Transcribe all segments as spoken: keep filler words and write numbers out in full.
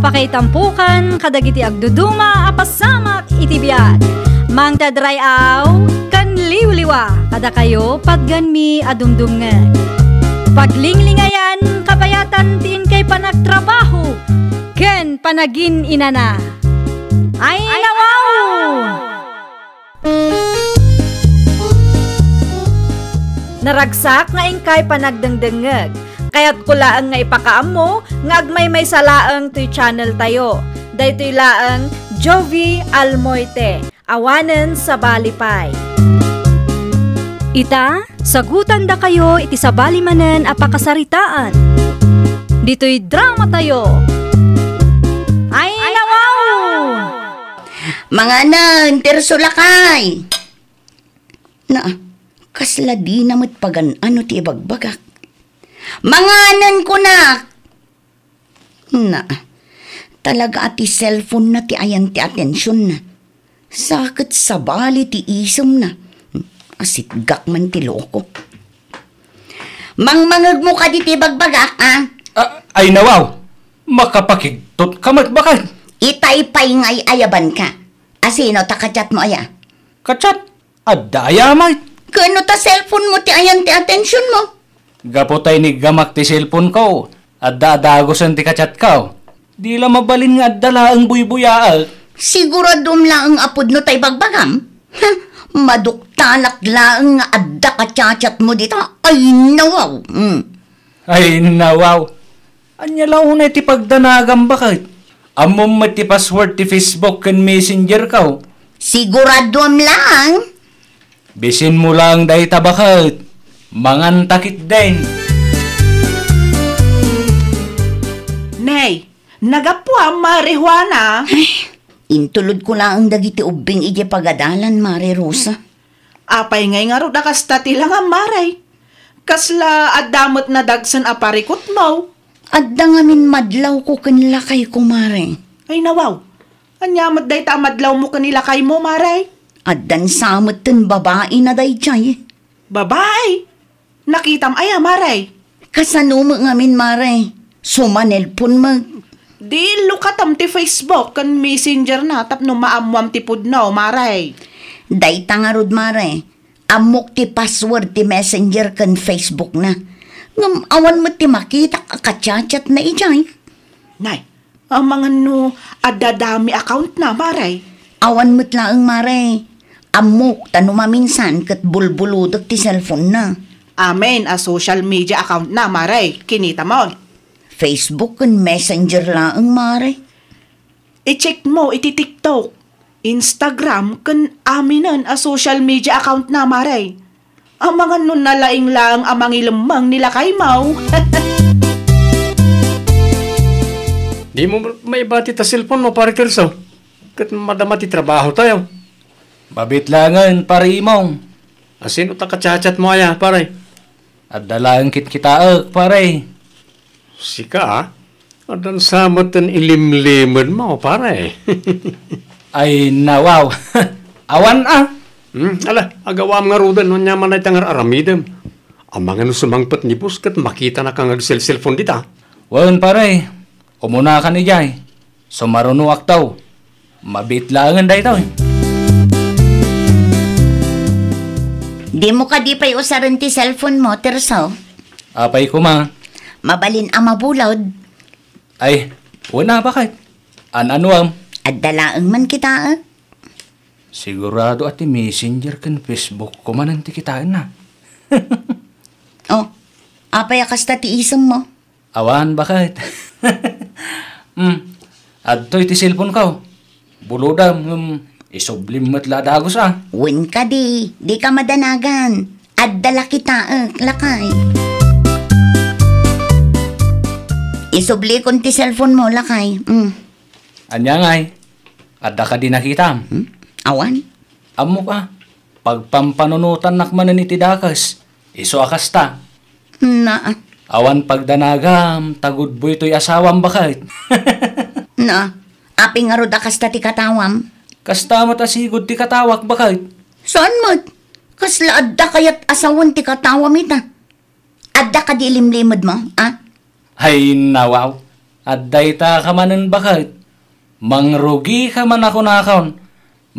Pakaitampokan kadagiti agduduma a pasamak iti biag. Mangted ray-aw ken liwliwa kadakayo patgenmi a dumdumngeg. Paglinglingayan kabayatan ti inkay panagtrabaho ken panagin-inana. Ay, nawaw! Naragsak nga inkay panagdengdengngeg. Kayatko laeng nga ipakaammo nga agmaymaysa laeng toy channel tayo. Daytoy laeng Jovie Almoite, awanen sabali pay. Ita, sagutandakayo iti sabali manen a pakasaritaan. Ditoy drama tayo. Ay, nawaw! Manganen, Tirso, lakay! Na, kasla dina met pagan-ano ti ibagbagak. Manganen, kunak! Na, talaga a ti cellphone na ti ayan ti atensionna. Sa ket sabali ti isemna. Asitgak man ti loko. Mangmangegmo kadi ti ibagbagak, a? Ah, ay nawaw! Makapakigtot ka met baket! Itay pay nga ay-ayabanka. Asino ta ka-chat mo aya? Ka-chat? Adda aya met? Ken no ta cellphone mo ti ayan ti atensión mo? Gapu ta iniggamak ti cellphone ko, adda a dagusen ti ka-chat ko. Di la mabalin nga adda laeng buybuyaek. Siguraduam laeng a pudno tay bagbagam? Ha, maduktalak laeng nga adda ka-chat-chat mo dita. Ay, nawaw. Mm. Ay, nawaw. Ania la unay ti pagdanagam, baket? Ammom met ti password ti Facebook ken Messenger ko. Siguraduam laeng. Bisinmo laeng dayta, baket. Manganta ketdin. Nay, nagapuam, Mare Juana. Ay, intulodko laeng dagiti ubbing idiay pagadalan, Mare Rosa. Apay ngay ngarud a kasta ti langam, Mare? Kasla adda met nadagsen a parikutmo? Adda ngamin madlawko ken lakayko, Mare. Ay, nawaw. Ania met dayta a madlawmo ken ni lakaymo, Mare? Addan sa metten babaina daydiay. Babai? Nakitam aya, Mare? Kasano met ngamin, Mare? Sumanelpon met. Di illukatam ti Facebook ken Messenger na tapno maammoam ti pudno, Mare. Dayta ngarud, Mare. Ammok ti password ti Messenger ken Facebook na. Ngem awan met ti makitak a ka-chat-chat na idiay. Nay, amangan no adda dummy account na, Mare? Awan met laeng, Mare. Ammok ta no maminsan ket bulbulodek ti cellphone na. Amin a social media account na, Mare. Kinitamon. Facebook ken Messenger laeng, Mare. I-check mo iti TikTok, Instagram, ken aminen a social media account na, Mare. Amangan no nalaing laeng a mangilemmeng ni lakaymo. Dimo maibati ta cellphone mo, Pare Tirso. Ket madama ti trabaho tayo. Mabit laengen, Pare Imong. Asino ta ka-chat-chat mo aya, pare? Adda laeng kitkitaek, pare. Sika, a? Addan sa metten ilimlimed mo, pare. Ay, nawaw. Awan, a. Hmm, ala, agawam ngaruden no ania man dayta nga ar-aramidem. Amangan no sumangpet ni boss ket makitanaka nga agselselpon dita. Wen, pare. Umunakan idiay. Sumarunoakto. Mabiit laengen daytoy. Dimo kadi pay usaren ti cellphone mo, Tirso? Apay koma? Mabalin a mabulod. Ay, wen a, baket. An-anuem? Adda laeng man kitaek. Sigurado a ti Messenger ken Facebook ko manen ti kitaenna. Oh, apay a kasta ti isem mo? Awan, baket. Hmm, adtoy ti cellphone ko. Bulodam, ngem isublim met la a dagus a. Wen kadi, dika madanagan. Adda la kitaek, lakay. Isublikon ti cellphone mo, lakay. Hmm. Ania ngay? Adda kadi nakitam? Hmm? Awan. Ammok a, pagpampanunotannak manen iti dakes, isu a kasta. Na. Awan pagdanagam, ta gudboy toy asawam, baket. Na, apay ngarud a kasta ti katawam? Kasta met a sigud ti katawak, baket. Saan met? Kasla adda kayat a sawen ti katawam ita? Adda kadi ilimlimed mo, a? Ay, nawaw. Adda ita ka manen baket. Mangrugika man a kunakon.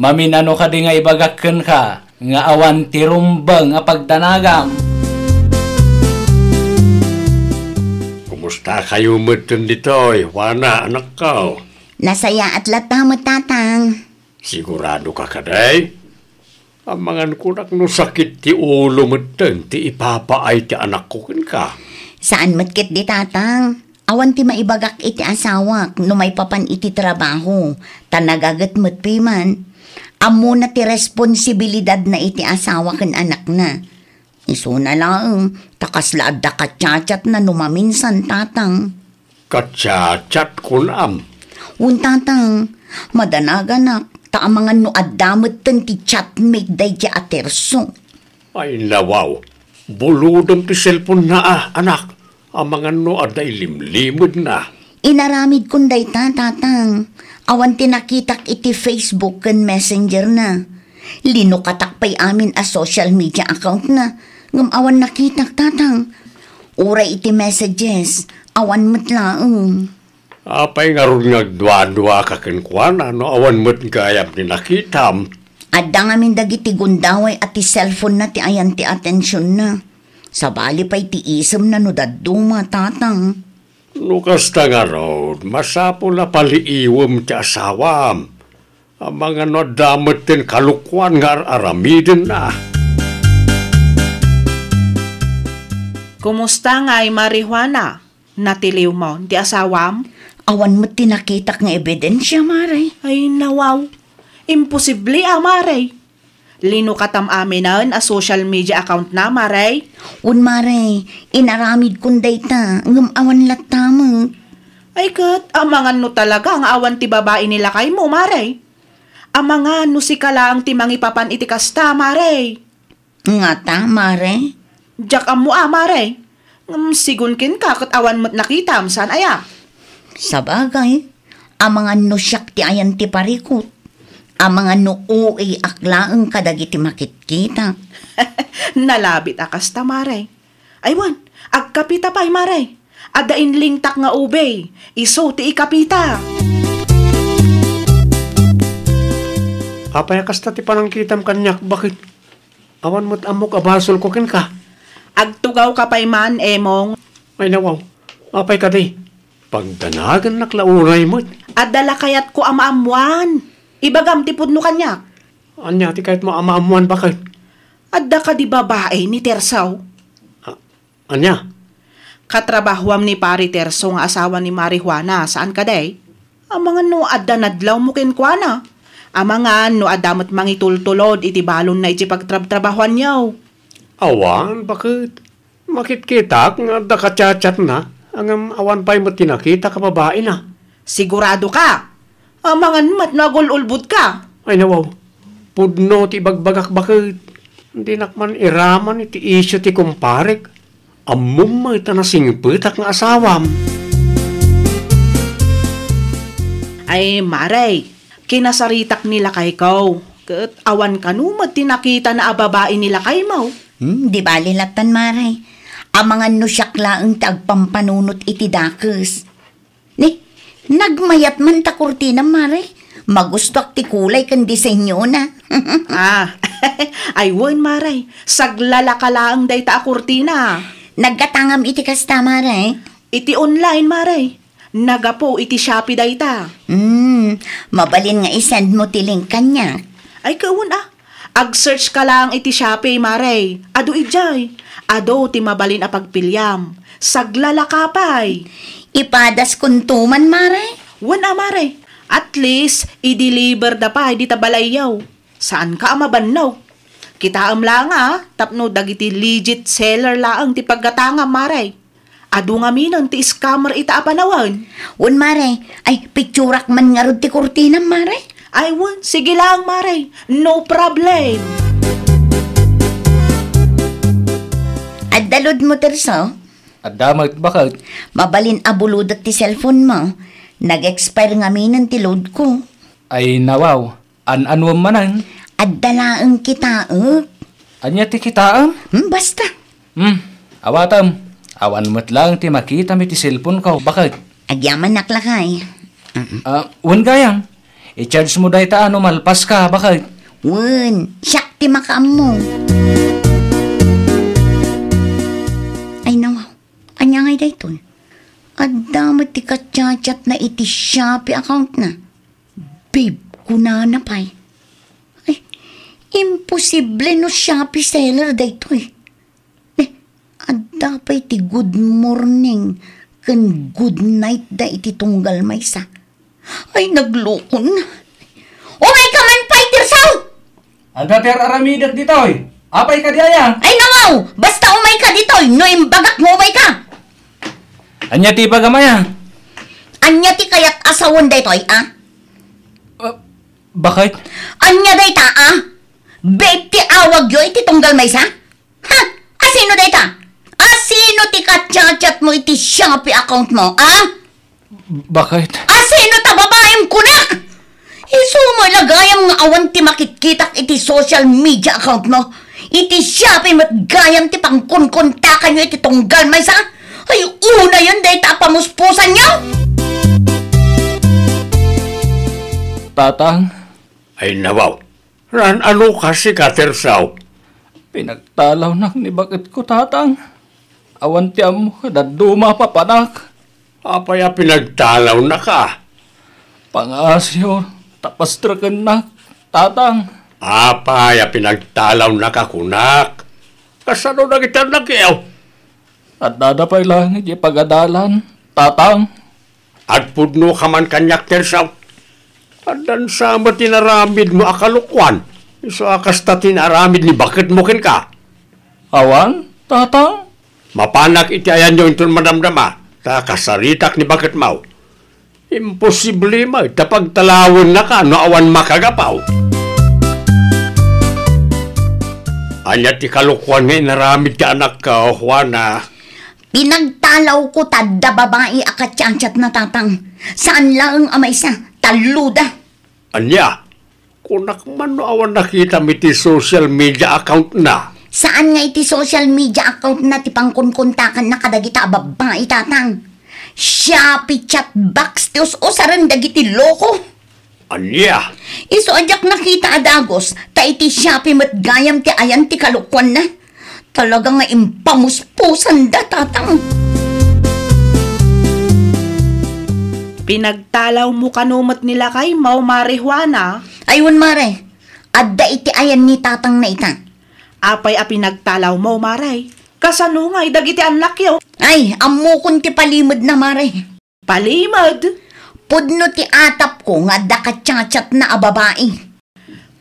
Maminano kadi nga ibagak kenka nga awan ti rumbeng a pagdanagam? Kumusta kayo metten ditoy, Juana, anakko? Nasayaat latta met, Tatang. Sigurado ka kadi? Amangan kunak no sakit ti ulo metten ti ipapaay ti anakko kenka. Saan met ketdi, Tatang. Awan ti maibagak iti asawak no maipapan iti trabaho, ta nagaget met piman. Ammona ti responsibilidadna iti asawa ken anakna. Isuna laeng, ta kasla adda kachatchatna no maminsan, Tatang. Kachatchat, kunam? Wen, Tatang, madanaganak, ta amangan no adda metten ti chatmate daydi a Terso. Ay, nawaw. Bulodem ti cellphone na, a, anak. Amangan no adda ilimlimedna. Inaramidkon dayta, Tatang. Awan ti nakitak iti Facebook ken Messenger na. Linukatak pay amin a social media account na, ngem awan nakitak, Tatang. Uray iti messages, awan met laeng. Apay ngarud nga agduadua ka kenkuana no awan met gayam ti nakitam? Adda ngamin dagiti gundaway a ti cellphone na ti ayan ti atensionna. Sabali pay ti isemna no dadduma, Tatang. No kasta ngarud, masapul a paliiwem ti asawam. Amangan no adda met ti kalokuan nga ar-aramidenna. Kumusta ngay, Mari Juana? Natiliwmon ti asawam? Awan met ti nakitak nga ebidensia, Mare. Ay, nawaw. Imposible a, Mare. Linukatam aminen a social media account na, Mare. Wen, Mare, inaramidkon dayta, ngem awan latta met. Ay ket, amangan no talaga nga awan ti babai ni lakaymo, Mare. Amangan no sika laeng ti mangipapan iti kasta, Mare. Ngata, Mare? Diak ammo a, Mare. Ngem sigun kenka ket awan met nakitam, saan aya? Sabagay, amangan no siak ti ayan ti parikut. Amangan no O A ak laeng kadagiti makitkitak. Nalabit a kasta, Mare. Ay wen, agkapita pay, Mare. Adda inlingtak nga ube. Isu ti ikapita. Apay a kasta ti panangkitam kaniak, baket? Awan met ammok a basolko kenka. Agtugawka pay man, Emong. Ay, nawaw. Apay kadi? Pagdanagannak la unay met. Adda lakayatko a maammoan. Ibagam ti pudno kaniak. Ania ti kayatmo a maammoan, baket? Adda kadi babai ni Terso? A-, ania? Katrabahoam ni Pari Terso nga asawa ni Mari Juana, saan kadi? Amangan no adda nadlawmo kenkuana. Amangan no adda met mangitultulod iti balonna iti pagtrabtrabahoanyo. Awan, baket? Makitkitak nga adda kachatchatna, ngem awan pay met ti nakitak a babaina. Sigurado ka? Amangan met no agul-ulbodka. Ay, nawaw. Pudno ti ibagbagak, baket. Dinak man iraman iti isyu ti kumparek. Ammom met a nasingpetak nga asawam. Ay, Mare, kinasaritak ni lakayko. Ket awan kano met ti nakitana a babai ni lakaymo. Hmm, di bali lattan, Mare. Amangan no siak laeng ti agpampanunot iti dakes. Ni, nagmayat man ta kurtina, Mare. Magustuak ti kulay ken disenyona. Ah, ay wen, Mare. Saglalaka laeng dayta a kurtina. Naggatangam iti kasta, Mare? Iti online, Mare. Nagapu iti Shopee dayta. Hmm, mabalin nga i-send mo ti link kaniak. Ay, kawan, ah. Ag-search ka lang iti Shopee, Mare. Adu idiay. Adu ti mabalin a pagpiliam. Saglalaka pay. Ipadas kunto man, Mare? Wen a, Mare. At least, i-deliver da pay dita balayyo. Saanka a mabannog. Kitaem laeng a, tapno dagiti legit seller laeng ti paggatangam, Mare. Adu ngaminen ti scammer ita a panawen. Wen, Mare. Ay, pitsurak man ngarud ti kurtinam, Mare. Ay, wen. Sige lang, Mare. No problem. Adda load mo, Terso? Adda met, baket? Mabalin a bulodek ti cellphone mo. Nag-expire ngaminen ti load ko. Ay, nawaw. An-anuem manen? Adda laeng kitaek. Ania ti kitaem? Hmm, basta. Hmm, awatem. Awan met laeng ti makitam iti cellphone ko. Baket? Agyamanak lakay. Mm. Ah, wen gayam. I-charge mo dayta a no malpaska, baket. Wen, siak ti makaammo. Ay, nawaw. Ania ngay daytoy? Adda met ti kachat-chatna iti Shopee account na. Babe, kunana pay. Ay, imposible no Shopee seller daytoy. Eh, adda pay ti good morning ken good night da iti tunggal maysa. Ay, naglukon. Umayka man pay, Tirso! Adda ti ar-aramidek ditoy. Apay kadi aya? Ay, nawaw! Basta umayka ditoy, no imbagak nga umayka! Ania ti ibagam aya? Ania ti kayat a sawen daytoy, a? Ah, baket? Ania dayta, a? Babe ti awagyo iti tunggal maysa? Ha? Asino dayta? Asino ti kachat-chatmo iti Shopee account mo, a? Baket? Asino ta babaem kunak? Isu met la gayam nga awan ti makitkitak iti social media account mo. Iti Shopee met gayam ti pangkunkontakanyo iti tunggal maysa. Ay, unayen dayta a pamuspusanyo! Tatang. Ay, nawaw. Naan-ano ka, sika, Tirso? Pinagtalawnak ni baketko, Tatang. Awan ti ammo, dadduma a papanak. Apay a pinagtalawnaka? Pangaasyo, ta pastrekennak, Tatang. Apay a pinagtalawnaka kunak? Kasano dagiti annakyo? Addada pay laeng idiay pagadalan, Tatang. Agpudno ka man kaniak, Tirso. Addan sa met ti inaramidmo a kalokuan, isu a kasta ti inaaramid ni baketmo kenka. Awan, Tatang. Mapanak iti ayanyo inton madamdama, ta kasaritak ni baketmo. Imposible met ta pagtalawennaka no awan makagapu. Ania ti kalokuan nga inaramid ti anakko, Juana? Pinagtalawko ta adda babai a kachat-chatna, Tatang. Saan laeng a maysa, talloda. Ania? Kunak man no awan nakitam iti social media account na. Saan nga iti social media account na ti pangkunkuntakanna kadagita a babbai, Tatang. Shopee chat box ti us-usaren dagiti loko. Ania? Isu a diak nakita a dagus, ta iti Shopee met gayam ti ayan ti kalokuanna. Talaga nga impamuspusanda, Tatang. Pinagtalawmo kano met ni lakaymo, Mare Juana? Ay, wen, Mare. Adda iti ayan ni Tatang na ita. Apay a pinagtalawmo, Mare? Kasano ngay dagiti annakyo? Ay, ammokon ti palimedna, Mare. Palimed? Pudno ti atapko nga adda kachat-chatna a babai.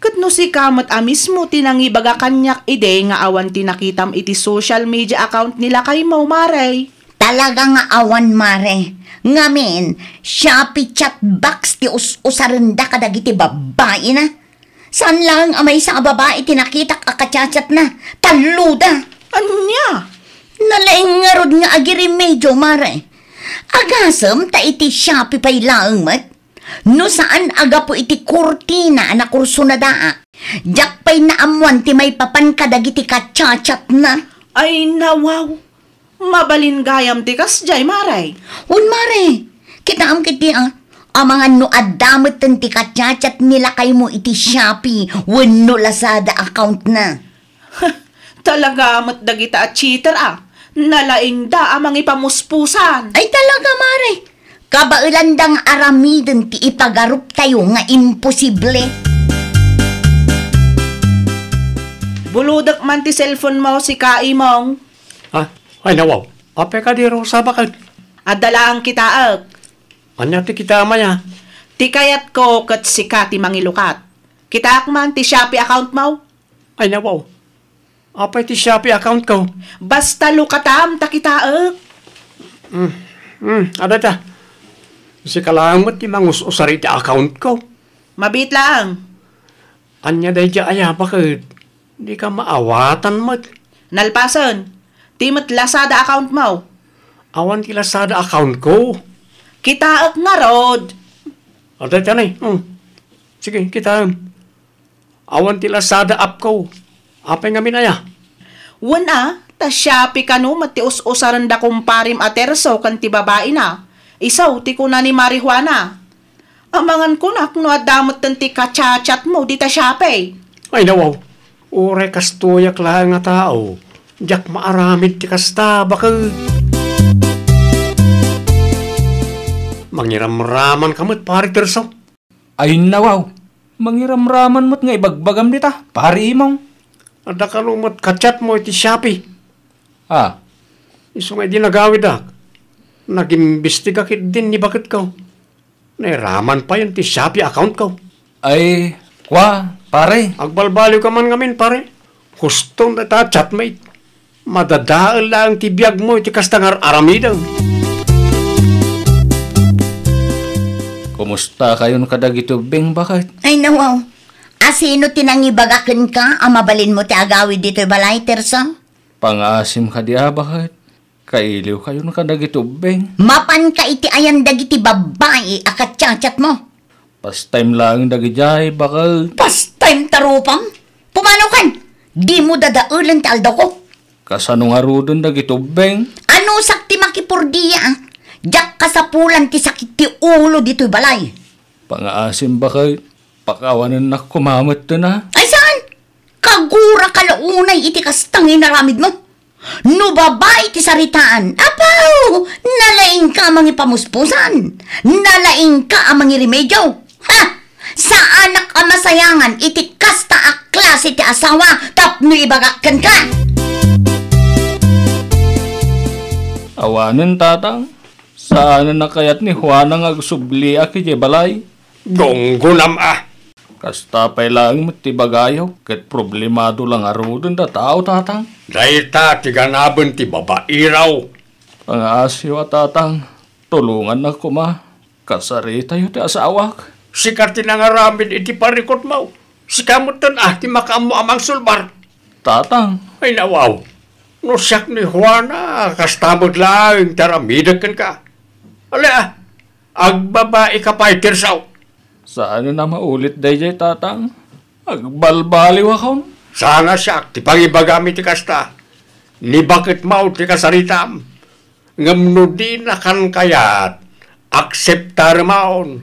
Ket no sika met a mismo ti nangibaga kaniak idi nga awan ti nakitam iti social media account ni lakaymo, Mare? Talaga nga awan, Mare. Ngamin, Shopee chat box ti us-usarenda kadagiti babbaina. Saan laeng a maysa a babai ti nakitak a kachat-chatna. Talloda. Ania? Nalaing ngarud nga agiremedio, Mare. Agasem ta iti Shopee pay laeng met. No saan a gapu iti kurtina a nakursunadaak, diak pay naammoan ti maipapan kadagiti kachat-chatna. Ay, nawaw. Mabalin gayam ti kasdiay, Mare. Wen, Mare. Kitaem ketdi, a. Amangan no adda metten ti kachat-chat ni lakaymo iti Shopee wenno Lazada account na. Talaga met dagita a cheater, a. Nalaingda a mangipamuspusan. Ay, talaga, Mare. Kabaelanda nga aramiden ti ipagaruptayo nga imposible. Bulodek man ti cellphone mo, sika, Imong. Ah, ay, nawaw. Apay kadi, Rosa, baket? Adda laeng kitaek. Ania ti kitaem aya? Ti kayatko ket sika ti mangilukat. Kitaek man ti Shopee account mo. Ay, nawaw. Apay ti Shopee account ko? Basta lukatam ta kitaek. Mm, mm, adda ta. Sika laeng met ti mangus-usar iti account ko. Mabiit laeng. Ania daydiay aya, baket? Dika maawatan met. Nalpasen. Ti met Lazada account mo. Awan ti Lazada account ko. Kitaek ngarud. Adda ta ni. Hmm. Sige, kitaem. Awan ti Lazada app ko. Apay ngamin aya? Wen a, ta Shopee kano met ti us-usaren da kumparim a Terso ken ti babaina. Isu ti kuna ni Mari Juana. Amangan kunak no adda metten ti ka-chat-chatmo dita Shopee. Ay, nawaw. Uray kastoyak laeng a tao, diak maaramid ti kasta, baket. Mangiramramanka met, Pare Tirso. Ay, nawaw. Mangiramraman met nga ibagbagam dita, Pare Imong. Adda kano met ka-chatmo iti Shopee. Ah. Isu nga idi nagawidak, nagimbestiga ketdin ni baketko. Nairaman payen ti Shopee accountko. Ay, kua, pare. Agbalbaliwka man ngamin, pare. Huston ta chatmate. Madadael laeng ti biagmo iti kasta nga ar-aramidem. Kumustakayon kadagiti ubbing, baket? Ay, nawaw. Asino ti nangibaga kenka a mabalinmo ti agawid ditoy balay, Tirso? Pangaasim kadi a, baket? Kailiwkayon kadagiti ubbing. Mapanka iti ayan dagiti babbai a ka-chat-chatmo. Pastime laeng dagidiay, baket. Pastime ta rupam? Pumanokan! Dimo dadaelen ti aldawko. Kasano ngaruden dagiti ubbing? Anusak ti makipurdia, a? Diak kasapulan ti sakit ti ulo ditoy balay. Pangaasim, baket. Pakawanennak koma metten a. Ay, saan? Kaguraka la unay iti kasta nga inaramidmo. No babai ti saritaan, apaw, nalaingka a mangipamuspusan, nalaingka a mangiremedio. Ha! Saanak a masayangan iti kasta a klase ti asawa tapno ibagak kenka. Awanen, tatang. Saanen a kayat ni Juana nga agsubliak idiay balay. Gunggonam a! Kasta pay laeng met ti bagayo, ket problemado la ngaruden a tao, tatang. Dayta ti ganaben ti babairaw. Pangaasiw a, tatang, tulongannak koma. Kasaritayo ti asawak. Sika ti nangaramid iti parikutmo. Sika metten a ti makaammo a mangsulbar. Tatang. Ay, nawaw. No siak ni Juana, kasta met laeng ti aramidek kenka. Ala, agbabaika pay, Tirso. Saanen a maulit daydiay, tatang. Agbalbaliwakon. Saan a siak ti pangibagam iti kasta. Ni baketmo ti kasaritam. Ngem no dinakan kayat, akseptaremon.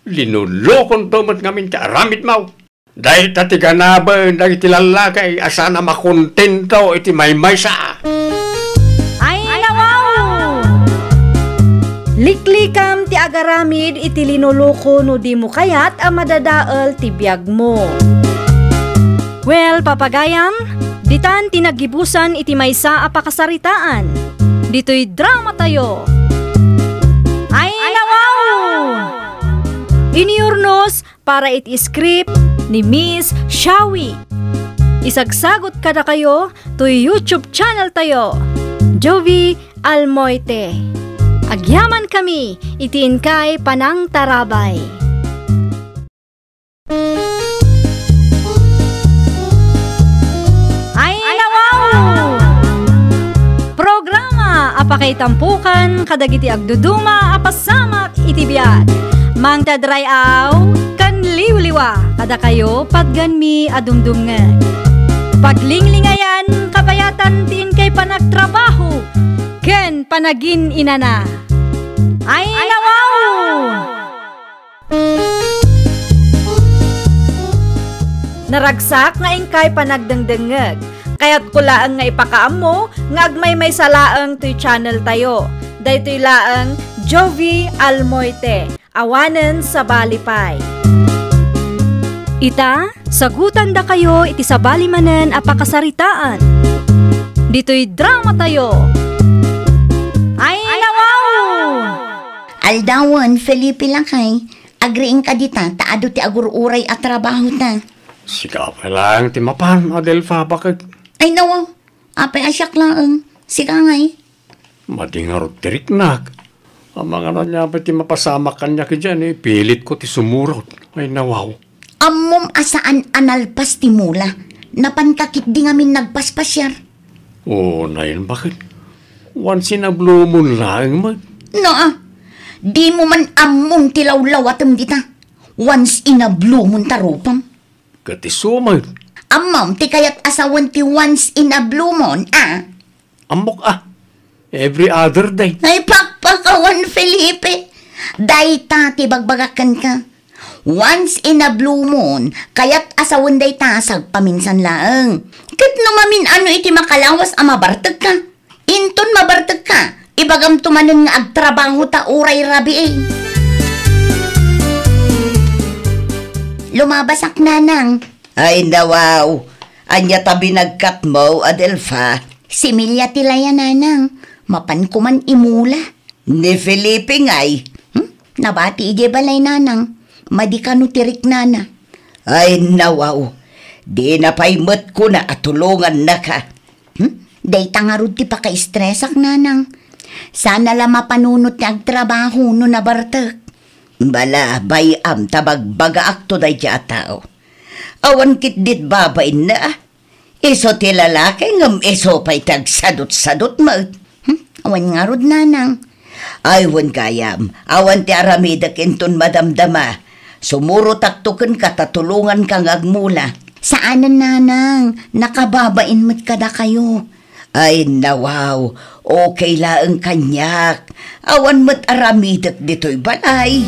Linulukonto met ngamin ti aramidmo. Dayta ti ganaben dagiti lallaki a saan a makontento iti maymaysa. Ay, nawaw! Liklikam ti agaramid iti linuluko no dimo kayat a madadael ti biagmo. Well, papagayam, ditan ti naggibusan iti maysa a pakasaritaan. Ditoy dramatayo. Ay, nawaw! Iniurnos para iti script ni Miss Shawi. Isagsagut kadakayo toy YouTube channel tayo, Jovi Almoite. Agyamankami iti inkay panangtarabay. Ay, nawaw! Programa a pakaitampokan kadagiti agduduma a pasamak iti biag. Mangted ray-aw ken liwliwa kadakayo, patgenmi a dumdumngeg. Paglinglingayan, kabayatan ti inkay panagtrabaho ken panagin-inana. Ay, nawaw! Naragsak nga inkay panagdengdengngeg. Kayatko laeng nga ipakaammo nga agmaymaysa laeng toy channel tayo. Daytoy laeng Jovi Almoite, awanen sabali pay. Ita, sagutandakayo iti sabali manen a pakasaritaan. Ditoy dramatayo. Ay, nawaw! Aldawen, Felipe lakay, agriingka dita ta adu ti agur-uray a trabahota. Sika pay laeng ti mapan, Adelfa, baket? Ay, nawaw. Apay a siak laeng. Sika ngay. Madi ngarud ti riknak. Amangan ania pay ti mapasamak kaniak idiay, ipilitko ti sumurot. Ay, nawaw. Ammom a saan a nalpas ti mula. Napanka ketdi ngamin nagpaspasiar. O, nayen, baket? Once in a blue moon laeng met. No, a. Dimo man ammon ti lawlawatem dita. Once in a blue moon ta rupam. Ket isu met. Ammom ti kayat a sawen ti once in a blue moon, a? Ammok, a. Every other day. Ay, pakpakawan, Felipe. Dayta ti bagbagak kenka. Once in a blue moon, kayat a sawen dayta sagpaminsan laeng. Ket no mamin-ano iti makalawas a mabartekka, inton mabartekka, ibagamto manen nga agtrabaho ta uray rabii. Lumabasak, nanang. Ay, nawaw. Ania ta binagkatmo, Adelfa? Similya ti laya, nanang. Mapanko man imula. Ni Felipe ngay? Hmm? Nabati idiay balay, nanang. Madi kano ti riknana. Ay, nawaw. Dina pay met kuna a tulongannaka. Hmm? Dayta ngarud ti pakaistresak, nanang. Sana la mapanunot ti agtrabaho no nabartek. Bala, bay-am ta bagbagaakto daydiay a tao. Awan ketdit babainna. Isu ti lalaki ngem isu pay ti agsadutsadut met. Hmm? Awan ngarud, nanang. Ay, wen gayam, awan ti aramidek inton madamdama. Sumurotakto kenka ta tulonganka nga agmula. Saanen, nanang, nakababain met kadakayo. Ay, nawaw, okay laeng kaniak. Awan met aramidek ditoy balay.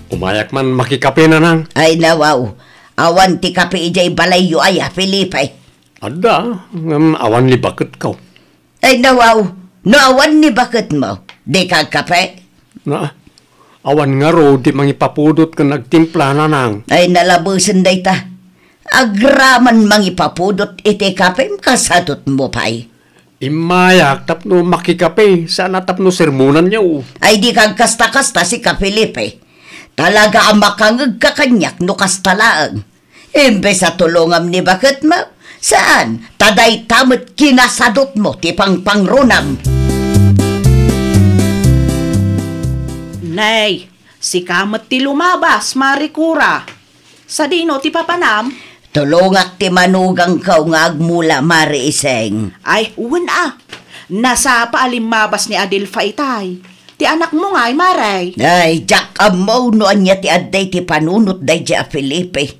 Umayak man makikape, nanang. Ay, nawaw, awan ti kape idiay balayyo aya, Felipe? Adda, ngem awan ni baketko. Ay, nawaw, no awan ni baketmo, dika agkape? Na, awan ngarud ti mangipapudot ken agtimpla, nanang. Ay, nalabesen dayta. Agraman mangipapudot iti kapem, kasadutmo pay. Immayak tapno makikape, saan a tapno sermonanyo. Ay, dika agkasta-kasta, sika, Felipe. Talaga a makangegka kaniak no kasta laeng. Imbes a tulongam ni baketmo, saan, ta dayta met kinasadutmo ti pangpangrunam. Nay, sika met ti lumabas, Mari Cora. Sadino ti papanam? Tulongak ti manugangko nga agmula, Mari Iseng. Ay, wen a. Nasapa a limmabas ni Adelfa itay. Ti anakmo ngay, Mari. Ay, diak ammo no ania ti adda iti panunot daydiay a Felipe.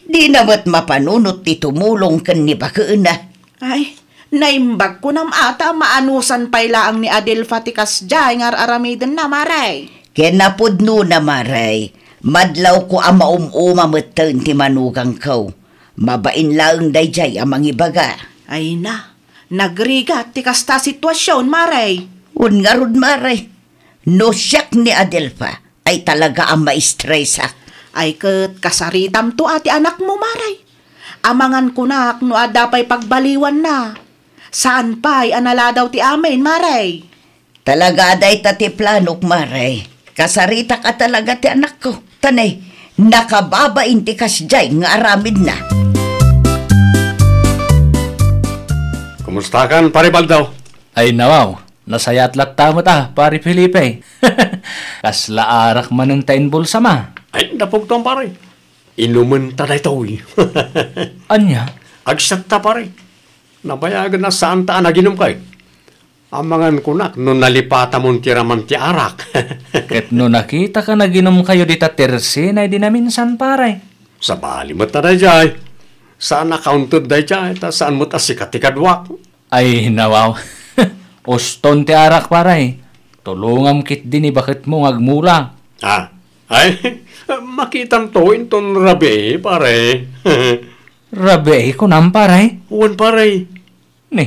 Dina met mapanunot ti tumulong ken ni bakena. Ay, naimbag kunam a ta maanusan pay laeng ni Adelfa ti kasdiay nga ar-aramidenna, Mari. Kinapudnona, Mari, madlawko a maum-uma metten ti manugangko. Mabain laeng daydiay a mangibaga. Ay na, nagrigat ti kasta a situasion, Mari. Wen ngarud, Mari. No siak ni Adelfa, ay talaga a maistresak. Ay ket kasaritamto a ti anakmo, Mari. Amangan kunak no adda pay pagbaliwanna. Saan pay a naladaw ti amin, Mari. Talaga a dayta ti planok, Mari. Kasaritak a talaga ti anakko. Ta ne, nakababain ti kasdiay nga aramidna. Kumustakan, Pare Baldo? Ay, nawaw. Nasayaat latta met a, Pare Felipe. Kasla arak manen ta inbulsam a. Ay, napugtuan, pare. Inumenta daytoy. Ania? Agsatta, pare. Nabayagen a saanta a naginumkayo. Amangan kunak no nalipatamon ti raman ti arak. Ket no nakitaka naginumkayo dita tersena idi naminsan, pare. Sabali met a daydiay. Saan a kaunted daydiay, ta saan met a sika ti kaduak. Ay, nawaw. Uston ti arak, pare. Tulongam ketdi ni baketmo nga agmula. Ah, ay, makitanto inton rabii, pare. Rabii, kunam, pare? Wen, pare. Ni,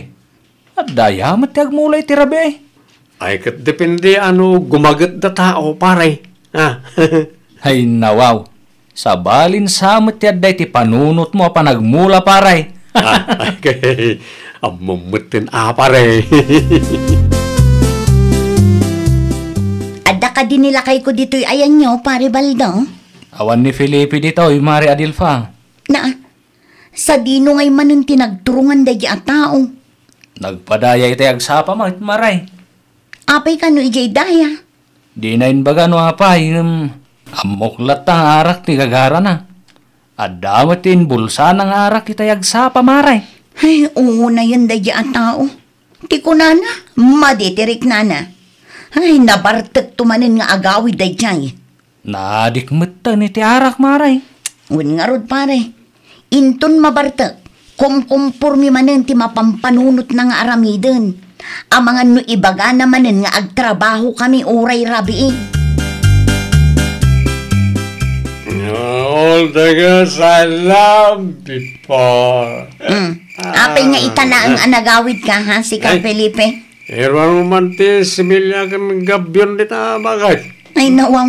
adda aya met ti agmula iti rabii? Ay, ket depende a no gumaget da tao, pare. Ah. Ay, nawaw. Sabalin sa met ti adda iti panunotmo a panagmula, pare. Ah, okay. Ammom metten a, pare. Adda kadi ni lakayko ditoy ayanyo, Pare Baldo? Awan ni Felipe ditoy, Mare Adelfa. Na, sadino ngay manen ti nagturongan daydi a tao? Nagpadaya itay agsapa met, Mare. Apay kano idiay daya? Dina imbaga no apay, ngem ammok latta nga arak ti gagarana. Adda met ti inbulsana nga arak itay agsapa, Mare. Ay, unayen daydi a tao. Ti kunana, madi ti riknana. Ay, nabartekto manen nga agawid daydiay. Naadik metten iti arak, Mare. Wen ngarud, pare. Inton mabartek, kumkumpormi manen ti mapampanunotna nga aramiden. Amangan no ibagana manen nga agtrabahokami uray rabii. All the girls I love before. Mm. Apay nga ita laeng a nagawidka, ha, sika, Ay. Felipe? Iruarmo man ti similya ken gabion dita, bakit? Ay, nawaw.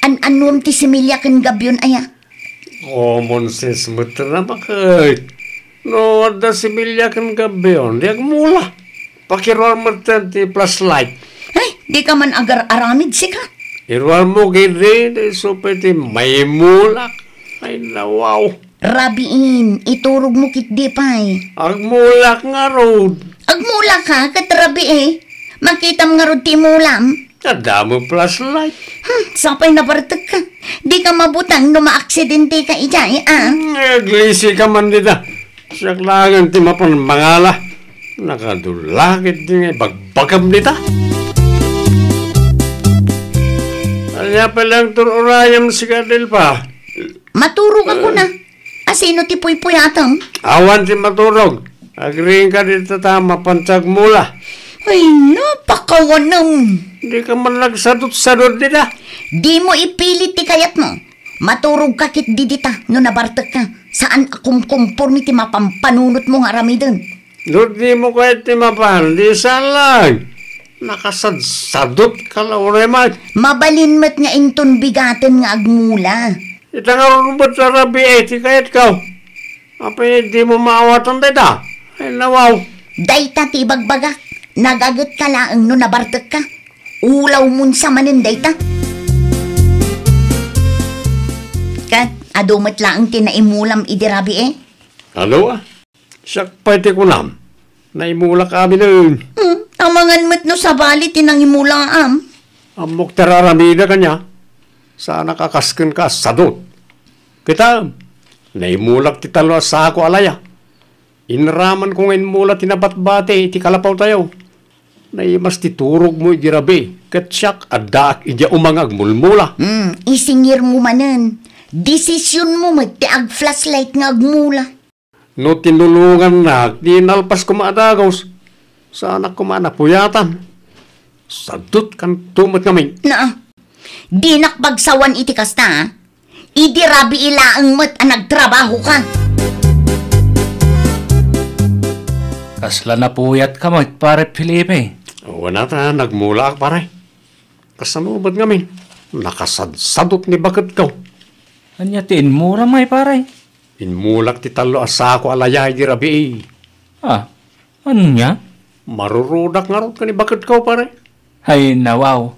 An-anom ti similya ken gabion, aya? Common sense met na, bakit? No adda similya ken gabion, di agmula. Pakiruar met ti flashlight. Ay, di ka man agar-aramid, sika? Iruarmo, gidi, di supay ti maimulak. Ay, nawaw. Rabiin, iturogmo ketdi pay. Agmulak ngarud. Agmulak ka, ket rabii. Makitam ngarud ti imulam. Adda met flashlight. Hmm, sapay nabartek ka. Di ka mabutang no maaksidente ka idiay, ah. Hmm, aglisi ka man dita. Siak laengen ti mapan mangala. Nakadula ketdi nga ibagbagam dita. Ania pay laeng ti ur-urayem, sika, Adelfa? Maturog ako na. Asino ti puypuyatem? Awan ti maturog. Agriingka dita ta mapan ti agmula. Ay, napakawanem. Di ka man nagsadot-sadot dita. Dimo ipilit ti kayatmo. Maturog ka ketdi dita no nabartek ka. Saan a kumkumpormi ti mapampanunotmo nga aramiden. No dimo kayat ti mapan, di saan laeng. Nakasadsadot ka la uray met. Mabalin met nga inton bigaten nga agmula. Ita ngarud met a rabii ti kayatko. Apay dimo maawatan dayta? Ay, nawaw. Dayta ti ibagbagak. Nagagetka laeng no nabartekka. Ulawmon sa manen dayta. Ket adu met laeng ti naimulam idi rabii. Adu a? Siak pay ti kunam, naimulak aminen. Hmm, amangan met no sabali ti nangimulaam. Ammok ti ar-aramidek ania. Saanak a kas kenka a sadot. Kitaem, naimulak ti tallo a sako a laya. Inramanko nga immula ti nabatbati iti kalapawtayo. Naimas ti turogmo idi rabii, ket siak, addaak idiay uma nga agmulmula. Hmm, isingirmo manen. Desisionmo met ti ag-flashlight nga agmula. No tinulongannak, di nalpas koma a dagus. Saanak koma a napuyatan. Sadutkanto met ngamin. Naa, dinak pagsawan iti kasta, a. Idi rabii laeng met a nagtrabahoka. Kasla napuyatka met, Pare Felipe? Wen a ta, nagmulaak, pare. Kasano met ngamin? Nakasadsadot ni baketko. Ania ti immula, may pare? Immulak ti tallo a sako a laya idi rabii. Ah, ania? Marurudak ngarud ken ni baketko, pare. Ay, nawaw.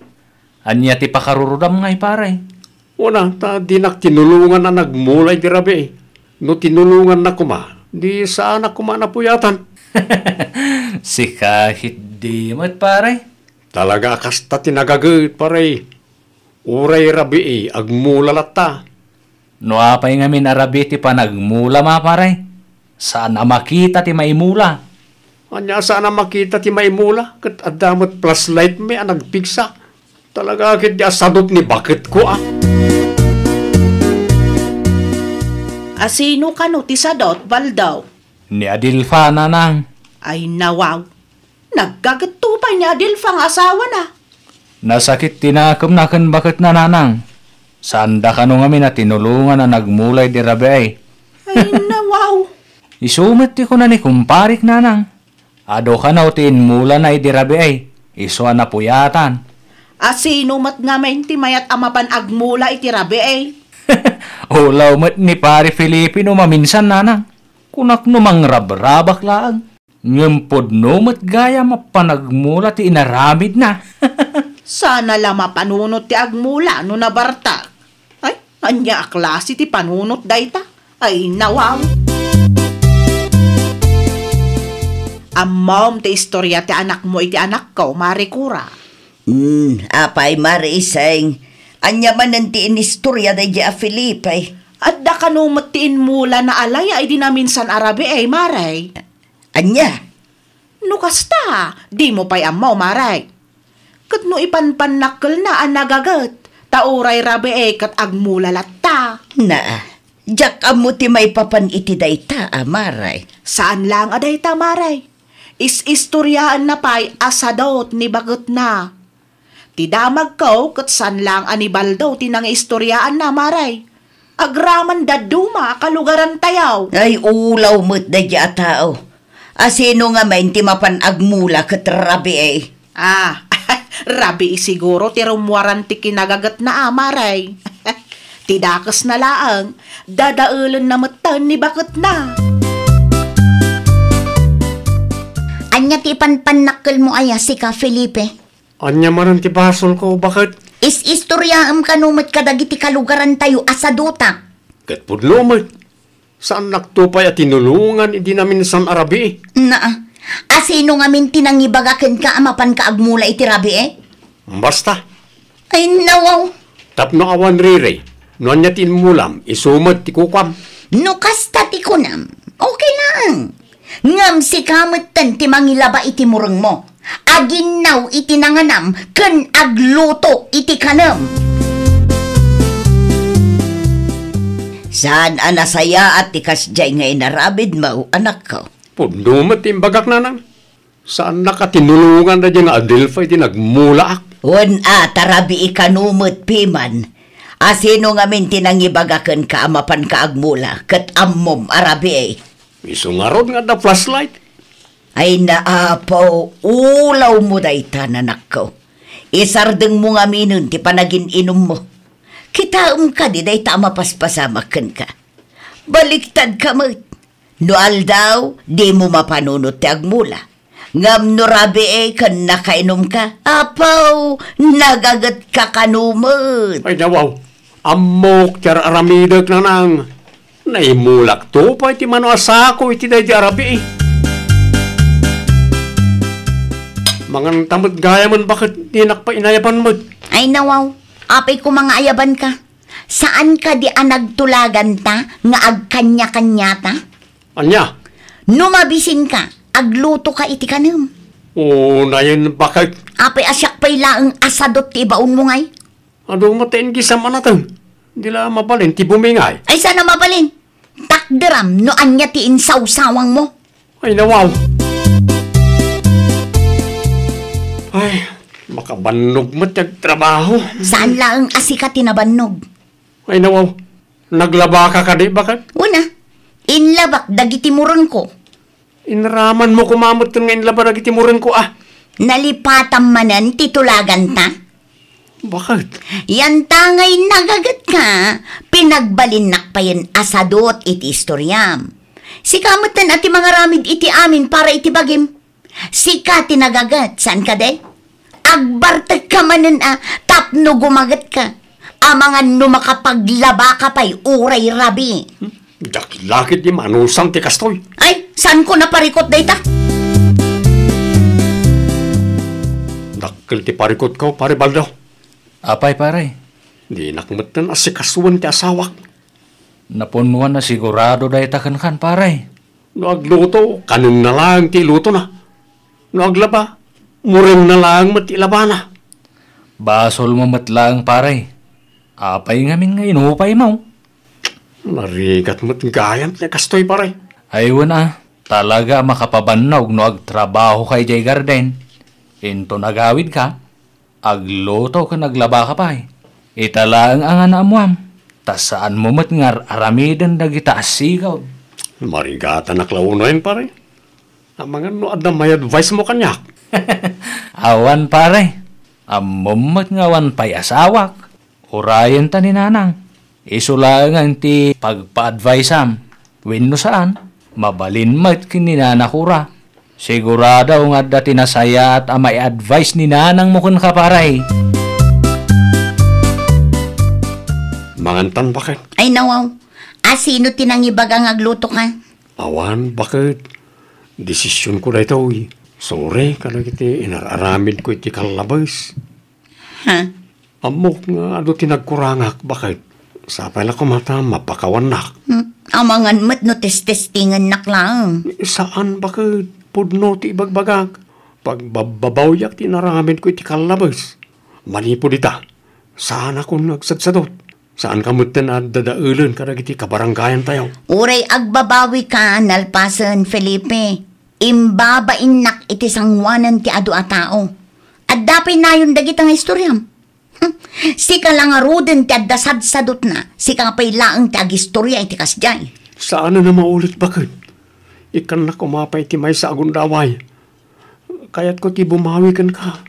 Ania ti pakarurudam ngay, pare? Wen a ta dinak tinulongan a nagmula idi rabii. No tinulongannak koma, di saanak koma a napuyatan. Sika ketdi met, pare. Talaga a kasta ti nagaget, pare. Uray rabii, agmula latta. No apay ngamin a rabii ti panagmulam, a pare? Saan a makita ti maimula. Ania saan a makita ti maimula? Ket adda met flashlight mi a nagpigsa. Talaga ketdi a sadot ni baketko, a. Asino kano ti sadot, Baldaw? Ni Adelfa, nanang. Ay, nawaw. Naggagetto pay ni Adelfa nga asawana. Nasakit ti nakemna ken baketna, nanang. Saanda kano ngamin a tinulongan a nagmula idi rabii. Ay, nawaw. Isu met ti kuna ni kumparik, nanang. Adu kano ti inmulana idi rabii, isu a napuyatan. Asino met ngamin ti mayat a mapan agmula iti rabii? Ulaw met ni Pare Felipe no maminsan, nanang. Kunak no mangrabrabak laeng. Ngem pudno met gayam a panagmula ti inaramidna. Sana la mapanunot ti agmula no nabartak. Ay, ania a klase ti panunot dayta? Ay, nawaw. Ammom ti istoria ti anakmo iti anakko, Mari Cora? Hmm, apay, Mari Iseng? Ania manen ti inistoriada idiay a Felipe? Adda kano met ti inmulana a laya idi naminsan a rabii, Mari? Ania? No kasta, dimo pay ammo, Mari. Ket no ipanpannakkelna a nagaget, ta uray rabii ket agmula latta. Naa, Diak ammo ti maipapan iti dayta, a, Maray. Saan laeng a dayta, Maray. Is-istoriaenna pay a sadot ni baketna. Ti damagko ket saan laeng a ni Baldo ti nangiistoriaanna, Maray. Agraman dadduma a kalugarantayo. Ay, ulaw met daydiay a tao. A, sino ngamin ti mapan agmula ket rabii? Ah, rabii siguro ti rummuaran ti kinagagetna, a, Maray. Ti dakesna laeng, dadaelenna metten ni baketna. Ania ti ipanpannakkelmo aya, sika, Felipe? Ania manen ti basolko, baket? Is-istoriaem kano met kadagiti kalugarantayo a saduta. Ket pudno met. Saannakto pay a tinulongan idi naminsan a rabii. Naa. A, sino ngamin ti nangibaga kenka a mapanka agmula iti rabii? Basta. Ay, nawaw. Tapno awan riri, no ania ti immulam, isu met ti kukuam. No kasta ti kunam, okay laeng. Ngem sika metten ti mangilaba iti murengmo. Aginnaw iti nanganam ken agluto iti kanem. Saan a nasayaat ti kasdiay nga inaramidmo, anakko. Pudno met ti imbagak, nanang. Saannak a tinulongan daydiay nga Adelfa iti nagmulaak. Wen a, ta rabii kano met piman. A, sino ngamin ti nangibaga kenka a mapanka agmula ket ammom a rabii? Isu ngarud nga adda flashlight. Ay, naapaw, ulawmo dayta, nanakko. Isardengmo ngaminen ti panagin-inummo. Kitaem kadi dayta a mapaspasamak kenka. Baliktadka met. No aldaw, dimo mapanunot ti agmula. Ngem no rabii ken nakainumka, apaw, nagagetka kano met. Ay, nawaw. Ammok ti ar-aramidek, nanang. Naimulakto pay ti mano a sako iti daydi a rabii. Manganta met gayamen, baket dinak pay inayaban met. Ay, nawaw. Apay koma nga ayabanka? Saan kadi a nagtulaganta nga agkaniakaniata? Ania? No mabisinka, aglutoka iti kanem. Unayen, baket. Apay a siak pay laeng a sadot ti ibaonmo ngay? Adu met ti inggisam a nateng. Di la mabalin ti bumingay. Ay, saan a mabalin? Takderam no ania ti insawsawangmo. Ay, nawaw. Ay, makabannog met ti agtrabaho. Saan laeng a sika ti nabannog? Ay, nawaw. Naglabaka kadi, baket? Una, inlabak dagiti murengko. Inramanmo koma metten nga inlaba dagiti murengko, a. Nalipatam manen ti tulaganta? Baket? Yanta ngay nagagetka, pinagbalinnak payen a sadot iti istoriam. Sika metten a ti mangaramid iti amin para iti bagim. Sika ti nagaget, saan kadi? Agbartekka manen a tapno gumagetka. Amangan no makapaglabaka pay uray rabii. Hmm? Dakla ketdi manusam ti kastoy. Ay, saanko naparikut dayta? Dakkel ti parikutko, Pare Baldo. Apay, pare? Dinak metten asikasuen ti asawak. Napunnuan a sigurado dayta kenkan, pare. No agluto, kanenna laeng ti ilutona. No aglaba, murengna laeng met ti ilabana. Basolmo met laeng, pare. Apay ngamin nga inupaymo? Narigat met gayam ti kastoy, pare. Ay, wen a, talaga a makapabannog no agtrabahoka idiay garden. Inton agawidka, agluto ken aglabaka pay. Ita laeng a nga naammoam, ta saanmo met nga ar-aramiden dagita a sigud. Marigatanak la unayen, pare. Amangan no adda may advice mo kaniak. Awan, pare. Ammom met nga awan pay asawak. Urayenta ni nanang. Isu laengen ti pagpa-adviseam. Wenno saan, mabalin met ken ni Nana Cora. Sigurado nga adda ti nasayaat a mai-advise ni nanangmo kenka, pare. Mangantan, baket. Ay, nawaw. A, sino ti nangibaga nga aglutoka? Awan, baket. Desisionko daytoy. Sorry kadagiti inar-aramidko iti kallabes. Ha? Ammok nga adu ti nagkurangak, baket. Sapay la koma ta mapakawannak. Hmm, amangan met no testestingennak laeng. Saan, baket. Pudno ti ibagbagak. Pagbabbabawiak ti inaramidko iti kallabes. Manipud ita, saanakon nga agsadsadot. Saanka metten a dadaelen kadagiti kabaranggayantayo. Uray agbabawika nalpasen, Felipe. Imbabainnak iti sangoanan ti adu a tao. Adda pay nayon dagita nga istoriam. Hmm. Sika la ngaruden ti adda sadsadutna, sika pay laeng ti agistoria iti kasdiay. Saanen a maulit, baket. Ikkannak koma pay ti maysa a gundaway. Kayatko ti bumawi kenka.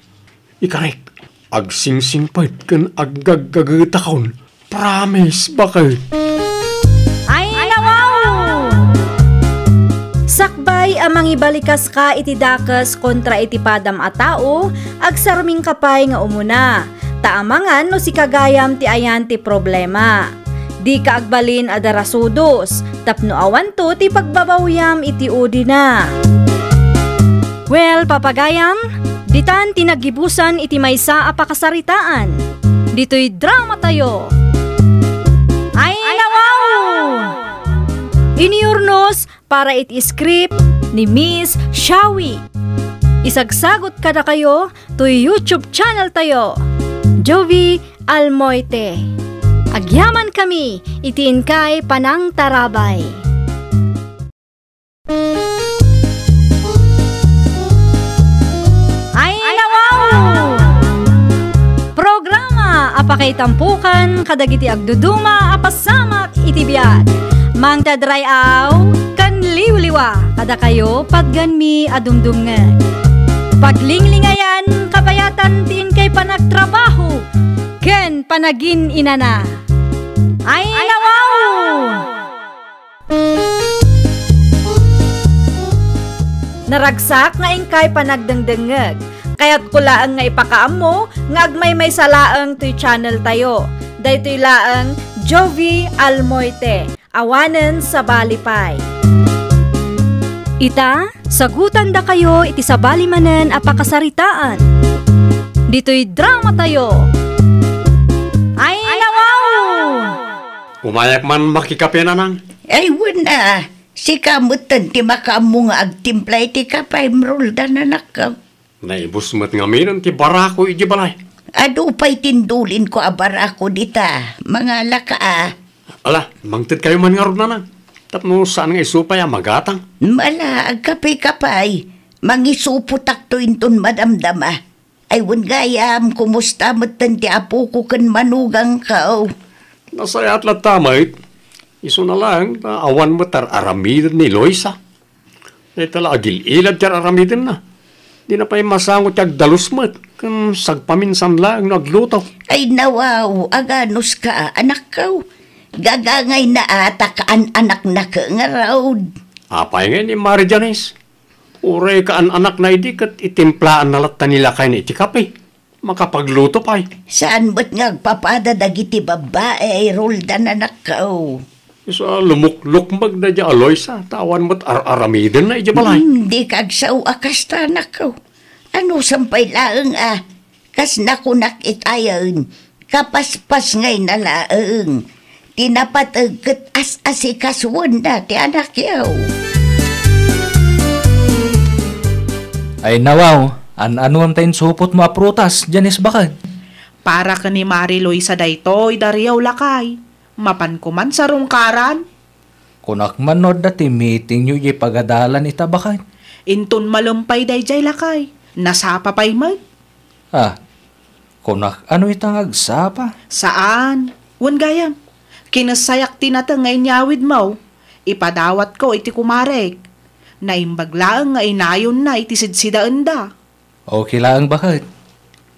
Ikarek, agsingsingpet ken aggaggagetakon. Promise, baket. Ay, nawaw! Sakbay a mangibalikaska iti dakes kontra iti padam a tao, agsarmingka pay nga umuna. Ta amangan no sika gayam ti ayan ti problema. Dika agbalin a darasudos, tapno awanto ti pagbabawiam iti udina. Well, papagayam, ditan ti naggibusan iti maysa a pakasaritaan. Ditoy dramatayo. Ay, nawaw! Iniurnos para iti script ni Miss Shawi. Isagsagot kadakayo toy YouTube channel tayo, Jovie Almoite. Agyamankami iti inkay panangtarabay. Ay, nawaw! Programa a pakaitampukan kadagiti agduduma a pasamak iti biag. Mangted ray-aw ken liwliwa kadakayo, patganmi a dumdumngeg. Paglinglingayan, kabayatan ti inkay panagtrabaho ken panagin-inana. Ay, nawaw! Naragsak nga inkay panagdengdengngeg. Kayatko laeng nga ipakaammo nga agmaymaysa laeng toy channel tayo. Daytoy laeng Jovie Almoite, awanen sabali pay. Ita, sagutandakayo iti sabali manen a pakasaritaan. Ditoy dramatayo. Ay, nawaw! Umayak man makikape, nanang. Ay, wen a. Sika metten ti makaammo nga agtimpla iti kape, Roldan, anakko. Naibus met ngamin ti barako iti balay. Adu pay tindulinko a barako dita, mangalaka a. Ala, mangtedkayo man ngarud, nanang. Tapno saan nga isu pay a magatang. Ala, agkape-ka pay. Mangisupotakto inton madamdama. Ay, wen gayam, kumusta metten ti apoko ken manugangko? Nasayaat latta met. Isuna laeng ta awan met ar-aramiden ni Loisa. Dayta la agil-ilad ti ar-aramidenna. Dina pay masango ti agdalus met, ken sagpaminsan laeng no agluto. Ay, nawaw, aganuska, anakko. Gagangayna a ta kaan-anaknak ngarud. Apay ngay ni Mari Janice? Uray kaan-anakna idi ket itimplaanna latta ni lakayna iti kape. Makapagluto pay. Saan met nga agpapada dagiti babbai, Roldan, anakko? Isu a lumuklukmeg daydiay a Loisa, ta awan met ar-aramidenna idiay balay. Hmm, dika agsao a kasta, anakko. Anusem pay laeng a, kas nakunak itayen, kapaspasngayna laeng. Ti napateg ket as-asikasuenna ti anakyo. Ay, nawaw, an-anuam ta insupotmo a prutas, Janice, baket? Para ken ni Mari Luisa daytoy, Dario, lakay. Mapanko man sarungkaran. Kunak man no adda ti meetingyo idiay pagadalan ita, baket? Inton malem pay daydiay, lakay. Nasapa pay met. Ah, kunak, anu ita nga agsapa? Saan. Wen gayam, kinessayak ti nateng nga inyawidmo. Ipadawatko iti kumarek. Naimbag laeng nga inayonna iti sidsidaenda. Okay laeng, baket.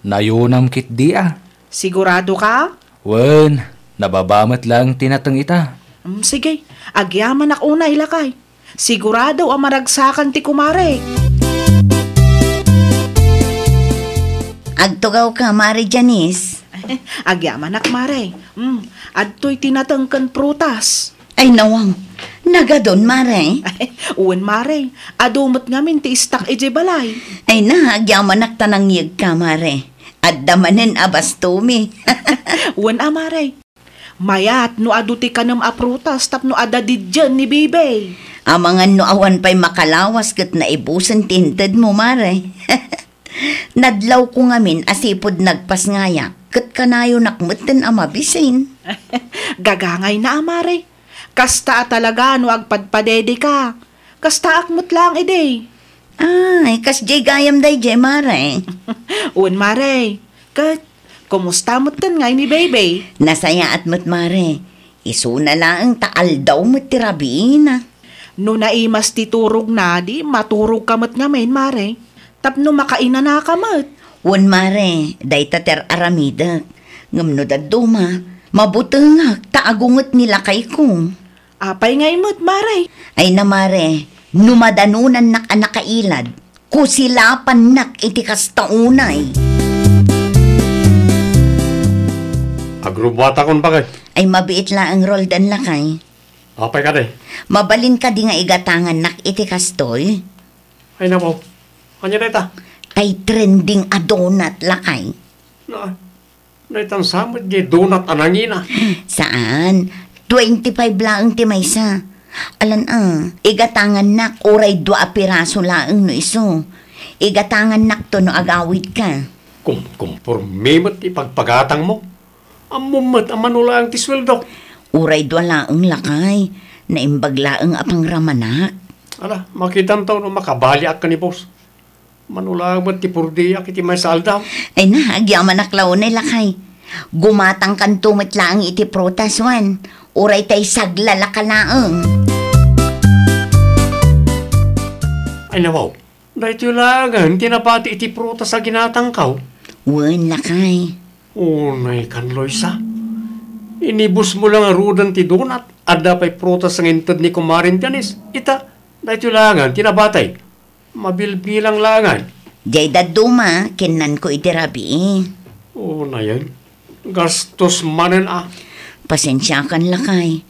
Nayonam ketdi a. Sigurado ka? Wen, nababa met laeng ti nateng ita. Mm, sige, agyamanak unay, lakay. Sigurado a maragsakan ti kumarek. Agtugawka, Mari Janice. Agyamanak, Mare. Mm, adtoy ti nateng ken prutas. Ay, nawaw. Nagadun, Mare? Wen, Mare. Adu met ngamin ti istak idiay balay. Ay na, agyamanak ta nangyegka, Mare. Adda manen a bastomi. Wen a, Mare. Mayat no adu ti kanem a prutas tapno adda didien ni Bibi. Amangan no awan pay makalawas ket naibusen ti intedmo, Mare. Nadlawko ngamin a sipud nagpasngayak, ket kanayonak metten a mabisin. Gagangayna a, Mare. Kasta a talaga no agpadpadedika. Kastaak met laeng idi. Ay, kasdiay gayam daydiay, Mare. Wen, Mare. Ket, kumusta metten ngay ni Baby? Nasayaat met, Mare. Isuna laeng ta aldaw met ti rabiina. No naimas ti turogna, di maturogka met ngamin, Mare. Tapno makainanaka met. Wen, Mare, dayta ti ar-aramidek. Ngem no dadduma, mabutengak ta agunget ni lakayko. Apay ngay met, Mare? Ay na, Mare, no madanonannak a nakailad, kusilapannak iti kasta unay. Agrubuatakon, bakit? Ay mabiit laeng, Roldan, lakay. Apay kadi? Mabalin kadi nga igatangannak iti kastoy? Ay, napaw. Ania dayta? Ay, trending a donut, lakay. Na, daytan sa met di donut a nangina. Saan. Twenty-five laeng ti maysa. Alan a, igatangannak uray dua a piraso laeng no isu. Igatangannak to no agawidka. Kumkumporme met ti pagpagatangmo. Ammom met a mano laeng ti sueldok. Uray dua laeng, lakay. Naimbag laeng a pangramanak. Ala, makitanto no makabaliak ken ni boss. Mano laeng met ti purdiak iti maysa aldaw. Ay na, agyamanak la unay, lakay. Gumatangkanto met laeng iti prutas, wen. Uray tay saglalaka laeng. Ay, nawaw. Daytoy laengen ti nabati iti prutas a ginatangkaw. Wen, lakay. Unay kan, Loisa. Inibusmo la ngaruden ti donut. Adda pay prutas nga inted ni Kumaren Janice. Ita, daytoy laengen ti nabati. Mabilbilang laengen. Jay dadduma, kinnanko iti rabii. Unayen. Gastos manen a. Pasensiakan, lakay.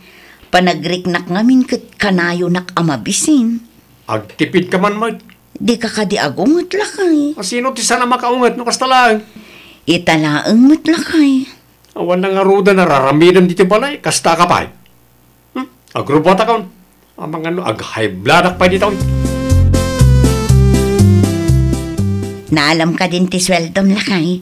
Panagriknak ngamin ket kanayonak a mabisin. Agtipidka man met. Dika kadi agunget, lakay. A, sino ti saan a makaunget no kasta laeng? Ita laeng met, lakay. Awan na ngaruden a raramidem ditoy balay, kasta ka pay. Hmm? Agrubuatakon. Amangan no ag-high blood-ak pay ditoy. Naalam kadin ti sueldom, lakay?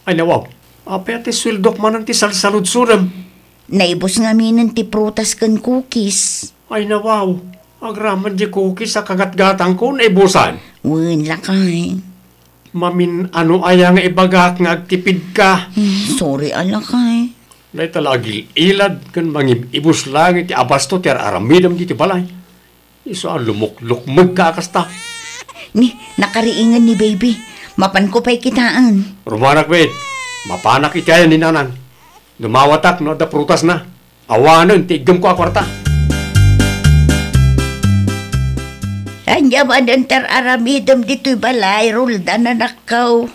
Ay, nawaw. Apay a ti sueldok manen ti salsaludsodem? Naibus ngaminen ti prutas ken cookies. Ay, nawaw. Agraman di cookies a kagatgatangko, naibusan. Wen, lakay. Mamin-ano aya nga ibagak nga agtipidka? Hmm, sorry a, lakay. Dayta la agil-ilad ken mangib-ibus laeng iti abasto ti ar-aramidem ditoy balay. Isu a lumuklukmegka a kasta. Ni, nakariingen ni baby. Mapanko pay kitaen. Rumanak, wait. Mapanak iti ayan ni nanang. Dumawatak no adda prutasna. Awanen ti iggemko a kuarta. Ania manen ti ar-aramidem ditoy balay, Roldan, anakko?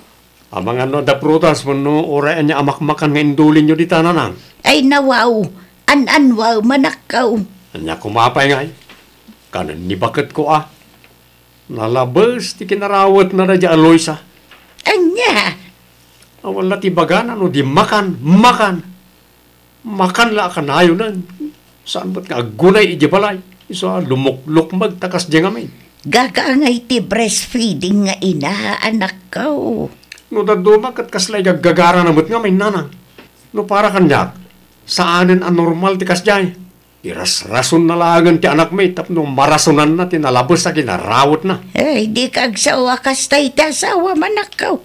Amangan no adda prutas wenno uray ania a makmakan nga indulinyo dita, nanang? Ay, nawaw. An-anwaw, manakkaw. Ania koma pay ngay? Kanen ni baketko a. Nalabes ti kinarawetna daydiay a Loisa. Ania? Awan la ti bagana no di makan, makan. Makan la a kanayonen. Saan met nga aggunay idiay balay? Isu a lumuklukmeg ta kasdiay ngamin. Gagangay ti breastfeeding nga ina, anakko. No dadduma ket kasla igaggagarana met ngamin, nanang. No para kaniak, saanen a normal ti kasdiay. Irasrasonna laengen ti anakmi tapno marasonanna ti nalabes a kinarawetna. Ay, dika agsao a kasta iti asawam, anakko.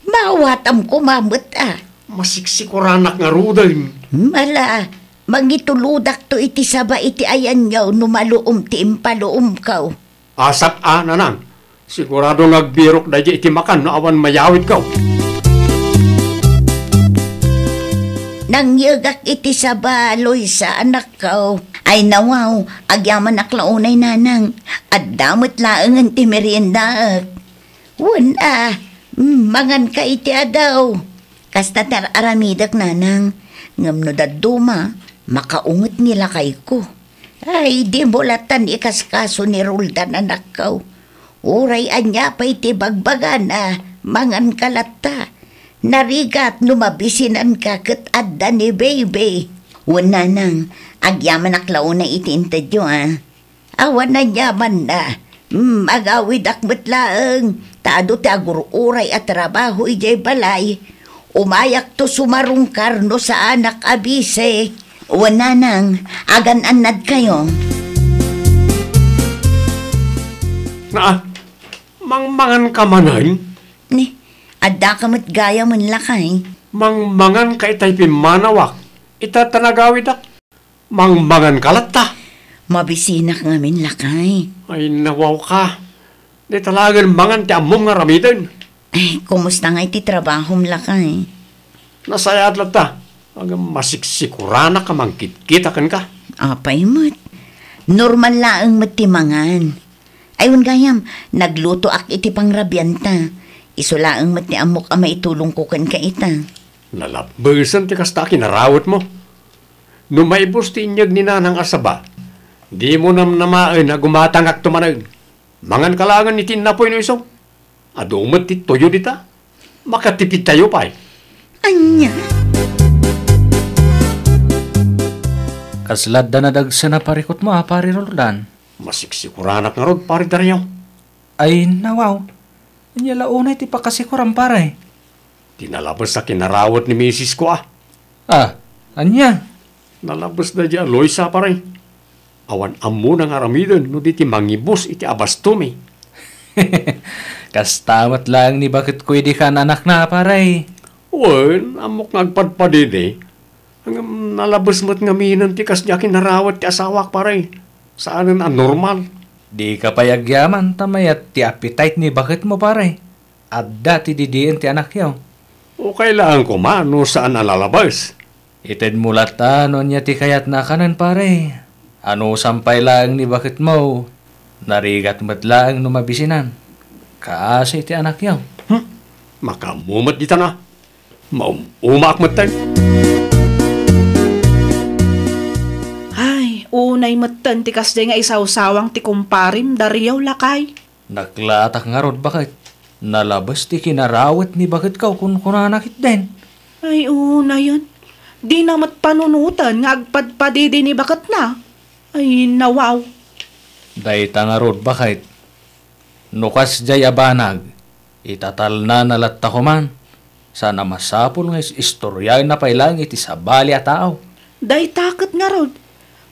Maawatam koma met a. Masiksikoranak ngaruden. Mala, mangitulodakto iti saba iti ayanyo no maluom ti impaluomko. Asak a, nanang. Sigurado nga agbirok daydiay iti makan no awan mayawidko. Nangyegak iti saba, Loisa, anakko. Ay, nawaw, agyamanak la unay, nanang. Adda met laengen ti meriendaek. Wen a, mm, manganka iti adaw. Kasta ti ar-aramidek, nanang. Ngem no dadduma, makaunget ni lakayko. Ay, dimo lattan ikaskaso ni Roldan, anakko. Uray ania pay ti bagbagana, manganka latta. Narigat no mabisinanka ket adda ni baby. Wen, nanang, agyamanak la unay iti intedyo, a. Awan aniamanna. Hmm, agawidak met laeng, ta adu ti agur-uray a trabaho idiay balay. Umayakto sumarungkar no saanak a bisik. Wen nanang, agan-annadkayo. Naa, mangmangan ka manen? Ni, adda ka met gayam, lakay. Mangmangan ka itay pimmanawak, ita ta nagawidak. Mangmangan ka latta. Mabisinak ngamin, lakay. Ay, nawaw ka. Di talagen mangan ti ammom nga aramiden. Ay, kumusta nga iti trabahom, lakay? Nasayaat latta. Agam masiksikuran a mangkitkita kenka. Apay met. Normal laeng met ti mangan. Ay, wen gayam, naglutoak iti pangrabianta. Isu laeng met ti ammok a maitulongko kenka ita. Nalabbesen ti kasta a kinarawetmo. No maibus ti inyeg ni Nanang a saba, dimo namnamaen a gumatangakto manen. Mangan ka laengen iti innapuy no isu. Adu met ti tuyo dita. Makatipidtayo pay. Ania? Kasla adda nadagsen a parikutmo a Pari Roldan? Masiksikoranak ngarud, Pari Dario. Ay, nawaw. Ania la unay ti pakasikoram, pare? Ti nalabes a kinarawet ni misis ko, a. Ah, ania? Nalabes daydiay a Loisa, pare. Awan ammona nga aramiden no di ti mangibus iti abastomi. Kasta met laeng ni baketko idi kaan-anakna, pare. Wen, ammok nga agpadpadidi. Ngem nalabes met ngaminen ti kasdiay a kinarawet ti asawak, pare. Saanen a normal. Dika pay agyaman ta mayat ti appetite ni baketmo, pare. Adda ti didien ti anakyo. Ukay laeng koma no saan a nalabes. Itedmo latta no ania ti kayatna a kanen, pare. Anusam pay laeng ni baketmo, narigat met laeng no mabisinan. Kaasi ti anakyo. Hmm? Makaammo met dita na. Maum-umaak metten. Ay, unay metten ti kasdiay nga isawsawang ti kumparim, Dario, lakay. Naklaatak ngarud, baket. Nalabes ti kinarawet ni baketko, kunkunana ketdin. Ay, unayen. Dina met panunoten nga agpadpadidi ni baketna. Ay, nawaw. Dayta ngarud, baket. No kasdiay a banag, itatalnana latta koman. Saan a masapul nga is-istoriaenna pay laeng iti sabali a tao. Dayta ket ngarud,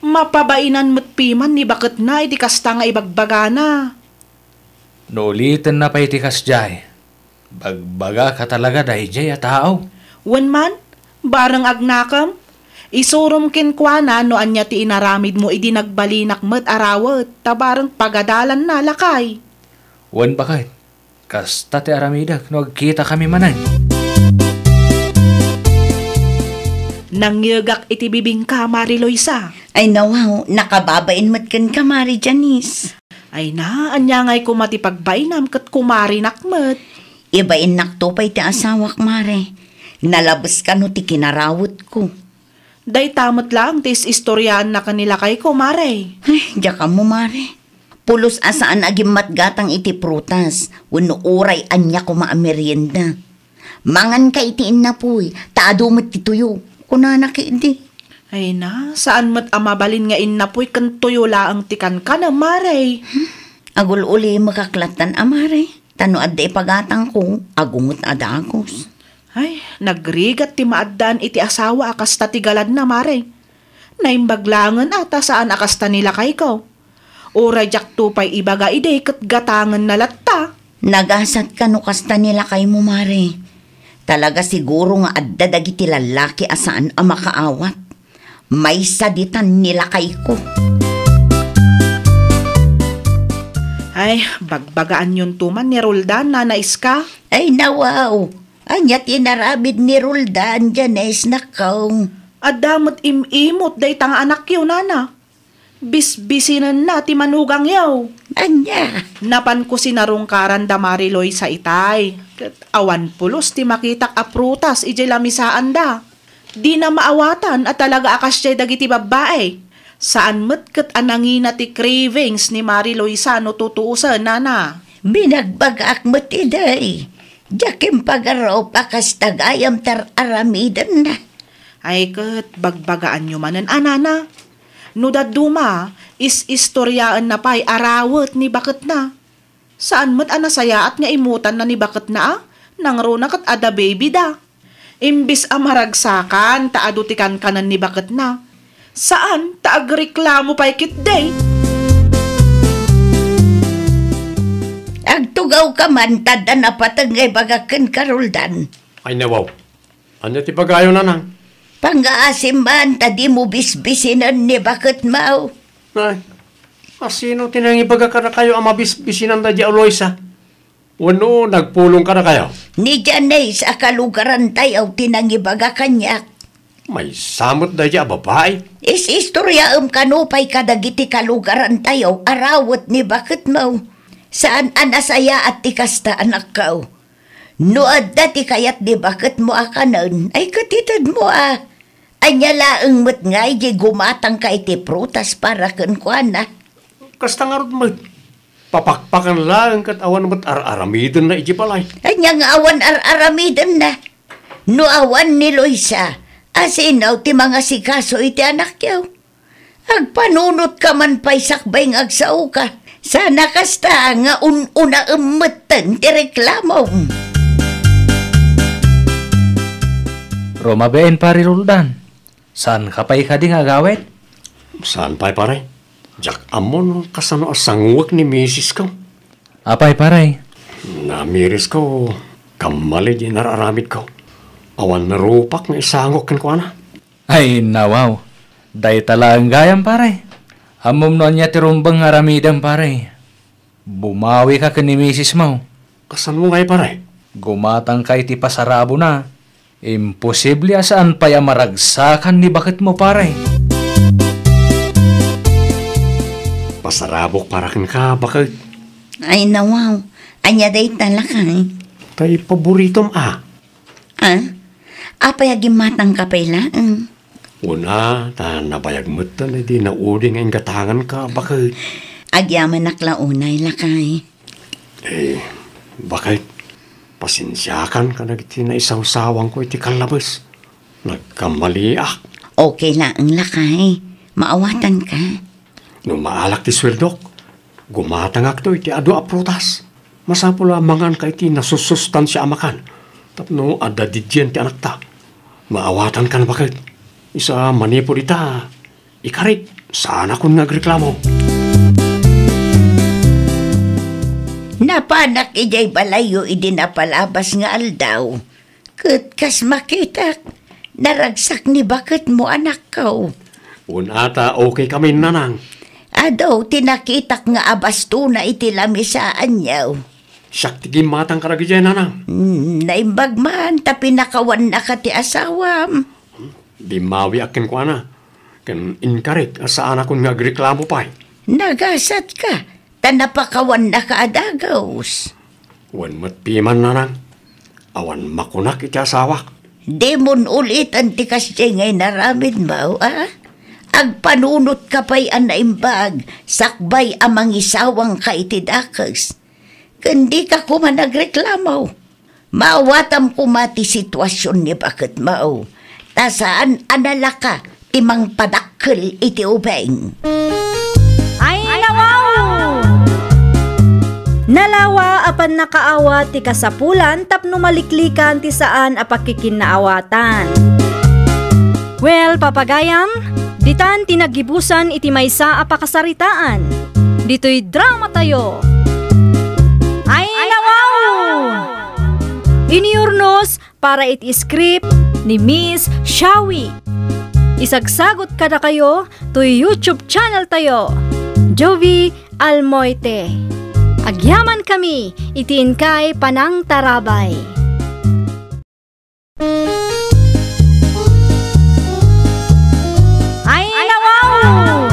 mapabainan met piman ni baketna iti kasta nga ibagbagana. No ulitenna pay ti kasdiay, bagbagaka talaga daydiay a tao. Wen man, bareng agnakem, isurom kenkuana no ania ti inaramidmo idi nagbalinak met a rawet, ta bareng pagadalanna, lakay. Wen, baket, kasta ti aramidek no agkitakami manen. Nangyegak iti bibingka, Mari Loisa. Ay, nawaw, nakababain met kenka, Mari Janice. Ay na, ania ngay koma ti pagbainam ket kumarinak met? Ibainnakto pay ti asawak, Mare. Nalabes kano ti kinarawetko. Dayta met laeng ti is-istoriaanna ken ni lakayko, Mare. Ay, diak ammo, Mare. Pulos a saan a gimmatgatang iti prutas wenno uray ania koma a merienda. Manganka iti innapuy, ta adu met ti tuyo, kunana ketdi. Ay na, saan met a mabalin nga innapuy ken tuyo laeng ti kankanem, Mare. Hmm? Agul-ulimekak lattan a, Mare. Ta no adda ipagatangko, agunget a dagus. Ay, nagrigat ti maaddaan iti asawa a kasta ti galadna, Mare. Naimbag laengen a ta saan a kasta ni lakayko. Uray diakto pay ibaga idi ket gatangenna latta. Nagasat kano kasta ni lakaymo, Mare. Talaga siguro nga adda dagiti lallaki a saan a makaawat. Maysa ditan ni lakayko. Ay, bagbagaanyonto man ni Roldan, Nana Iska. Ay, nawaw. Ania ti inaramid ni Roldan, Janice, nakaw? Adda met im-imot dayta nga anakyo, Nana. Bisbisinenna ti manugangyo. Ania? Napanko sinarungkaran da Mari Loisa itay. Ket awan pulos ti makitak a prutas idiay lamisaanda. Dina maawatan a talaga a kasdiay dagiti babbai. Saan met ket a nangina ti cravings ni Mari Loisa no tutuosen, Nana. Binagbagaak met idi. Diak impagarup a kasta gayam ti ar-aramidenna. Ay ket, bagbagaanyo manen a, Nana. No dadduma, is-istoriaenna pay a rawet ni baketna. Saan met a nasayaat nga imutanna ni baketna a nangruna ket adda baby da. Imbes a maragsakan ta adu ti kankanan ni baketna, saan ta agreklamo pay ketdi. Agtugawka man ta adda napateg nga ibagak kenka, Roldan. Ay, nawaw. Ania ti ibagayo, nanang? Pangngaasim man ta dimo bisbisinen ni baketmo. Ay, asino ti nangibaga kadakayo a mabisbisinan daydi a Loisa? Wenno nagpulong kadakayo? Ni Janice a kalugarantayo ti nangibaga kaniak. Maysa met daydi a babai? Is-istoriaem kano pay kadagiti kalugarantayo a rawet ni baketmo. Saan a nasayaat ti kasta, anakko. No adda ti kayat ni baketmo a kanen, ay ket itedmo a. Ania laeng met ngay diay gumatangka iti prutas para kenkuana? Kasta ngarud met. Papakpakan laeng ket awan met ar-aramidenna idiay balay. Ania nga awan ar-aramidenna? No awan ni Loisa, asino ti mangasikaso iti anakyo? Agpanunotka man pay sakbay nga agsaoka. Saan a kasta nga un-unaem metten ti reklamom. Rumabiin, Pare Roldan. Saanka pay kadi nga agawid? Saan pay, pare. Diak ammo no kasano a sanguek ni misisko. Apay, pare? Namirisko, kammali di nar-aramidko. Awan rupak nga isango kenkuana. Ay, nawaw. Dayta laeng gayam, pare. Ammom no ania ti rumbeng nga aramidem, pare. Bumawika ken ni misismo. Kasano ngay, pare? Gumatangka iti pasarabona. Imposible a saan pay a maragsakan ni baketmo, pare. Pasarabok para kenka, baket. Ay, nawaw. Ania dayta, lakay? Tay paboritom a. Ah? Apay a gimmatangka pay laeng? Una, ta nabayag metten iti naudi nga inggatanganka, baket. Agyamanak la unay, lakay. Eh, baket, pasensiakan kadagiti naisawsawangko iti kallabes. Nagkamaliak. Okay laeng, lakay. Maawatanka. No maalak ti sueldok, gumatangakto iti adu a prutas. Masapul a manganka iti nasusustansia a makan tapno adda didien ti anakta. Maawatankan, baket. Isu a manipud ita, ikarik, saanakon nga agreklamo. Napanak idiay balayyo idi napalabas nga aldaw. Ket kas makitak, naragsak ni baketmo, anakko. Wen ata, okay kami, nanang. Adu ti nakitak nga abastona iti lamisa, aniaw. Siak ti gimmatang kadagiti, nanang. Hmm, naimbag man ta pinakawannaka ti asawam. Bimmawiak kenkuana, ken inkarik a saanakon nga agreklamo pay. Nagasatka, ta napakawannaka a dagus. Wen met piman, nanang, awan makunak iti asawak. Dimon uliten ti kasdiay nga inaramidmo, a? Agpanunotka pay a naimbag sakbay a mangisawangka iti dakes. Ken dika koma nagreklamo. Maawatam koma ti situasion ni baketmo, ta saan a nalaka ti mangpadakkel iti ubing. Ay, nawaw! Nalawa a pannakaawat ti kasapulan tapno maliklikan ti saan a pakikinnaawatan. Well, papagayam, ditan ti naggibusan iti maysa a pakasaritaan. Ditoy dramatayo. Ay, nawaw! Inurnos para iti script ni Miss Shawi. Isagsagot kadakayo toy YouTube channel tayo, Jovi Almoite. Agyaman kami iti inkay panangtarabay. Ay, nawaw!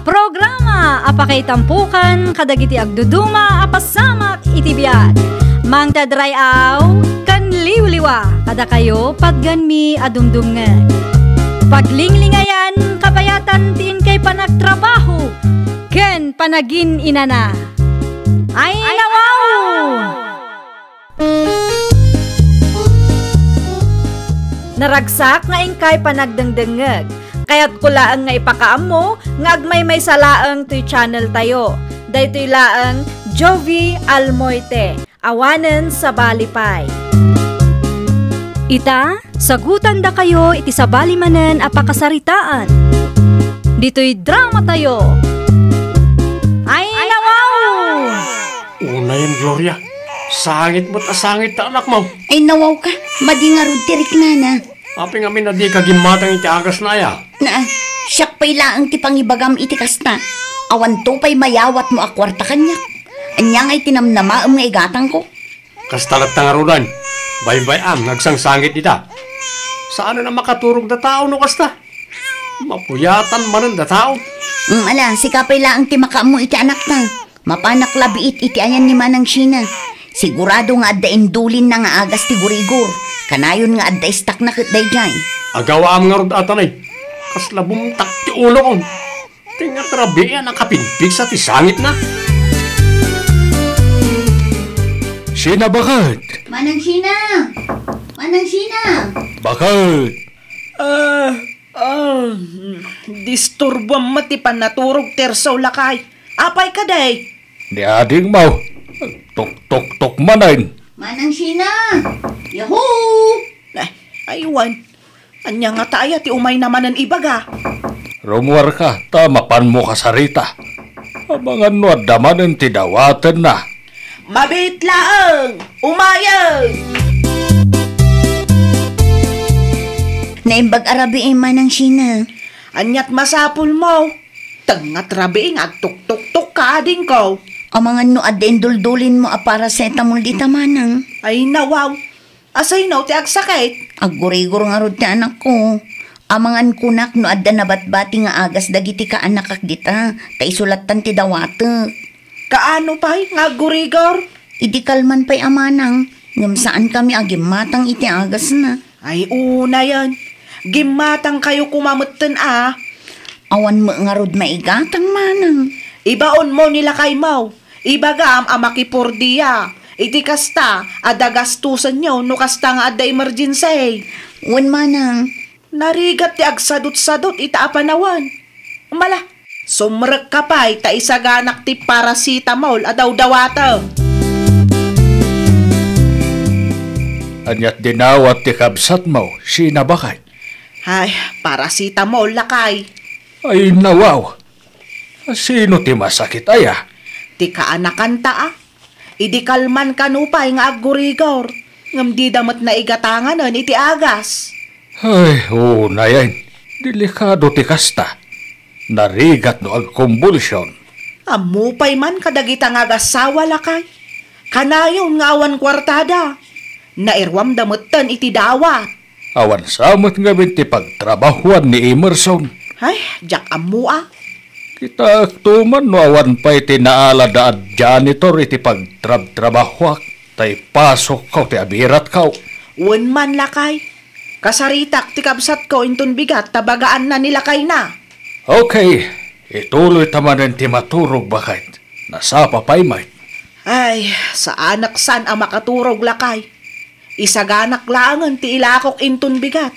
Programa a pakaitampokan kadagiti agduduma a pasamak iti biag. Mangted ray-aw ken liwliwa kadakayo patgenmi a dumdumngeg. Paglinglingayan kabayatan ti inkay panagtrabaho ken panagin-inana. Ay, nawaw! Naragsak nga inkay panagdengdengngeg. Kayatko laeng nga ipakaammo nga agmaymaysa laeng toy channel tayo. Daytoy laeng Jovi Almoite. Awanen sabali pay. Ita, sagutandakayo iti sabali manen a pakasaritaan. Ditoy dramatayo. Ay, nawaw! Unayen, Gloria. Sangit met a sangit ta anakmo. Ay, nawawka. Madi ngarud ti riknana. Apay ngamin a dika gimmatang iti agasna aya? Na, siak pay laeng ti pangibagam iti kasta. Awanto pay mayawatmo a kuarta kaniak. Ania ngay ti namnamaem nga igatangko? Kasta latta ngaruden. Baybay-am nga agsangsangit dita. Saanen a makaturogda tao no kasta. Mapuyatan manen da tao. Mm, ala, sika pay laeng ti makaammo iti anakta. Mapanak la biit iti ayan ni Manang Shina. Sigurado nga adda indulinna nga agas ti gurigor. Kanayon nga adda istakna ket daydiay. Agawaam ngarud, Atanay. Kasla bumtak ti ulokon. Ti nga trabian a kapigpigsa ti sangitna. Shina, baket? Manang Shina! Manang Shina! Baket? Ah, ah, disturbuam met ti pannaturog, Tirso, lakay. Apay kadi? Ni adingmo. Tuktuktok manen. Manang Shina! Yahoo! Eh, ay wen. Ania ngata aya ti umayna manen ibaga? Rummuarka ta mapanmo kasarita. Amangan no adda manen ti dawatenna. Mabiit laeng! Umayen! Naimbag a rabii, Manang Shina. Aniat masapulmo? Tengngat rabii nga agtuktuktok ka, adingko. Amangan no adda induldulinmo a paracetamol dita, Manang. Ay, nawaw. Asino ti agsakit? Aggurigor ngarud ti anakko. Amangan kunak no adda nabatbati nga agas dagiti kaanakak dita, ta isu lattan ti dawatek. Kaano pay nga aggurigor? Idi kalman pay a manang, ngem saankami a gimmatang iti agasna. Ay, unayen. Gimmatangkayo koma metten a. Awan met ngarud maigatang, manang. Ibaonmo ni lakaymo. Ibagam a makipordia. Iti kasta, adda gastusenyo no kasta nga adda emergency. Wen, manang. Narigat ti agsadutsadut ita a panawen. Mala, sumrekka pay ta isaganak ti paracetamol a dawdawatem. Aniat dinawat ti kabsatmo, Shina, baket? Ay, paracetamol, lakay. Ay, nawaw. Sino ti masakit aya? Ti kaanakanta a. Idi kalman kano pay nga aggurigor, ngem dida met naigatanganen iti agas. Ay, unayen, delikado ti kasta. Narigat no agkombulsion. Ammo pay man kadagita nga agassawa, lakay. Kanayon nga awan kuartada. Nairuamda metten iti dawat. Awan sa met ngamin ti pagtrabahuan ni Emerson. Ay, diak ammo a. Kitaekto man no awan pay ti naalada a janitor iti pagtrabtrabahuak, ta ipasokko ti abiratko. Wen man, lakay. Kasaritak ti kabsatko inton bigat ta bagaanna ni lakayna. Okay, ituloy ta manen ti maturog, baket. Nasapa pay met. Ay, saanak san a makaturog, lakay. Isaganak laengen ti ilakok inton bigat.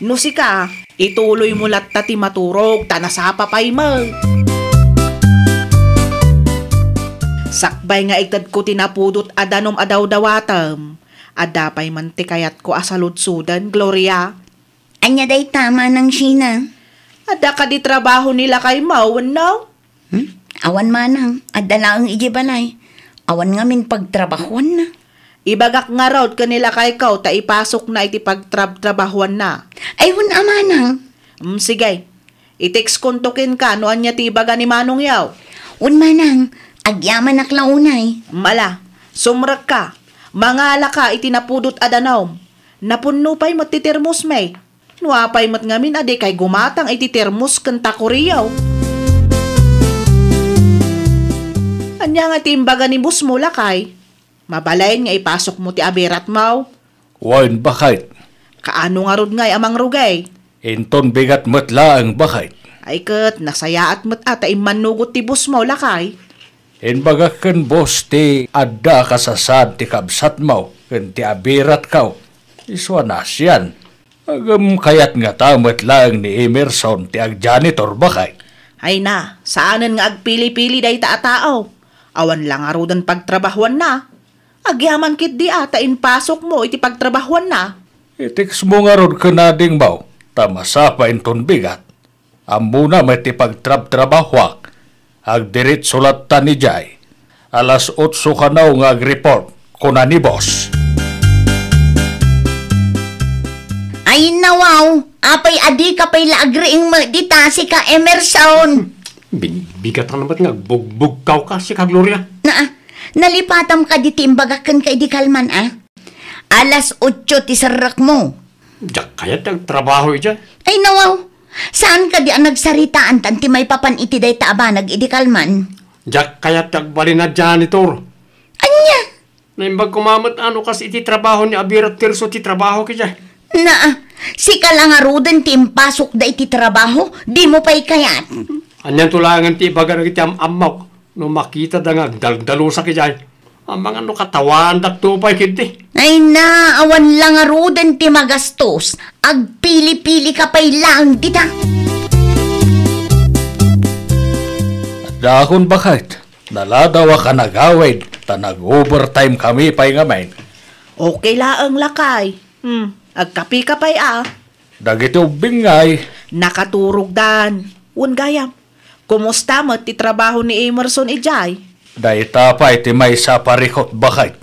No sika, ituloymo latta ti maturog ta nasapa pay met. Sakbay nga itedko ti napudot a danum a dawdawatem, adda pay man ti kayatko a saludsoden, Gloria. Ania dayta, Manang Shina? Adda kadi trabaho ni lakaymo wenno? Hmm? Awan, manang, adda laeng idiay balay. Awan ngamin pagtrabahuanna. Ibagak ngarud ken ni lakayko ta ipasokna iti pagtrabtrabahuanna. Ay, wen a, manang. Mm, sige. I-text konto kenka no ania ti ibaga ni manongyo. Wen, manang, agyamanak la unay. Mm, ala, sumrekka. Mangalaka iti napudot a danum. Napunno pay met ti termosmi. No apay met ngamin a dikay gumatang iti termos ken takoriyo. Ania nga ti imbaga ni bossmo, lakay? Mabalin nga ipasokmo ti abiratmo? Wen, baket. Kaano ngarud ngay a mangrugay? Inton bigat met laeng, baket. Ay ket, nasayaat met a ta immannugot ti bossmo, lakay. Imbagak ken boss ti adda a kasasaan ti kabsatmo ken ti abiratko. Isu a naasian. Ngem kayat ngata met laeng ni Emerson ti agjanitor, baket? Ay na, saanen nga agpili-pili dayta a tao. Awan la ngaruden pagtrabahuanna. Agyaman ketdi a ta impasokmo iti pagtrabahuanna. I-textmo ngarud ken adingmo, ta masapa inton bigat. Ammona met ti pagtrabtrabahoak. Agdiretso latta idiay. Alas otso kano nga agreport, kuna ni boss. Ay, nawaw, apay a dika pay la agriing met dita, sika Emerson? Bigbigatan met nga agbugbugkawka, sika Gloria. Naa, nalipatam kadi ti imbagak kenka idi kalman, a? Alas otso ti serrekmo. Diak kayat ti agtrabaho idiay. Ay, nawaw. Saan kadi a nagsaritaan tan ti maipapan iti dayta a banag idi kalman? Diak kayat ti agbalin a janitor. Ania? Naimbag koma met a no kas iti trabaho ni Abira Tirso ti trabahok idiay. Naa, sika la ngaruden ti impasokda iti trabaho, dimo pay kayat. Anianto laengen ti ibaga dagiti am-ammok no makitada nga agdaldalusak idiay? Amangan no katawaandakto pay ketdi. Ay na, awan la ngaruden ti magastos. Agpili-pili ka pay laeng dita. Adda akon baket. Naladaw a kanagawid, ta nag-overtime kami pay ngamin. Okay laeng, lakay. Hmm, agkape ka pay, a? Dagiti ubbing ngay. Nakaturogdan. Wen gayam, kumusta met ti trabaho ni Emerson idiay? Dayta pay ti maysa a parikut, baket.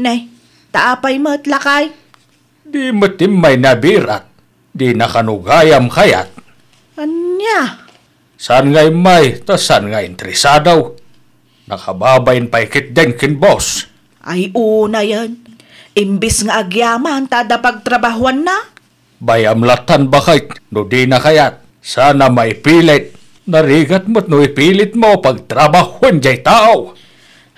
Ne, ta apay met, lakay? Di met immay ni Abirat. Dina kano gayam kayat. Ania? Saan nga immay, ta saan nga interesado. Nakababain pay ketdin ken boss. Ay, unayen. Imbis nga agyaman ta adda pagtrabahoanna. Bay-am lattan, baket, no dina kayat. Saan a maipilit. Narigat met no ipilitmo pagtrabahoen diay tao.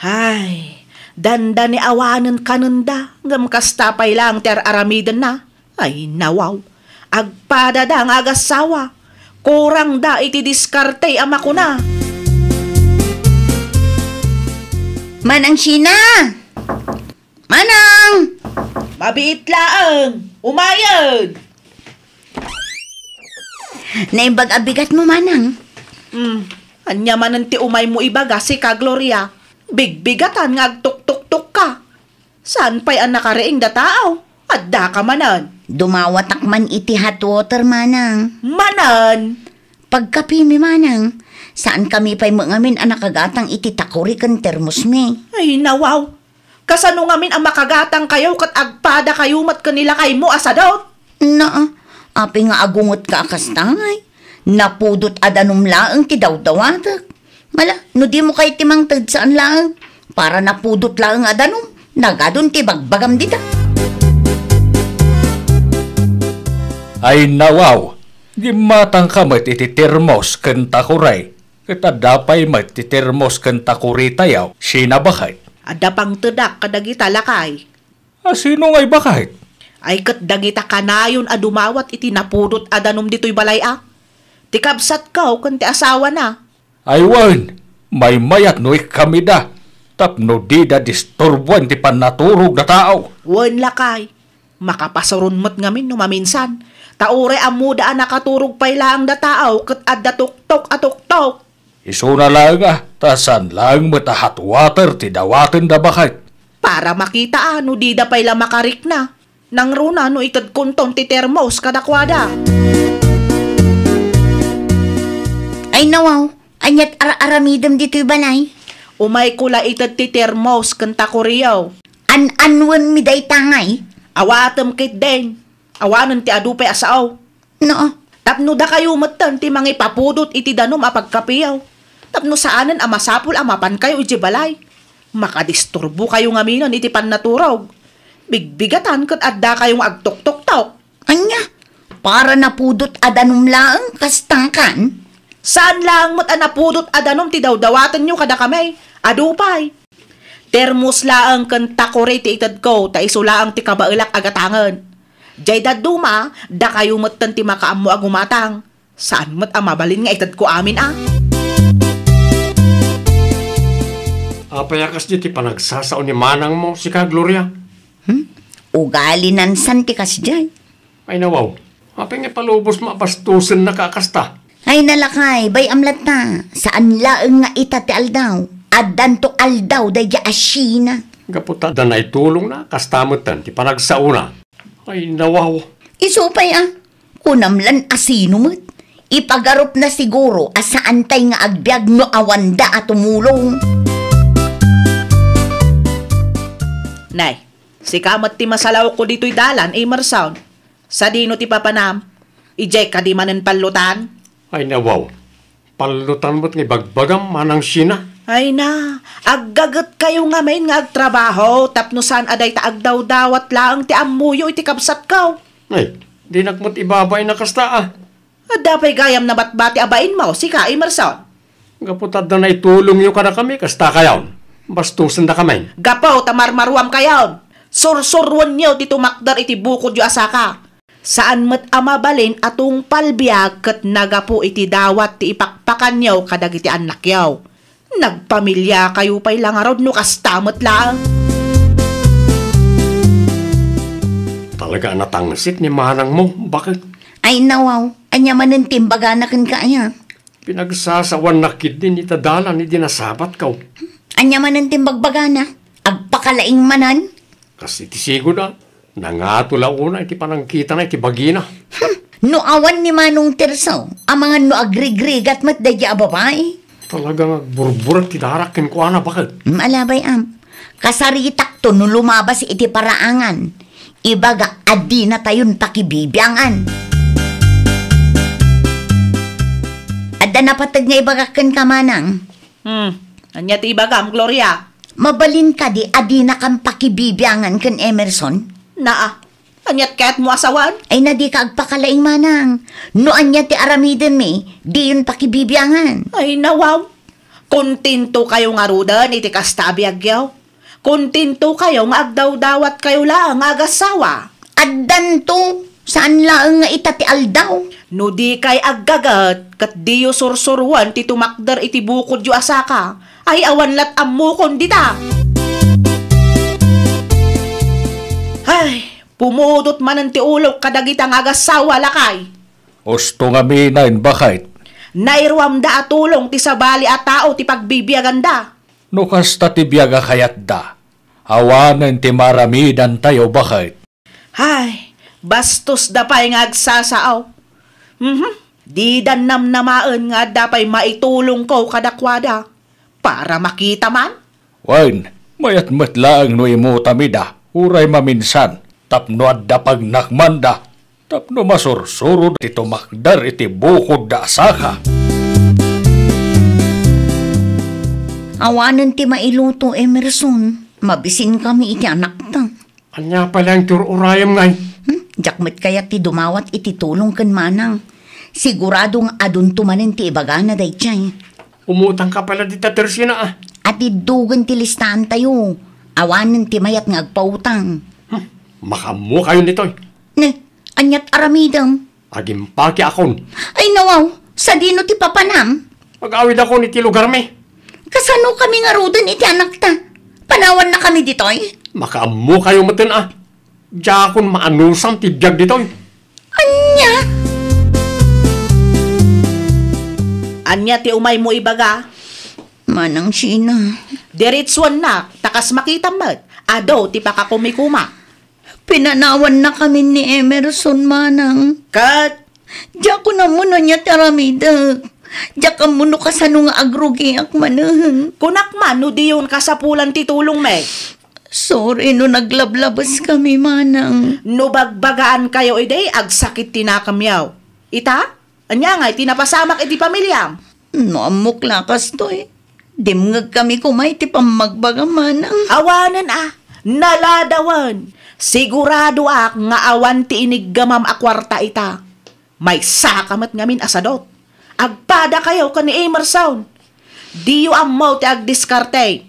Ay, dandani awanen kanenda, ngem kasta pay laeng ti ar-aramidenna. Ay, nawaw. Agpadada nga agassawa. Kurangda iti diskarte a makuna. Manang Sheena! Manang! Mabiit laeng! Umayen! Naimbag a bigatmo, Manang. Hmm, ania manen ti umaymo ibaga, sika Gloria? Bigbigatan nga agtuktuktok ka. Saan pay a nakariing da tao? Adda ka manen. Dumawatak man iti hot water, Manang. Manen? Pagkapimi, Manang. Saan kami pay met ngamin a nakagatang iti takuri ken termos mi. Ay, nawaw. Kasano ngamin a makagatang kayo ket agpada kayo met ken ni lakaymo a sadut? Naa, apay nga agunget ka a kasta, ngay? Napudot a danum laeng ti dawdawatek. Mala, no dimo kayat ti mangted, saan laeng. Para napudot laeng a danum, nagadun ti bagbagam dita. Ay, nawaw, gimmatangka met iti termos ken takuri. Ket adda pay met ti termos ken takuritayo, Sheena, baket. Adda pangtedak kadagita, lakay. A, sino ngay, baket? Ay, ket dagita kanayon a dumawat iti napudot a danum ditoy balay a. Ti kabsatko ken ti asawana. Ay wen, maymayat no ikkamida, tapno dida disturboen ti pannaturog da tao. Wen, lakay. Makapasuron met ngamin no maminsan, ta uray ammoda a nakaturog pay laeng da tao ket adda tuktok a tuktok. Isuna laeng a, ta saan laeng met a hot water ti dawatenda, baket. Para makita a no dida pay la makarikna. Nangruna no itedkonton ti termos kadakuada. Ay nawaw, aniat ar-aramidem ditoy balay? Umayko la ited ti termos ken takuriyo. An-anwenmi dayta ngay? Awatem ketdin. Awanen ti adu pay a sao. No. Tapno dakayo metten ti mangipapudot iti danum a pagkapiyo. Tapno saanen a masapul a mapankayo idiay balay. Makadisturbokayo ngaminen iti pannaturog. Bigbigatan ket addakayo nga agtuktoktok. Ania? Para napudot a danum laeng, kastakan? Saan laeng met a napudot a danum ti dawdawatenyo kadakami. Adu pay. Termos laeng ken takuri ti itedko, ta isu laeng ti kabaelak a gatangen. Diay dadduma, dakayo metten ti makaammo a gumatang. Saan met a mabalin nga itedko amin a? Apay a kasdi ti panagsasao ni manangmo, sika, Gloria? Hmm? Ugali nansan ti kasdiay. Ay, nawaw. Apay nga palubos mabastosen na ka kasta? Ay, nalakay, bay-am latta. Saan laeng nga ita ti aldaw. Addanto aldaw daydiay a Sheena. Gapu ta adda naitulongna, kasta metten ti panagsaona. Ay, nawaw. Isu pay a, kunam lan a sino met. Ipagarupna siguro a saantay nga agbiag no awanda a tumulong. Nay, sika met ti masalawko ditoy dalan, Emerson. Sadino ti papanam? Idiay kadi manen pallutan? Ay, nawaw. Pallutan met nga ibagbagam, Manang Sheena. Ay na, aggagetkayo ngamin nga agtrabaho tapno saan a dayta agdawdawat laeng ti ammoyo iti kabsatko. Ay, dinak met ibabain a kasta, a. Adda pay gayam nabatbati a bainmo, sika, Emerson? Gapu ta adda naitulongyo kadakami, kasta kayon. Bastosendakamin. Gapu ta marmaruam kayon. Sursuruenyo ti tumakder iti bukodyo a saka. Saan met a mabalin a tungpal biag ket nagapu iti dawat ti ipakpakanyo kadagiti annakyo. Nagpamiliakayo pay la ngarud no kasta met laeng. Talaga a natangsit ni manangmo, baket? Ay, nawaw, ania manen ti imbagana kenka aya? Pinagsasawannak ketdin ita dalan idi nasabatko. Ania manen ti imbagbagana? Agpakalaing manen? Kas iti sigud a, nangato la unay ti panangkitana iti bagina. Hmm, no awan ni Manong Tirso, amangan no agrigrigat met daydi a babai. Talagang agburburak ti darak kenkuana, baket. Malabay am. Kasaritakto no lumabas iti paraangan. Ibaga a dinatayon pakibibiangan. Adda napateg nga ibagak kenka, Manang. Hmm, ania ti ibagam, Gloria? Mabalin kadi a dinakam pakibibiangan ken Emerson? Naa, aniat kayatmo a sawen? Ay, na dika agpakalaing, Manang. No ania ti aramidenmi, diyon pakibibiangan. Ay, nawaw. Kontento kayo ngaruden iti kasta a biagyo? Kontento kayo nga agdawdawat kayo laeng nga agassawa? Addanto, saan laeng nga ita ti aldaw. No dikay aggaget, ket diyo sursuruen ti tumakder iti bukodyo a saka, ay awan lat ammokon dita. Ay, pumudot manen ti ulok kadagita nga agassawa, lakay. Usto ngamin, baket. Nairuamda a tulong ti sabali a tao ti pagbibiaganda. No kasta ti biag a kayatda, awanen ti maaramidantayo, baket. Hay, bastosda pay nga agsasao. Mhm. Didan namnamaen nga adda pay maitulongko kadakuada. Para makita man. Wen, mayat met laeng no imutam ida, uray maminsan, tapno adda pagnakmanda, tapno masursuroda ti tumakder iti bukodda a saka. Awanen ti mailuto, Emerson. Mabisinkami iti anakta. Ania pay laeng ti ur-urayem, ngay? Hmm? Diak met kayat ti dumawat iti tulong ken Manang. Sigurado nga adunto manen ti ibagana daydiay. Umutangka pay la dita, Tersina, a. Atiddogen ti listaantayo. Awanen ti mayat nga agpautang. Hmm, makaammokayon ditoy. Ne, aniat aramidem? Agimpakiakon. Ay, nawaw, sadino ti papanam? Agawidakon iti lugarmi. Kasanokami ngaruden iti anakta? Panawannakami ditoy? Makaammokayo metten, a. Diakon maanusam ti biag ditoy. Ania? Ania ti umaymo ibaga? Manang Sheena. Diretsuennak, ta kas makitam met, adu ti pakakumikuma. Pinanawannakamin ni Emerson, Manang. Ket? Diakon ammo no ania ti aramidek. Diak ammo no kasano nga agrugiak manen. Kunak man no diyon kasapulan ti tulongmi. Sorry no naglablabeskami, Manang. No bagbagaankayo idi, agsakit ti nakemyo. Ita? Ania ngay ti napasamak iti pamiliam? No ammok la kastoy, dimngegkami koma iti pammagbagam, Manang. Awanen a, naladawen. Siguradoak nga awan ti iniggamam a kuarta ita. Maysaka met ngamin a sadut. Agpadakayo ken ni Emerson. Diyo ammo ti agdiskarte.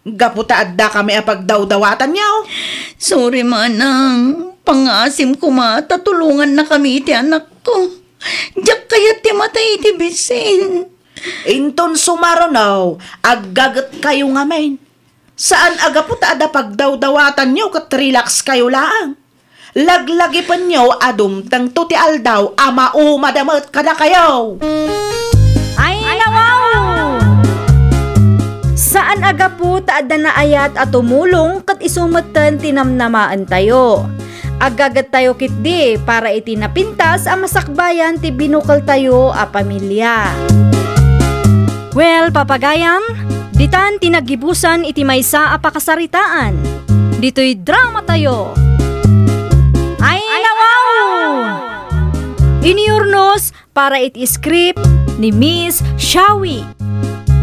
Gapu ta addakami a pagdawdawatanyo. Sorry, Manang. Pangngaasim koma ta tulongannakami iti anakko. Diak kayat ti matay iti bisin. Inton sumaruno, aggagetkayo ngamin. Saan a gapu ta adda pagdawdawatanyo ket relax kayo laeng. Laglagipenyo a dumtengto ti aldaw a maumada met kadakayo. Ay, nawaw! Saan a gapu ta adda naayat a tumulong ket isu metten ti namnamaentayo. Aggagettayo ketdi para iti napintas a masakbayan ti binukeltayo a pamilia. Well, papagayam, ditan ti naggibusan iti maysa a pakasaritaan. Ditoy dramatayo. Ay, nawaw! Inurnos para iti script ni Miss Shawi.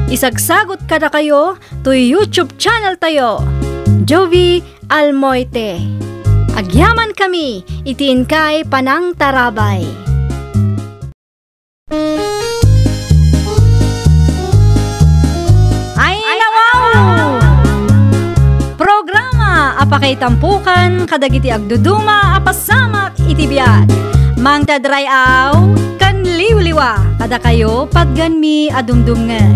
Isagsagot kadakayo toy YouTube channel tayo, Jovi Almoite. Agyaman kami iti inkay panangtarabay. Ay, nawaw! Programa a pakaitampukan kadagiti agduduma a pasamak iti biag. Mangted ray-aw ken liwliwa kadakayo patgenmi a dumdumngeg.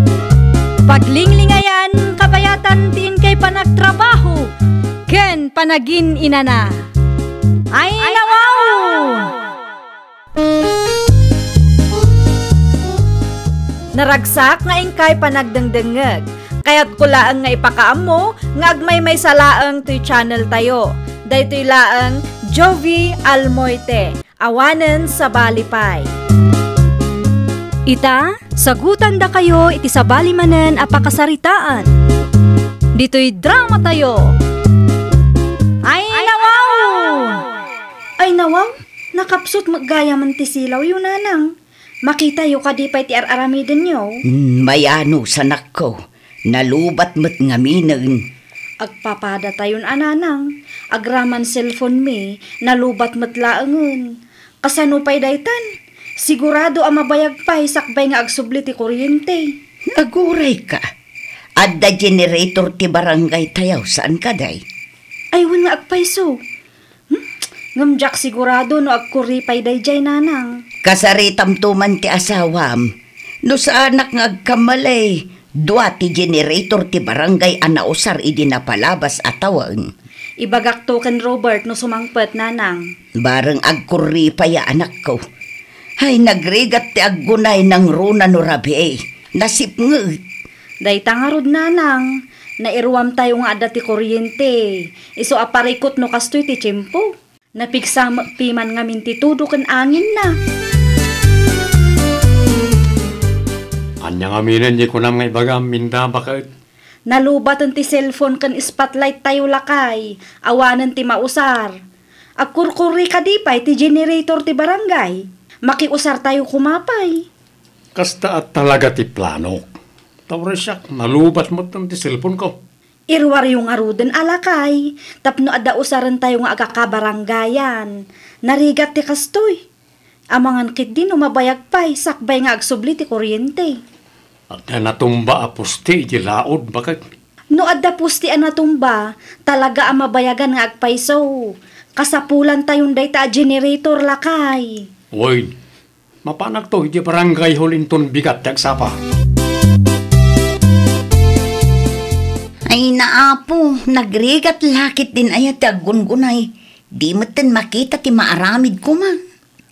Paglinglingayan kabayatan ti inkay panagtrabaho ken panagin-inana. Ay, nawaw! Naragsak nga inkay panagdengdengngeg. Kayatko laeng nga ipakaammo nga agmaymaysa laeng toy channel tayo. Daytoy laeng Jovi Almoite, awanen sabali pay. Ita, sagutandakayo iti sabali manen a pakasaritaan. Ditoy dramatayo. Ay, nawaw! Ay, nawaw! Nakapsut met gayamen ti silawyo, nanang. Makitayo kadi pay ti ar-aramidenyo? Hmm, mayanos, anakko. Nalubat met ngaminen. Agpapadatayon a, nanang. Agraman cellphone mi, nalubat met laengen. Kasano pay daytan? Sigurado a mabayag pay sakbay nga agsubli ti kuryente. Agurayka. Adda generator ti barangay tayo, saan kadi? Ay, wen nga agpayso. Hmm? Ngem diak sigurado no agkurri pay daydiay, nanang. Kasaritamto man ti asawam. No saanak nga agkamali, dua ti generator ti barangay a nausar idi napalabas a tawen. Ibagakto ken Robert no sumangpet, nanang. Bareng agkurri pay a, anakko. Hay, nagrigat ti aggunay nangruna no rabii. Nasipnget. Dayta ngarud, nanang, nairuamtayo nga adda ti kuryente. Isu a parikut no kastoy ti tiempo. Napigsa met piman ngamin ti tudo ken anginna. Ania ngaminen ti kunam nga ibagam, Minda, baket? Nalubaten ti cellphone ken spotlight tayo, lakay. Awanen ti mausar. Agkurkurri kadi pay ti generator ti barangay. Makiusar tayo koma pay. Kasta a talaga ti planok. Ta uray siak, nalubat met ti cellphone ko. Iruaryo ngaruden a lakay, tapno adda usarentayo nga agkakabaranggayan. Narigat ti kastoy. Amangan ketdi no mabayag pay sakbay nga agsubli ti kuryente. Adda natumba a poste iti laod, baket? No adda poste a natumba, talaga a mabayagan nga agpayso. Kasapulantayon dayta a generator, lakay. Wen, mapanakto iti barangay hall inton bigat ti agsapa. Ay, naapo, nagrigat la ketdin aya ti aggungunay. Di metten makita ti maaramid koma.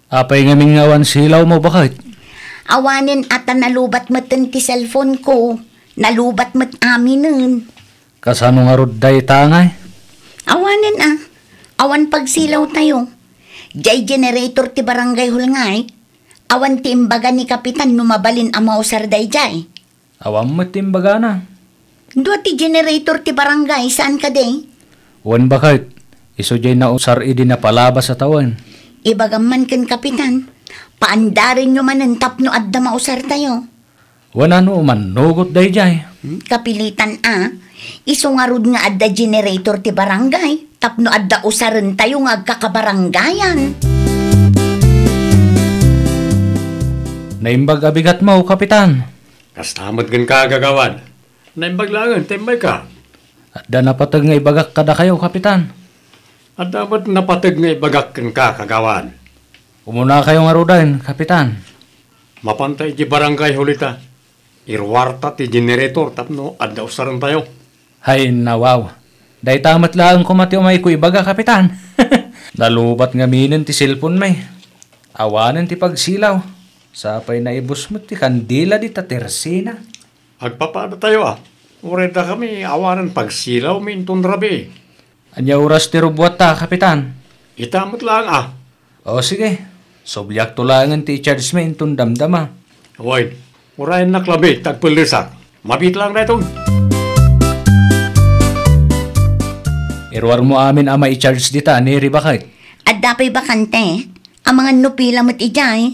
Apay ngamin nga awan silawmo, baket? Awanen a ta nalubat metten ti cellphone ko. Nalubat met aminen. Kasano ngarud dayta ngay? Awanen a. Awan pagsilawtayo. Jay generator ti barangay hall ngay. Awan ti imbaga ni Kapitan no mabalin a mausar dayjay. Awan met ti imbagana. Dua ti generator ti barangay, saan kadi? Wen, baket, isu jay nausar idi napalabas a tawen. Ibagam man ken Kapitan, paandarenyo manen tapno adda mausartayo. Wen, no mannugot dayjay. Hmm, kapilitan a, isu ngarud nga adda generator ti barangay tapno adda usarentayo nga agkakabarangayan. Naimbag a bigatmo, Kapitan. Kasta met kenka, Kagawad. Naimbag laengen ta imbayka. Adda napateg nga ibagak kadakayo, Kapitan. Adda met napateg nga ibagak kenka, Kagawad. Umunakayo ngaruden, Kapitan. Mapanta iti barangay hall ita. Iruarta ti generator tapno adda usarentayo. Hay, nawaw. Dayta met laeng koma ti umayko ibaga, Kapitan. Nalubat ngaminen ti cellphone mi. Awanen ti pagsilaw. Sapay naibus met ti kandila dita tersina. Agpapadatayo a. Uray dakami awanen pagsilawmi inton rabii. Ania oras ti rubuatta, Kapitan? Ita met laeng a. O, sige. Subliakto laengen ti i-charge mi inton damdama. Wen, urayennak labi, ta agpellesak. Mabiit laeng daytoy. Iruarmo amin a mai-charge dita, Neri, baket. Adda pay bakante? Amangan no pila met idiay?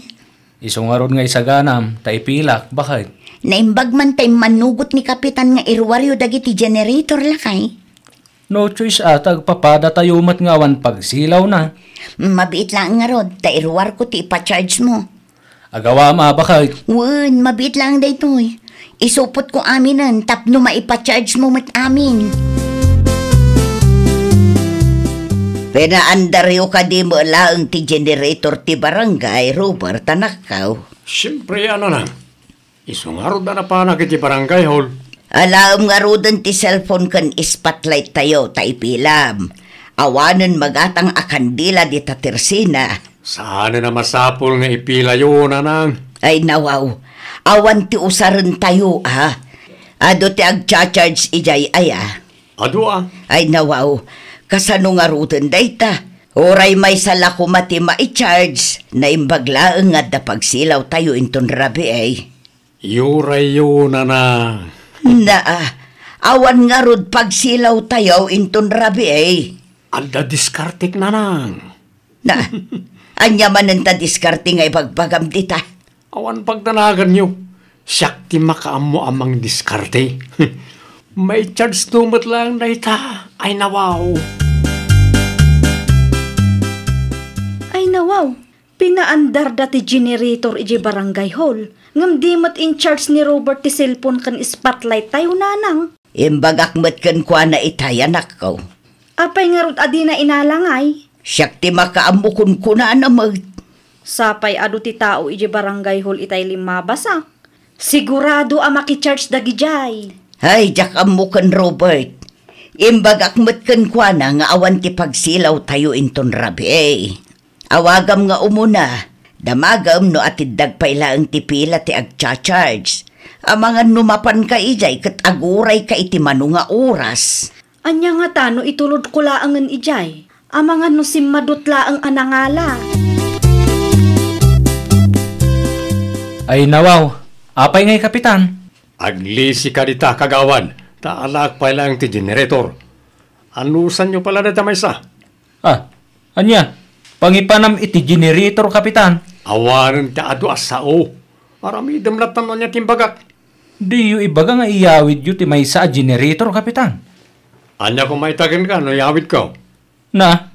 Isu ngarud nga isaganam, ta ipilak, baket. Naimbag man ta immanugot ni Kapitan nga iruaryo dagiti generator, lakay. No choice a, ta agpapadatayo met nga awan pagsilawna. Mabiit laeng ngarud, ta iruarko ti ipa-charge mo. Agawam a, baket. Wen, mabiit laeng daytoy. Isupotko aminen tapno maipa-charge mo met amin. Pinaandaryo kadi met laeng ti generator ti barangay, Robert, anakko? Siempre, a, nanang. Isu ngarud a napanak iti barangay hall. Alaem ngaruden ti cellphone ken spotlight tayo ta ipilam. Awanen magatang a kandila dita tersina. Saanen a masapul nga ipilayo, nanang. Ay, nawaw. Awan ti usaren tayo, a. Adu ti agcha-charge idiay aya. Adu a. Ay, nawaw. Kasano ngaruden dayta? Uray maysa la koma ti mai-charge, naimbag laeng nga adda pagsilaw tayo inton rabii. Uray yo, nanang. Naa, awan ngarud pagsilaw tayo inton rabii. Adda diskartek, nanang. Na, ania manen ta diskarte nga ibagbagam dita? Awan pagdanaganyo. Siak ti makaammo a mangdiskarte. Mai-charge to met laeng dayta. Ay, nawaw. Ay, nawaw. Pinaandarda ti generator idiay barangay hall. Ngem di met in-charge ni Robert ti cellphone ken spotlight tayo, nanang. Imbagak met kenkuana itay, anakko. Apay ngarud a dina inalangay? Siak ti makaammo kunkunana met. Sapay adu ti tao idiay barangay hall itay limmabasa. Sigurado a maki-charge dagidiay. Ay, diak ammo ken Robert. Imbagak met kenkuana nga awan ti pagsilaw tayo inton rabii. Awagam nga umuna, damagem no atiddag pay laeng ti pila ti agcha-charge. Amangan no mapanka idiay ket agurayka iti mano nga oras. Ania ngata no itulodko laengen idiay? Amangan no simmadut laeng a nangala. Ay, nawaw. Apay ngay, Kapitan? Aglisi ka dita, kagawad, ta alaak pay laeng ti generator. Anusanyo pala dayta maysa? Ah, ania? Pangipanam iti generator, Kapitan? Awanen ti adu a sao. Aramidem latta no ania ti imbagak. Diyo ibaga nga iyawidyo ti maysa a generator, Kapitan? Ania koma ita kenka no iyawidko? Na,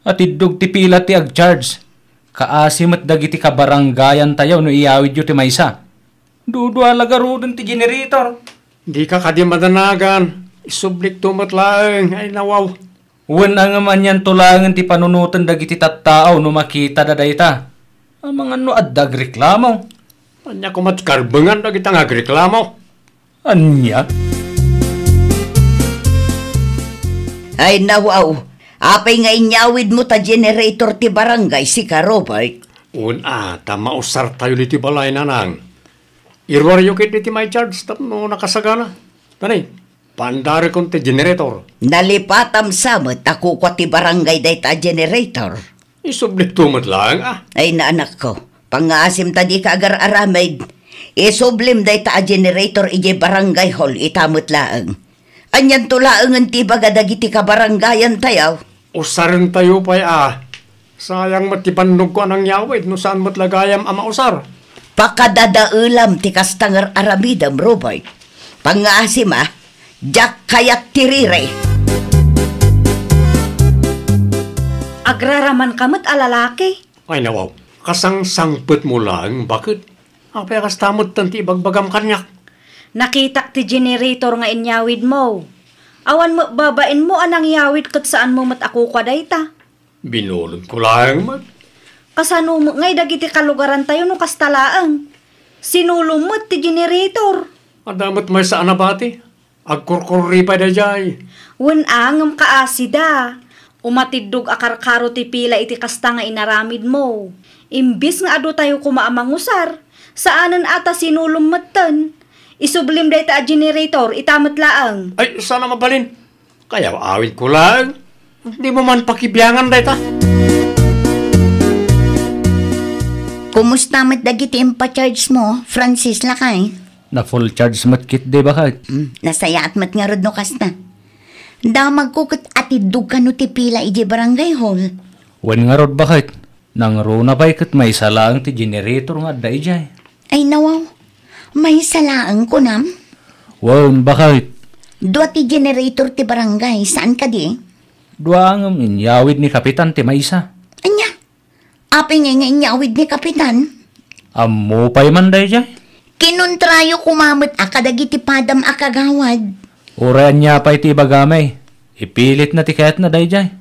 atiddog ti pila ti agcharge. Kaasi met dagiti kabarangayan tayo no iyawidyo ti maysa. Dudua la garuden ti generator. Dika kadi madanagan. Isublikto met laeng. Ay, nawaw. Wen a ngem anianto laengen ti panunoten dagiti tattao no makitada dayta. Amangan no adda agreklamo. Ania koma ti karbengan dagita nga agreklamo? Ania? Ay, nawaw. Apay nga inyawidmo ta generator ti barangay, sika, Robert? Wen a, ta mausartayo ditoy balay, nanang. Iruaryo ketdi ti mai-charge tapno nakasagana. Tani, paandarekon ti generator. Nalipatam sa met a kukua ti barangay dayta a generator. Isublikto met laeng, a. Ay, naanakko, pangngaasim ta dika agar-aramid. Isublim dayta a generator idiay barangay hall, ita met laeng. Anianto laengen ti ibaga dagiti kabarangayan tayo? Usarentayo pay a. Sayang met ti bannogko a nangyawid no saan met la gayam a mausar. Pakadadaelam ti kasta nga ar-aramidem, Robert. Pangngaasim a, diak kayat ti riri. Agraraman ka met a lalaki. Ay, nawaw, kasangsangpetmo laeng, baket? Apay a kasta metten ti ibagbagam kaniak? Nakitak ti generator nga inyawidmo. Awan met babainmo a nangyawid ket saanmo met a kukua dayta. Binulodko laeng met. Kasano met ngay dagiti kalugarantayo no kasta laeng? Sinulom met ti generator. Adda met maysa a nabati. Agkurkurri pay daydiay. Wen a, ngem kaasida. Umatiddog a karkaro ti pila iti kasta nga inaramidmo. Imbis nga adutayo koma a mangusar, saanen a ta sinulom metten. Isublim dayta a generator, ita met laeng. Ay, saan a mabalin. Kayaw-awidko laeng. Dimo man pakibiangan dayta. Kumusta met dagiti impa-charge mo, Francis, lakay? Na-full charge met ketdi, baket. Hmm, nasayaat met ngarud no kasta. Damagko ket atiddog kano ti pila idiay barangay hall. Wen ngarud, baket. Nangruna pay ket maysa laeng ti generator nga adda idiay. Ay, nawaw. Maysa laeng, kunam? Wen, baket. Dua ti generator ti barangay, saan kadi? Dua ngem inyawid ni Kapitan ti maysa. Ania? Apay ngay nga inyawid ni Kapitan? Ammo pay man daydiay. Kinuntrayo koma met a kadagiti padam a kagawad. Uray ania pay ti ibagami, ipilitna ti kayatna daydiay.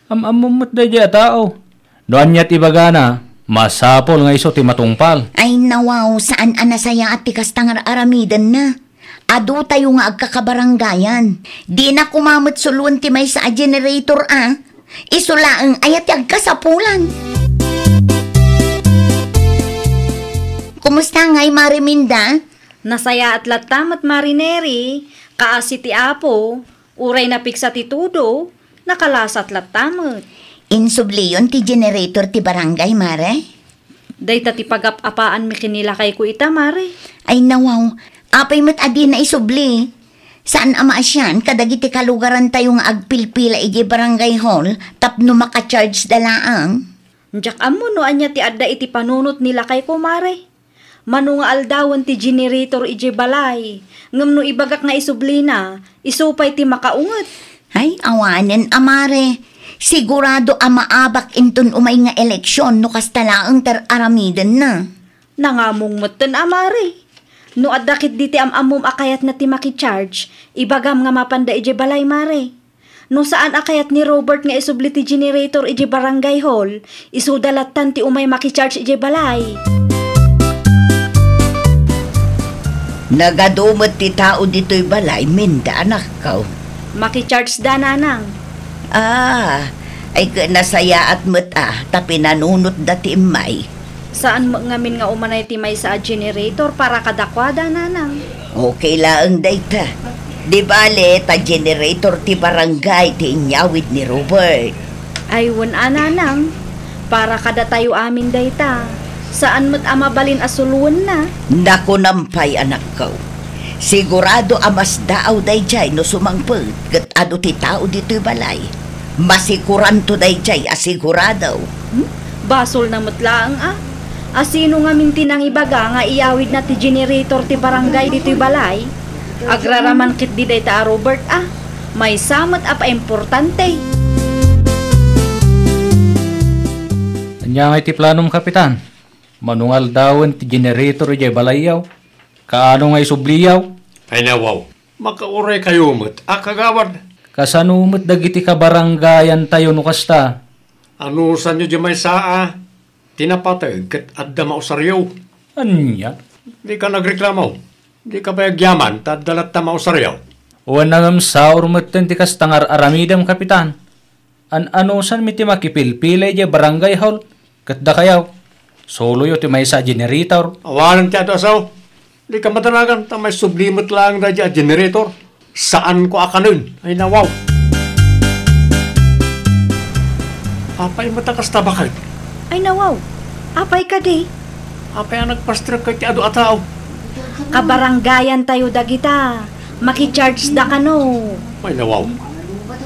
Am-ammom met daydiay a tao. No ania ti ibagana, masapul nga isu ti matungpal. Ay, nawaw, saan a nasayaat ti kasta nga ar-aramidenna. Adu tayo nga agkakabarangayan. Dina koma met suloen ti maysa a generator a. Isu laeng aya ti agkasapulan. Kumusta ngay, Mare Minda? Nasayaat latta met, Mare Neri, kaasi ti Apo, uray napigsa ti tudo, nakalasat latta met. Insubliyon ti generator ti barangay, Mare? Dayta ti pagap-apaanmi ken ni lakayko ita, Mare. Ay, nawaw. Apay met a dina isubli? Saan a maasian kadagiti kalugarantayo nga agpilpila idiay barangay hall tapno maka-charge da laeng? Diak ammo no ania ti adda iti panunot ni lakayko, Mare. Mano nga aldawen ti generator idiay balay, ngem no ibagak nga isublina, isu pay ti makaunget. Ay, awanen a, Mare. Sigurado a maabak inton umay nga eleksion no kasta laeng ti ar-aramidenna. Nangamong metten a, Mare. No adda ketdi ti am-ammom a kayatna ti maki-charge, ibagam nga mapanda idiay balay, Mare. No saan a kayat ni Robert nga isubli ti generator idiay barangay hall, isuda lattan ti umay maki-charge idiay balay. Nagadu met ti tao ditoy balay, Minda, anakko. Maki-charge da, nanang. Ah, ay ket nasayaat met a, ta pinanunotda ti immay. Saan met ngamin nga umanay ti maysa a generator para kadakuada, nanang? Okay laeng dayta. Di bale, ta generator ti barangay ti inyawid ni Robert. Ay, wen a, nanang. Para kadatayo amin dayta. Saan met a mabalin a suloenna. Nakunam pay, anakko. Sigurado a masdaaw daydiay no sumangpet ket adu ti tao ditoy balay. Masikuranto daydiay a sigurado. Hmm? Basolna met laeng a. A sino ngamin ti nangibaga nga iyawidna ti generator ti barangay ditoy balay? Agraraman ketdi dayta a Robert a. Maysa met a paimportante. Ania ngay ti planom, Kapitan? Mano nga aldawen ti generator idiay balayyaw? Kaano nga isubliyaw? Ay, nawaw. Makauraykayo met a kagawad. Kasano met dagiti kabarangayantayo no kasta? Anusanyo diay maysa a ti napateg ket adda mausaryo? Ania? Dika nagreklamo. Dika pay agyaman ta adda latta mausaryo. Wen a ngem saur metten ti kasta nga ar-aramidem, Kapitan. An-anusanmi ti makipilpila idiay barangay hall ket dakayaw, suloyo ti maysa a generator. Awanen ti adu a sao. Dika madanagan ta maisubli met laeng daydiay a generator. Saanko a kanen. Ay, nawaw. Apay met a kasta, baket? Ay, nawaw. Apay kadi? Apay a nagpastrek iti adu a tao? Kabarangayantayo dagita. Maki-charge da kano. Ay, nawaw.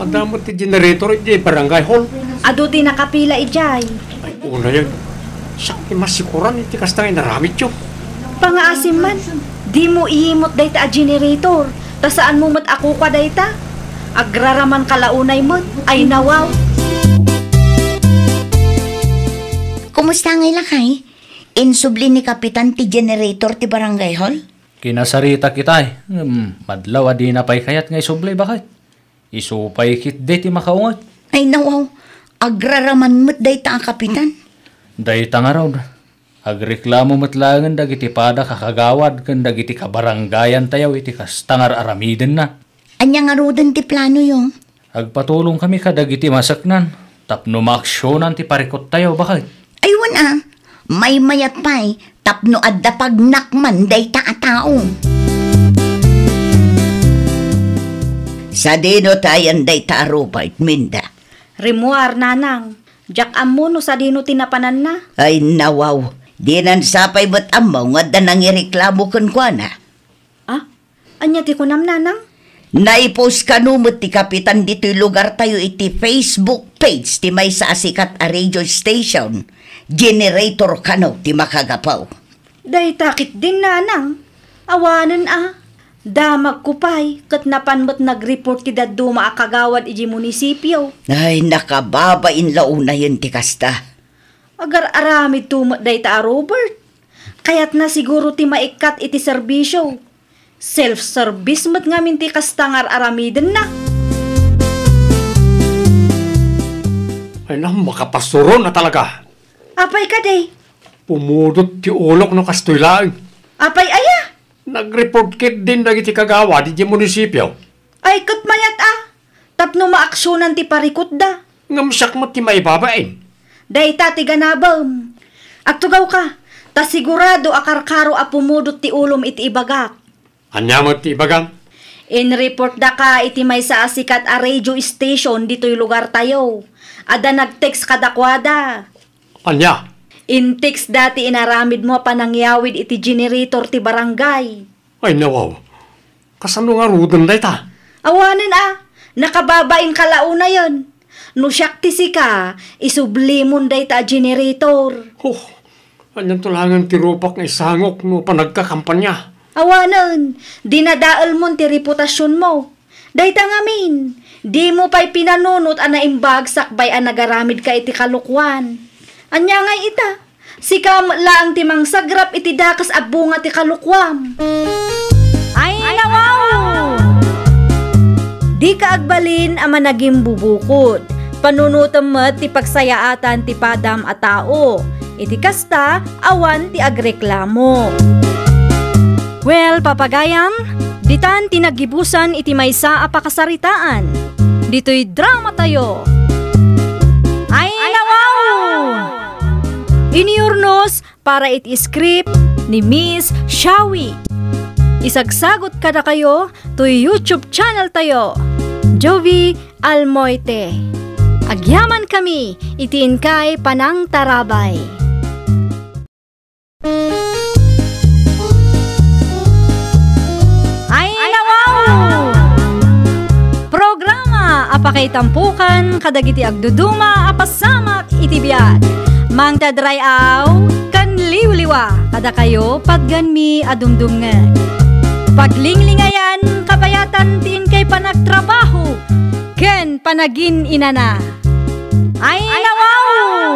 Adda met ti generator iti barangay hall. Adu ti nakapila idiay. Ay, unayen. Siak ti masikuran iti kasta nga inaramidyo. Pangaasim man, dimo iimot dayta a generator, ta saanmo met a kukua dayta. Agraramanka la unay met. Ay, nawaw. Kumusta ngay, lakay? Insubli ni Kapitan ti generator ti barangay hall? Kinasaritak itay. Ngem madlaw a dina pay kayat nga isubli, baket? Isu pay ketdi ti makaunget. Ay, nawaw. Agraraman met dayta a Kapitan. Dayta ngarud, agreklamo met laengen dagiti padak a kagawad ken dagiti kabarangayantayo iti kasta nga ar-aramidenna. Ania ngaruden ti planoyo? Agpatulongkami kadagiti maseknan tapno maaksionan ti parikuttayo, baket? Ay, wen a, maymayat pay tapno adda pagnakman dayta a tao. Sadino ti ayan dayta a Robert, Minda? Rimuar, nanang. Diak ammo no sadino ti napananna. Ay, nawaw. Dinan sa pay met ammo nga adda nangireklamo kenkuana. Ah? Ania ti kunam, nanang? Naipost kano met ti kapitan ditoy lugartayo iti Facebook page ti maysa a sikat a radio station. Generator kano ti makagapu. Dayta ketdin, nanang. Awanen a. Damagko pay, ket napan met nag-report ti dadduma a kagawad idiay munisipio. Ay, nakababain la unayen ti kasta. Agar-aramidto met dayta a Robert. Kayatna siguro ti maikkat iti serbisio. Self-service met ngamin ti kasta nga ar-aramidenna. Ay, na, makapasuron a talaga. Apay kadi? Pumudot ti ulok no kastoy laeng. Apay aya? Nag-report ketdin dagiti kagawad idiay munisipio. Ay, ket mayat a. Tapno maaksionan ti parikutda. Ngem siak met ti maibabain. Dayta ti ganabem. Agtugawka, ta sigurado a karkaro a pumudot ti ulom iti ibagak. Ania met ti ibagam? Inreportdaka iti maysa a sikat a radio station ditoy lugartayo. Adda nag-text kadakuada. Ania? In-textda ti inaramidmo a panangyawid iti generator ti barangay. Ay, nawaw. Kasano ngaruden dayta? Awanen a, nakababainka la unayen. No siak ti sika, isublimon dayta a generator. Huh, anianto laengen ti rupak nga isangok no panagkakampania? Awanen, dinadaelmon ti reputasionmo. Dayta ngamin, dimo pay pinanunot a naimbag sakbay a nagaramidka iti kalokuan. Ania ngay ita? Sika met laeng ti mangsagrap iti dakes a bunga ti kalokuam. Ay, nawaw! Dika agbalin a managimbubukod. Panunotem met ti pagsayaatan ti padam a tao. Iti kasta, awan ti agreklamo. Well, papagayam, ditan ti naggibusan iti maysa a pakasaritaan. Ditoy dramatayo. Ay, nawaw! Inurnos para iti script ni Miss Shawi. Isagsagot kadakayo toy YouTube channel tayo, Jovi Almoite. Agyamankami iti inkay panangtarabay. Ay, nawaw! Programa a pakaitampokan kadagiti agduduma a pasamak iti biag. Mangted ray-aw ken liwliwa kadakayo patgenmi a dumdumngeg. Paglinglingayan, kabayatan ti inkay panagtrabaho ken panagin-inana. Ay, nawaw!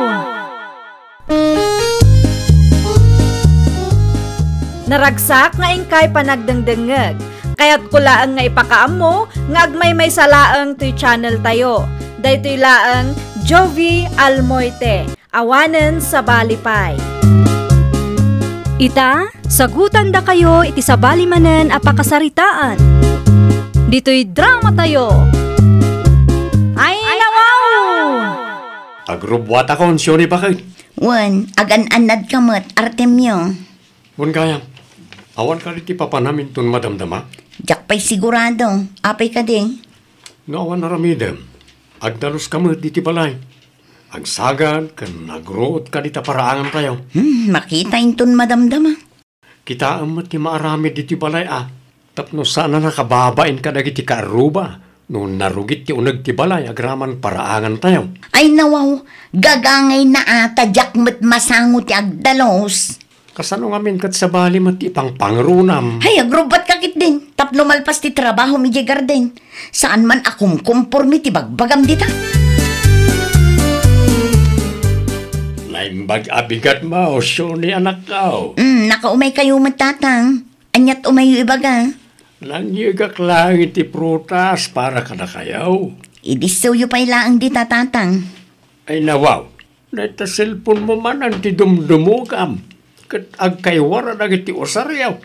Naragsak nga inkay panagdengdengngeg. Kayatko laeng nga ipakaammo nga agmaymaysa laeng toy channel tayo. Daytoy laeng Jovi Almoite. Awanen sabali pay. Ita, sagutandakayo iti sabali manen a pakasaritaan. Ditoy dramatayo. Ay, nawaw! Agrubbuatakon, Sioni, baket. Wen, agan-annadka met, Artemio. Wen gayam, awan kadi ti papanam inton madamdama? Diak pay sigurado. Apay kadi? No awan aramidem, agdaluska met ditoy balay. Agsagad ken agruotka dita paraangantayo. Hmm, makita inton madamdama. Kitaem met ti maaramid ditoy balay a, tapno saan a nakababain kadagiti kaarruba no narugit ti uneg ti balay agraman paraangantayo. Ay nawaw, gagangayna a ta diak met masango ti agdalus. Kasano ngamin ket sabali met ti ipangpangrunam? Ay, agrubbatka ketdin tapno malpas ti trabahom idiay garden. Saan man a kumkomporme ti bagbagam dita. Naimbag a bigat mo, Sioni, anakko. Mm, nakaumaykayo met, Tatang. Aniat umayyo ibaga? Nangyegak laeng iti prutas para kadakayo. Idissoyo pay laeng dita, Tatang. Ay, nawaw. Dayta cellphone mo manen ti dumdumogam, ket agkaywa ra dagiti usaryo.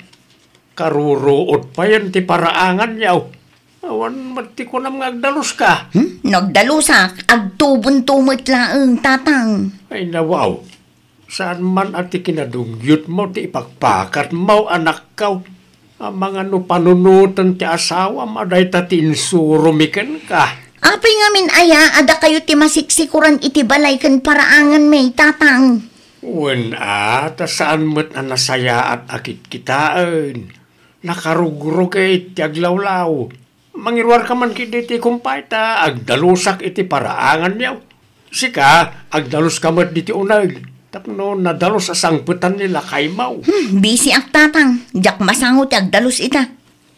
Karuruot payen ti paraanganyo. Awan met ti kunam nga agdaluska. Hmm? No agdalusak, agtubonto met laeng, Tatang. Ay, nawaw. Saan man a ti kinadugyotmo ti ipakpakatmo, anakko. Amangan no panunoten ti asawam a dayta ti insuromi kenka. Apay ngamin aya a dakayo ti masiksikoran iti balay ken paraanganmi, Tatang? Wen a, ta saan met a nasayaat a kitkitaen. Nakarugrugit ti aglawlaw. Mangiruarka man ketdi ti kumpay ta agdalusak iti paraanganyo. Sika, agdaluska met ditoy uneg, tapno nadalus a sangpetan ni lakaymo. Hmm, bisiak, Tatang. Diak masango ti agdalus ita.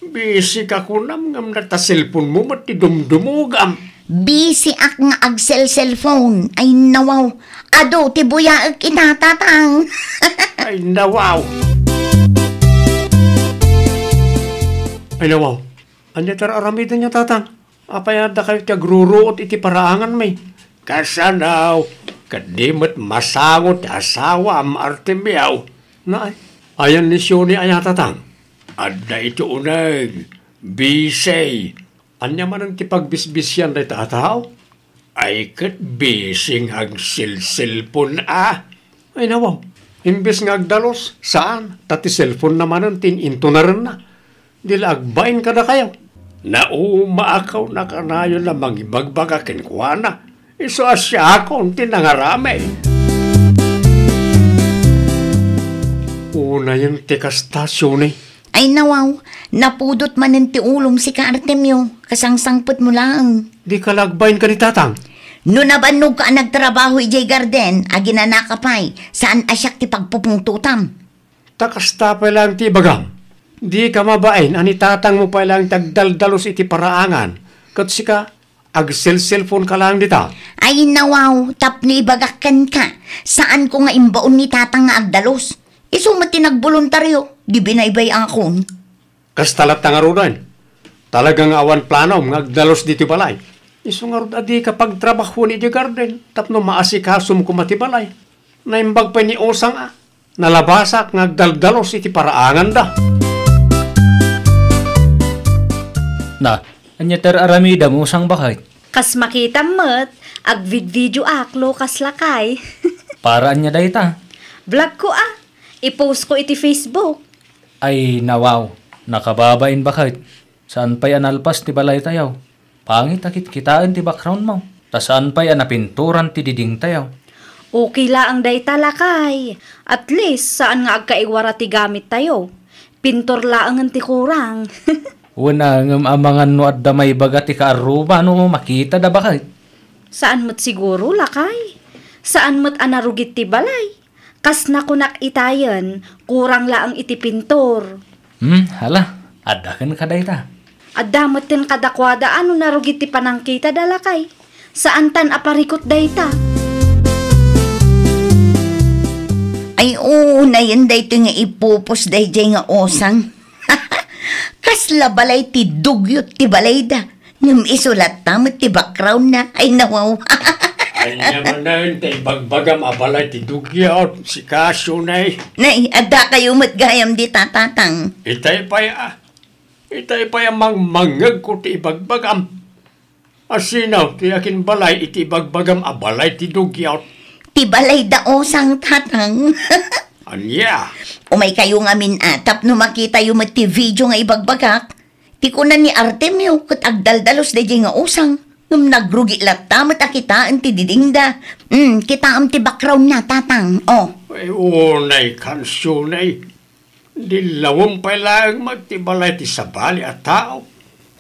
Bisika kunam ngem ta cellphone-mo met ti dumdumogam. Bisiak nga agselselphone. Ay, nawaw. Adu ti buyaek ita, Tatang. Ay, nawaw. Ay, nawaw. Ania ti ar-aramidenyo, Tatang? Apay a dakayo ti agruruot iti paraanganmi? Kasano, ket di met masango ti asawam, Artemio. Naay, ayan ni Sioni aya, Tatang? Adda iti uneg, bisi. Ania manen ti pagbisbisian dayta a tao? Ay, ket bisi nga agselselpon a. Ay, nawaw. Imbes nga agdalus, saan, ta ti cellphone-na manen ti in-intunarenna. Di la agbain kadakayo. Naumaak a kanayon a mangibagbaga kenkuana. Isu a siakon ti nangaramid. Unayen ti kasta, Sioni. Ay, nawaw, napudot manen ti ulom sika, Artemio, kasangsangpetmo laeng. Dika la agbain ken ni Tatang? No nabannogka a nagtrabaho idiay garden, aginanaka pay, saan a siak ti pagpupungtotam. Ta kasta pay laeng ti ibagam. Dika mabain a ni Tatangmo pay laeng ti agdaldalus iti paraangan, ket sika, agselselponka laeng dita. Ay, nawaw, tapno ibagak kenka, saanko nga imbaon ni Tatang nga agdalus. Isu met ti nagboluntario, di binaybay-akon. Kasta latta ngaruden. Talaga nga awan planom nga agdalus ditoy balay. Isu ngarud a dika pagtrabahoen idiay garden tapno maasikasomko met ti balay. Naimbag pay ni Osang a nalabasak nga agdaldalus iti paraanganda. Na, ania ti ar-aramidem, Osang, baket? Kas makitam met, agvidvideoak, Lucas, lakay. Para ania dayta? Vlogko a. I-postko iti Facebook. Ay, nawaw, nakababain, baket. Saan pay a nalpas ti balaytayo. Pangit a kitkitaen ti backgroundmo. Ta saan pay a napinturan ti didingtayo. Okay laeng dayta, lakay. At least, saan nga agkaiwara ti gamittayo. Pintor laengen ti kurang. Wen a, ngem amangan no adda maibaga ti kaarruba no makitada, baket. Saan met siguro, lakay. Saan met a narugit ti balay. Kas nakunak itayen, kurang laeng iti pintor. Hmm, hala, adda kenka dayta. Adda metten kadakuada a no narugit ti panangkitada, lakay. Saantan a parikut dayta. Ay, unayen daytoy nga ipupos daydiay nga Osang. Kasla balay ti dugyot ti balayda. Ngem isu latta met ti backgroundna. Ay, nawaw. Ania manen ti ibagbagam a balay ti dugyot, sika, Sioni? Nay, addakayo met gayam dita, Tatang. Itay pay a, itay pay a mangmangngegko ti ibagbagam. Asino ti akinbalay iti ibagbagam a balay ti dugyot? Ti balayda Osang, Tatang. Ania? Umaykayo ngamin a tapno makitayo met ti video nga ibagbagak. Ti kuna ni Artemio ket agdaldalus daydiay nga Osang, ngem nagrugi latta met a kitaen ti didingda. Hmm, kitaem ti backgroundna, Tatang. Oh. Ay, unay, Sioni. Di lawem pay laeng met ti balay ti sabali a tao.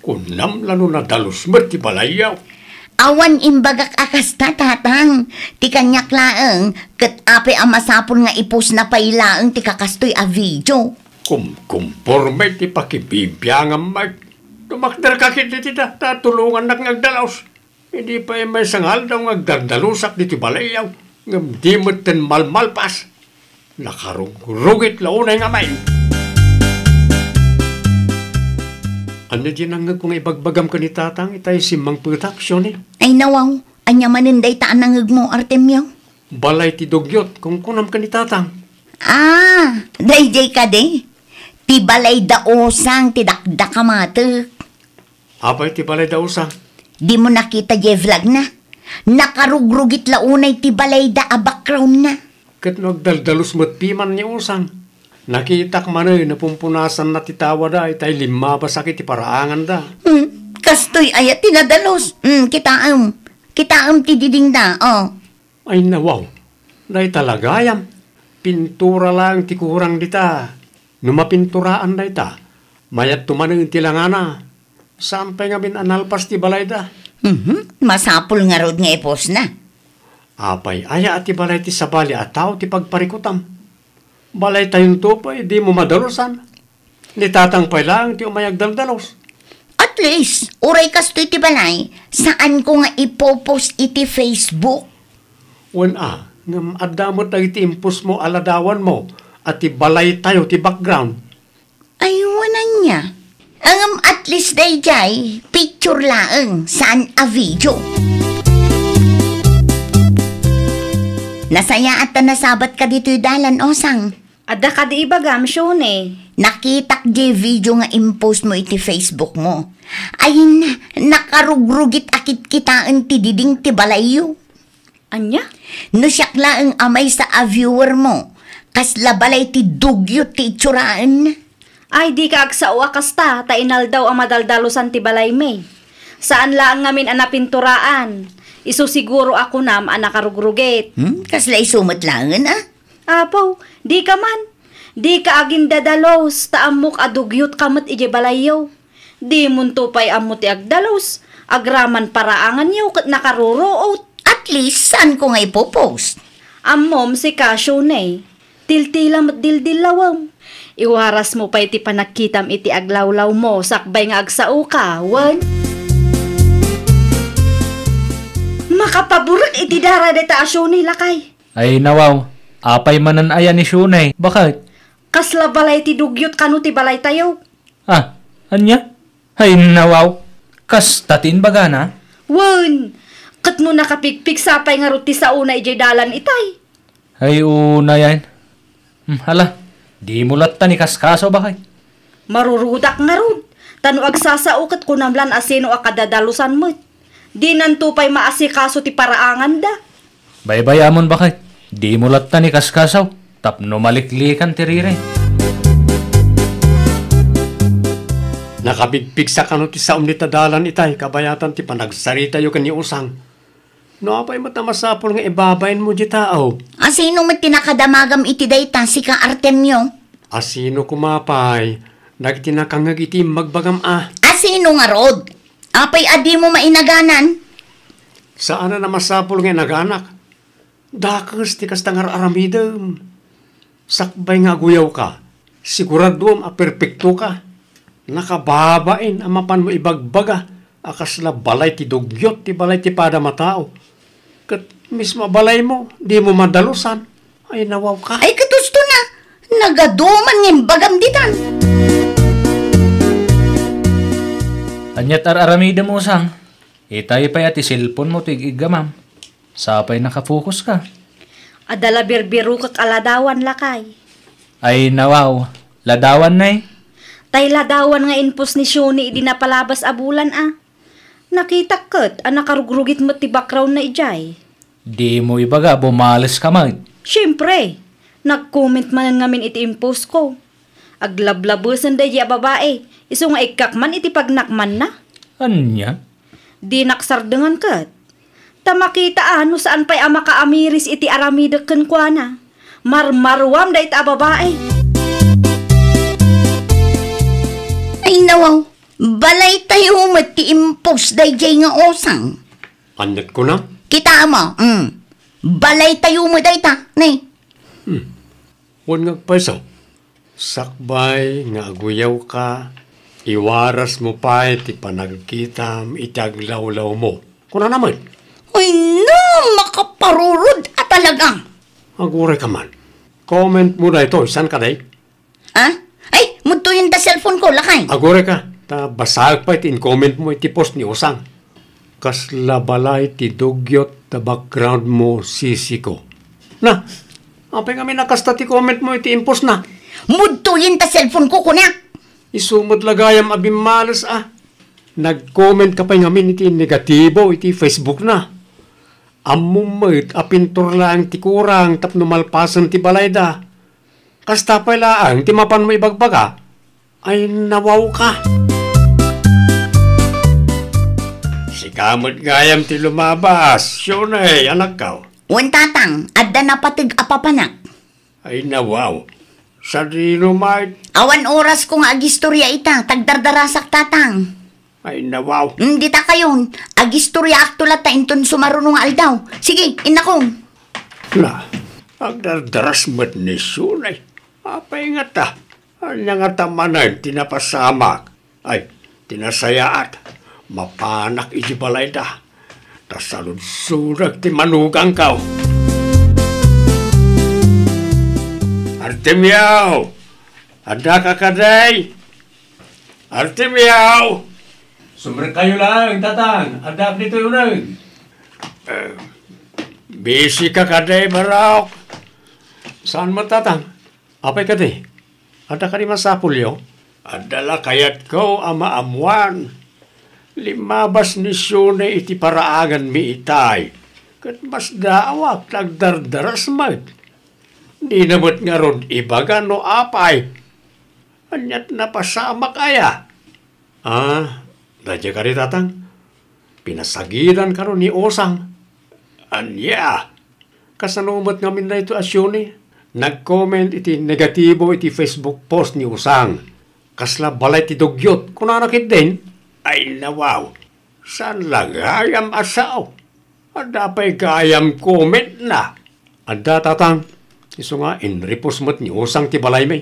Kunam la no nadalus met ti balayyo. Awan imbagak a kasta, Tatang. Ti kaniak laeng, ket apay a masapul nga ipusna pay laeng ti kakastoy a video. Kumkumporme ti pakibibiangam met. Tumakderka ketdi dita, ta tulongannak nga agdalus. Idi pay maysa nga aldaw nga agdardalusak ditoy balayyo, ngem di metten malmalpas. Nakarugrugit la unay ngamin. Ania diay nangngegko nga ibagbagam ken ni Tatang itay simmangpetak, Sioni? Ay, nawaw, ania manen dayta a nangngegmo, Artemio? Balay ti dugyot, kunkunam ken ni Tatang. Ah, daydiay kadi? Ti balayda Osang ti dakdakamatek. Apay ti balayda Osang? Dimo nakita diay vlogna? Nakarugrugit la unay ti balayda a backgroundna. Ket no agdaldalus met piman ni Osang, nakitak manen a pumpunasanna ti tawada itay limmabasak iti paraanganda. Hmm, kastoy aya ti nadalus? Hmm, kitaem. Kitaem ti didingda, oh. Ay, nawaw. Dayta la gayam. Pintura laeng ti kurang dita. No mapinturaan dayta, mayat to manen ti langana. Saan pay ngamin a nalpas ti balayda? Mhm, masapul ngarud nga ipusna. Apay, aya a ti balay ti sabali a tao ti pagparikutam? Balaytayonto pay, dimo madalusan. Ni tatang pay laeng ti umay agdaldalos. At least, uray kastoy ti balay, saanko nga ipopost iti Facebook. Wen a, ngem adda met dagiti impostmo a ladawanmo a ti balaytayo ti background. Ay, wen ania. Ngem at least daydiay, picture laeng, saan a video. Nasayaat ta nasabatka ditoy dalan, Osang. Adda kadi ibagam, Shone? Nakitak di video nga impostmo iti Facebookmo. Ay, na-, nakarugrugit a kitkitaen ti diding ti balayyo. Ania? No siak laeng a maysa a viewermo, kasla balay ti dugyot ti itsuraen. Ay, dika agsao a kasta, ta inaldaw a madaldalusan ti balaymi. Saan laeng ngamin a napinturaan. Isu siguro a kunam a nakarugrugit. Hmm, kasla isu met laengen a? Apo, dika man. Dika agindadalus, ta ammok a dugyotka met idiay balayyo. Dimonto pay ammo ti agdalus, agraman paraanganyo ket nakaruruot. At least, saanko nga ipopost. Ammom, sika, Shone. Tiltila met dildillawem. Iwarasmo pay ti panagkitam iti aglawlawmo sakbay nga agsaoka, wen? Makapaburek iti dara dayta a Shone, lakay. Ay, nawaw. Apay manen aya ni Shone? Baket? Kasla balay ti dugyot kano ti balaytayo? Ah, ania? Ay, nawaw. Kasta ti imbagana? Wen, ket no nakapigpigsa pay ngarud ti saona idiay dalan itay. Ay, unayen. Hmm, hala, dimo latta ni kaskaso, baket? Marurudak ngarud, ta no agsasao ket kunam lan a sino a kadadalusan met. Dinanto pay maasikaso ti paraanganda. Baybayamon, baket, dimo latta ni kaskaso tapno maliklikan ti riri. Nakapigpigsa kano ti saom dita dalan itay kabayatan ti panagsaritayo ken ni Usang. No apay met a masapul nga ibabainmo diay tao? A sino met ti nakadamagam iti dayta, sika, Artemio? A sino koma pay dagiti nakangngeg iti imbagbagam a? A sino ngarud? Apay a dimo mainaganan? Saanen a masapul nga inaganak. Dakes ti kasta nga ar-aramidem. Sakbay nga aguyawka, siguraduem a perpektoka. Nakababain a mapanmo ibagbaga a kasla balay ti dugyot ti balay ti padam a tao. Ket mismo a balaymo, dimo madalusan. Ay, nawawka. Ay, ket usto na. Nagaduman nga imbagam ditan. Ania't ar-aramidem, Usang? Itay pay a ti cellphone-mo ti ig-iggamam. Sapay nakafokus ka. Adda la birbirokek a ladawan, lakay. Ay, nawaw. Ladawan, nay? Tay ladawan nga inpost ni Shoni idi napalabas a bulan, a. Nakitak ket a nakarugrugit met ti background-na idiay. Dimo ibaga, bumales ka met. Siempre, nag-comment manen ngamin iti inpost-ko. Aglablabesen daydi a babai, isu nga ikkak man iti pagnakmanna. Ania? Dinak sardengan ket. Ta makita a no saan pay a makaamiris iti aramidek kenkuana. Marmaruam dayta a babai. Ay, nawaw. Balaytayo met ti inpost daydiay nga usang. Ania't kunam? Kitaem, mm. Balaytayo met dayta, ne. Hmm. Wen nga agpayso. Sakbay nga aguyawka, iwarasmo pay ti panagkitam iti aglawlawmo. Kunana met. Ay, no, makaparurod a talaga. Aguray ka man. Comment mo daytoy, saan ka, day? Ah? Ay, mudtoyen ta cellphone-ko, lakay. Aguray ka, ta basaek pay ti in-comment mo iti post ni Usang. Kasla balay ti dugyot ta background mo, sisiko. Na, apay ngamin a kasta ti comment mo iti inpost-na? Mudtoyen ta cellphone-ko, kunak. Isu met la gayam a bimmales a. Nag-comment ka pay ngamin iti negatibo iti Facebook-na. Ammom met a pintor laeng ti kurang tapno malpasen ti balayda. Kasta pay laeng ti mapanmo ibagbaga. Ay, nawawka. Sika met gayam ti lumabas, Shoni, anakko. Wen, tatang, adda napateg a papanak. Ay, nawaw. Sadino met? Awan orasko nga agistorya ita, ta agdardarasak, Tatang. Ay, nawaw. Mm, dita kayon, agistoryaakto latta inton sumaruno nga aldaw. Sige, innakong. Na, agdardaras met ni Sunay. Apay ngata? Ania ngata manen ti napasamak? Ay, ti nasayaat, mapanak iti balayda, ta saludsodak ti manugangko. Artemio! Addaka kadi? Artemio! Sumrekkayo laeng, Tatang. Addaak ditoy uneg. Eh, busy ka kadi, Barok? Saan met, Tatang? Apay kadi? Adda kadi masapulyo? Adda la kayatko a maammuan. Limmabas ni Sunay iti paraanganmi itay, ket masdaawak ta agdardaras met. Dina met ngarud ibaga no apay. Ania't napasamak aya? Ah, daydiay kadi, Tatang. Pinasagidan kano ni Osang. Ania? Kasano met ngamin daytoy a Sunay? Nag-comment iti negatibo iti Facebook post ni Osang. Kasla balay ti dugyot, kunana ketdin? Ay, nawaw. Saan la gayam a sao? Adda pay gayam comment na. Adda, Tatang. Isu nga, inripos met ni Osang ti balaymi.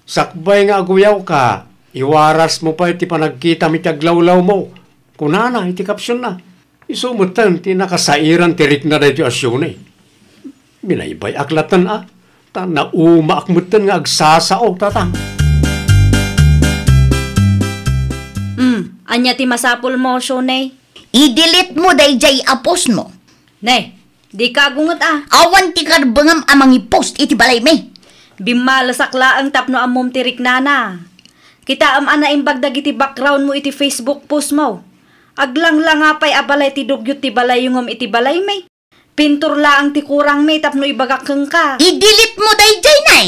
Sakbay nga aguyawka, iwarasmo pay ti panagkitam iti aglawlawmo, kunana iti captionna. Isu metten ti nakasairan ti rikna daytoy a Sunay. Binaybay-ak latten a, ta naumaak metten nga agsasao, Tatang. Hmm, ania ti masapulmo, Sunay? I-delete mo daydiay a postmo. Ne, dika agunget a. Awan ti karbengam a mangi-post iti balaymi. Bimmalesak laeng tapno ammom ti riknana. Kitaem a naimbag dagiti backgroundmo iti Facebook postmo. Aglanglanga pay a balay ti dugyot ti balayyo ngem iti balaymi. Pintur laeng ti kurangmi tapno ibagak kenka. I-delete mo daydiay, Nay.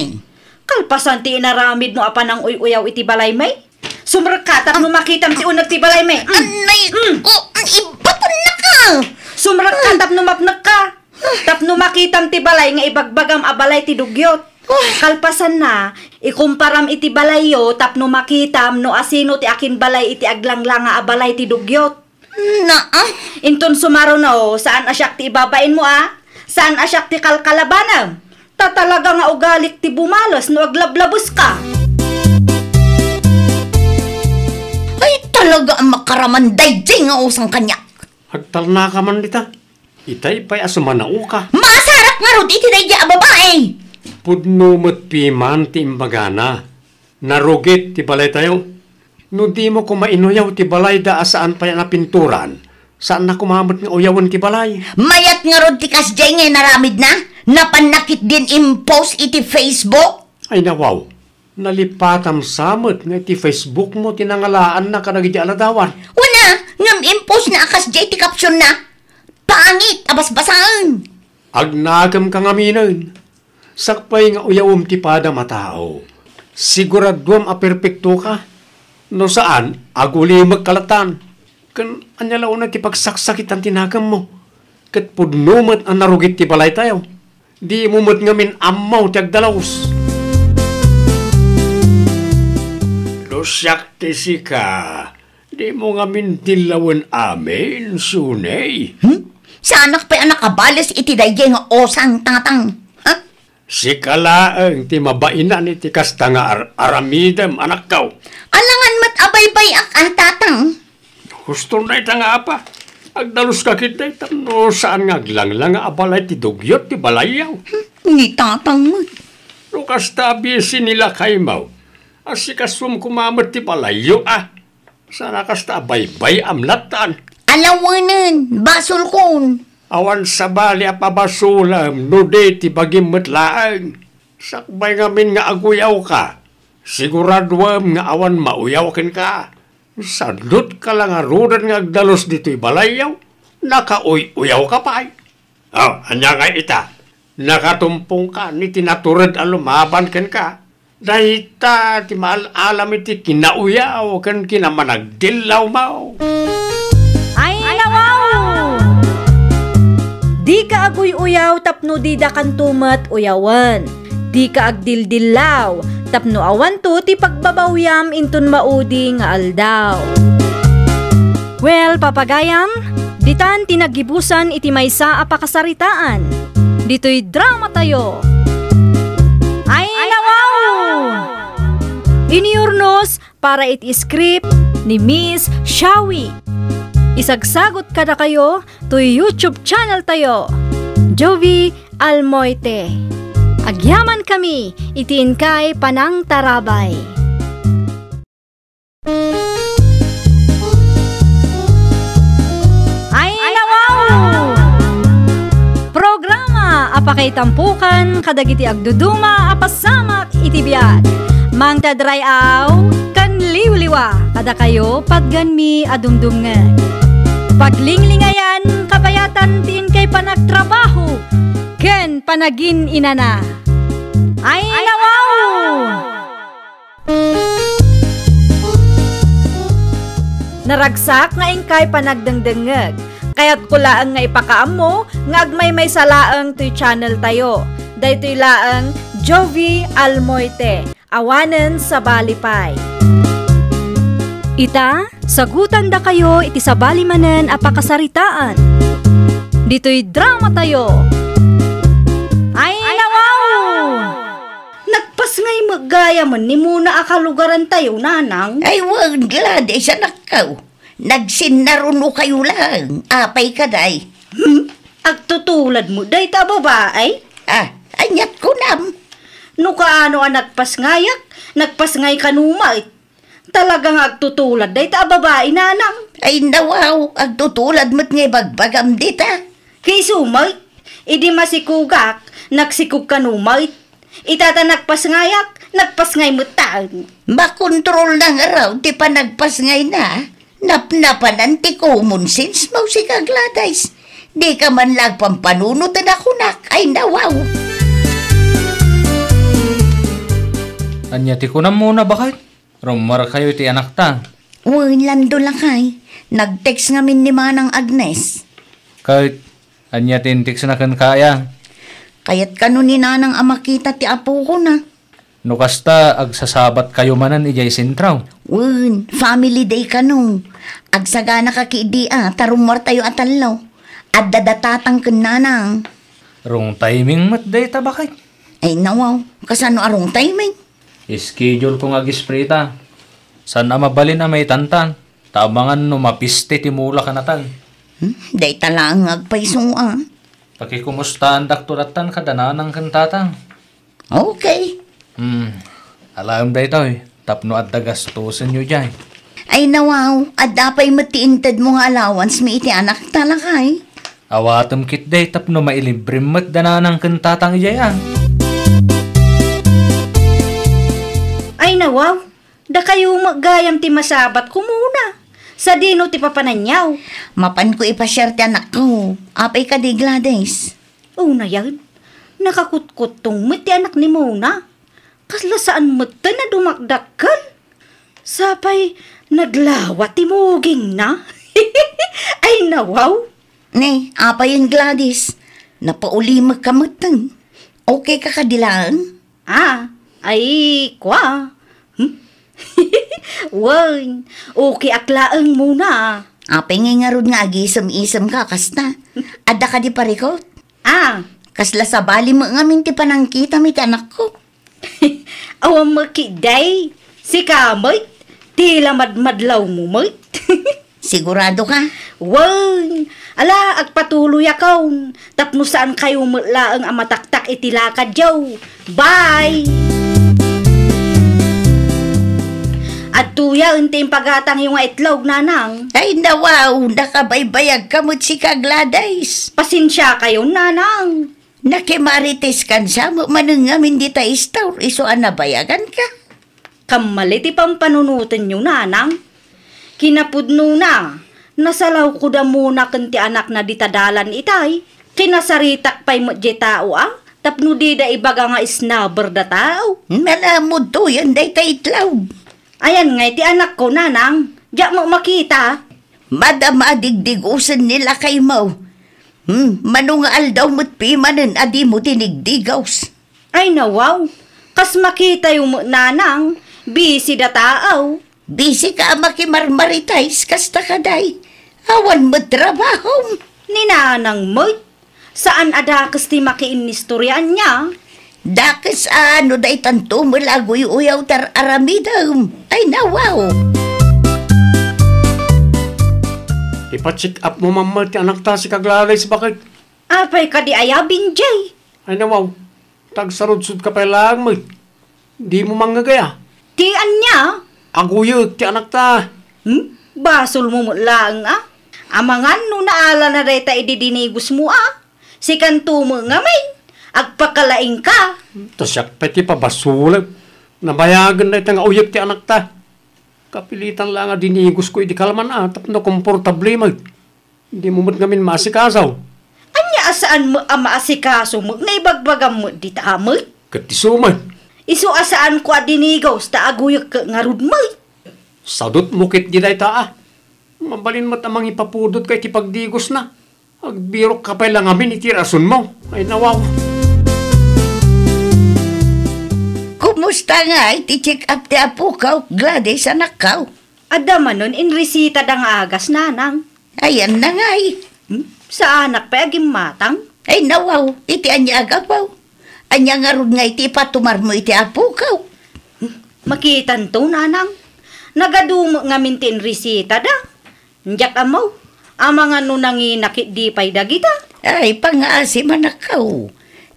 Kalpasan ti inaramidmo a pananguy-uyaw iti balaymi? Sumrekka tapno makitam ti uneg ti balaymi. Mm. Anay ko, ibatonnaka. Sumrekka tapno mapnekka. Tapno makitam ti balay nga ibagbagam a balay ti dugyot. Kalpasanna, ikumparam iti balayyo tapno makitam no asino ti akinbalay iti aglanglanga a balay ti dugyot. Naa. Inton sumaruno, saan a siak ti ibabainmo a? Saan a siak ti kalkalabanam? Ta talaga nga ugalik ti bumales no aglablabeska. Ay, talaga a makaraman daydiay nga Osang kaniak. Agtalnaka man dita. Itay pay a sumanaoka. Masarak ngarud iti daydiay a babai. Pudno met piman ti imbagana. Narugit ti balaytayo. No dimo koma inuyaw ti balayda a saan pay a napinturan, saanna koma met nga uyawen ti balay. Mayat ngarud ti kasdiay nga inaramidna? Napanna ketdin impost iti Facebook? Ay, nawaw. Nalipatam sa met nga iti Facebookmo ti nangalaanna kadagiti aladawan. Wen a, ngem impostna a kasdiay ti captionna. Pangit a basbasaen. Agnakemka ngaminen. Sakbay nga uyawem ti padam a tao, siguraduem a perpektoka. No saan, agulimekka lattan. Ken ania la unay ti pagsaksakitan ti nakemmo? Ket pudno met a narugit ti balaytayo. Dimo met ngamin ammo ti agdalus. No siak ti sika, dimo ngamin dillawen amin, Sunay. Hmm? Saanak pay a nakabales iti daydiay nga Osang, Tatang. Ha? Sika laeng ti mabainan iti kasta nga ar-, aramidem, anakko. Alangan met a baybay-ak a, Tatang. Husto na ita nga apa. Agdaluska ketdi tapno saan nga aglanglang a balay ti dugyot ti balayyo. Hmm, ni Tatang met. No kasta a bisi ni lakaymo, asikasuem koma met ti balayyo a. Saan a kasta a baybay-am lattan. Alawenen, basolkon. Awan sabali a pabasolem no di ti bagim met laeng. Sakbay ngamin nga aguyawka, siguraduem nga awan mauyaw kenka. Sadutka la ngaruden nga agdalus ditoy balayyo, nakauy-uyawka pay. Oh, ania ngay ita? Nakatumpongkan iti natured a lumaban kenka. Dayta ti maal-alam iti kinauyaw ken kinamanagdillawmo. Ay, nawaw! Dika aguy-uyaw tapno didakanto met uyawen. dika agdildillaw, tapno awanto ti pagbabawiam inton maudi nga aldaw. Well, papagayam, ditan ti naggibusan iti maysa a pakasaritaan. Ditoy drama tayo. Ay, nawaw! Iniurnos para iti script ni Miss Shawi. Isagsagot kadakayo toy YouTube channel tayo, Jovi Almoite. Agyaman kami iti inkay panangtarabay. Ay, nawaw! Programa a pakaitampukan kadagiti agduduma a pasamak iti biag. Mangted ray-aw ken liwliwa kadakayo patgenmi a dumdumngeg. Paglinglingayan kabayatan ti inkay panagtrabaho ken panagin-inana. Ay, nawaw! Naragsak nga inkay panagdengdengngeg. Kayatko laeng nga ipakaammo nga agmaymaysa laeng toy channel tayo. Daytoy laeng Jovi Almoite, awanen sabali pay. Ita, sagutandakayo iti sabali manen a pakasaritaan. Ditoy drama tayo. Ay, nawaw! Nagpasngay met gayamen ni Mona a kalugarantayo, nanang. Ay, wen, Gladys, anakko. Nagsinnarunokayo laeng. Apay kadi? Hmm? Agtutulad met dayta a babai? Ah, aniat kunam? No kaano a nagpasngayak, nagpasngay kano met. Talaga nga agtutulad dayta a babai, nanang. Ay, nawaw, agtutulad met nga ibagbagam dita. Ket isu met, idi masikogak, nagsikog kano met. Ita ta nagpasngayak, nagpasngay met taen. Makontrolna ngarud ti panagpasngayna. Napnapanan ti common sense mo, sika, Gladys. Dika man la agpampanunot a kunak. Ay, nawaw. Ania ti kunam, Mona, baket? Rummuarkayo iti anakta. Wen, Lando, lakay. Nag-text ngamin ni Manang Agnes. Ket ania ti in-textna kenka aya? Kayat kano ni Nanang a makita ti apokona. No kasta, agsasabatkayo manen idiay sentro. Wen, family day kano. Agsaganaka ketdi a, ta rummuartayo a tallo. Adda da tatang ken nanang. Wrong timing met dayta, baket. Ay, nawaw. Kasano a wrong timing? Schedule ko nga agisprita. Saan a mabalin a maitanta. Ta amangan no mapiste ti mula kanatan. Hmm, dayta laeng nga agpayso a. Pakikumustaandakto lattan kada nanang ken tatang. Okay. Hmm. Alaem daytoy, tapno adda gastusenyo diay. Ay, nawaw, adda pay met ti intedmo nga allowance mi iti anakta, lakay. Awatem ketdi tapno mailibrem met da nanang ken tatang idiay a. Ay, nawaw, dakayo met gayam ti masabatko, Mona. Sadino ti papananyo? Mapanko ipasiar ti anakko. Apay kadi, Gladys? Unayen, nakakutkuttong met ti anak ni Mona. Kasla saan metten a dumakdakkel. Sapay naglawa ti mugingna. Ay, nawaw. Ne, apayen, Gladys? Napaulimekka metten. Okay ka kadi laeng? Ah, ay, kua. Hmm? Wen, okay ak laeng, Mona. Apay ngay ngarud nga agisem-isemka kasta? Adda kadi parikut? Ah. Kasla sabali met ngamin ti panangkitam iti anakko. Awan met ketdi, sika met, ti la madmadlawmo met. Sigurado ka? Wen, ala, agpatuloyakon, tapno saankayo met laeng a mataktak iti lakadyo. Bye! Adtoyen ti impagatangyo nga itlog, nanang. Ay, nawaw, nakabaybayagka met sika, Gladys. Pasensiakayon, nanang. Nakimarites kan sa met manen ngamin dita store, isu a nabayaganka. Kammali ti pampanunotenyo, nanang. Kinapudnona, nasalawko da Mona ken ti anakna dita dalan itay. Kinasaritak pay met diay tao a, tapno dida ibaga nga snobber da tao. Nalamudtoyen dayta itlog. Ayan ngay ti anakko, nanang. Diak met makita. Madama a digdigosen ni lakaymo. Hmm, mano nga aldaw met pimanen a dimo tinigdigos? Ay nawaw, kas makitayo met nanang, busy da taaw. Busy ka a makimarmaritize kasta kadi. Awan met trabahom. Ni nanang met, saan a dakes ti makiinnistoriaan niya. Dakes a no daytanto met la a guy-uyaw ti ar-aramidem. Ay nawaw. Ipa-check up mo man met ti anakta si Kagladis, baket. Apay kadi aya, Benjay? Ay nawaw, tagsarudsod ka pay laeng met. Dimo mangngegaya? Ti ania? Aguyek ti anakta. Hmm? Basolmo met laeng a. Amangan no naalana dayta idi dinigosmo a. Sikanto met ngamin, agpakalaing ka. Ta siak pay ti pabasolek. Nabayagen dayta nga uyek ti anakta. Kapilitan laeng a dinigosko idi kalman a tapno komportable met. Dimo met ngamin maasikaso. Ania a saan met a maasikaso met nga ibagbagam met dita met? Ket isu met. Isu a saanko a dinigos ta aguyek ket ngarud met. Sadutmo ketdi dayta a. Mabalin met a mangipapudot ka iti pagdigosna. Agbirok ka pay la ngamin iti rasonmo. Ay nawaw. Kumusta ngay ti check-up ti apokaw, Gladys, anakkaw? Adda manen inresitada nga agas, nanang. Ayanna ngay. Hmm? Saanak pay a gimmatang? Ay nawaw, iti ania a gapu? Ania ngarud ngay ti ipatumarmo iti apokaw? Hmm? Makitanto, nanang. Nagadu met ngamin ti inresitada. Diak ammo, amangan no nangina ketdi pay dagita. Ay, pangngaasim, anakkaw.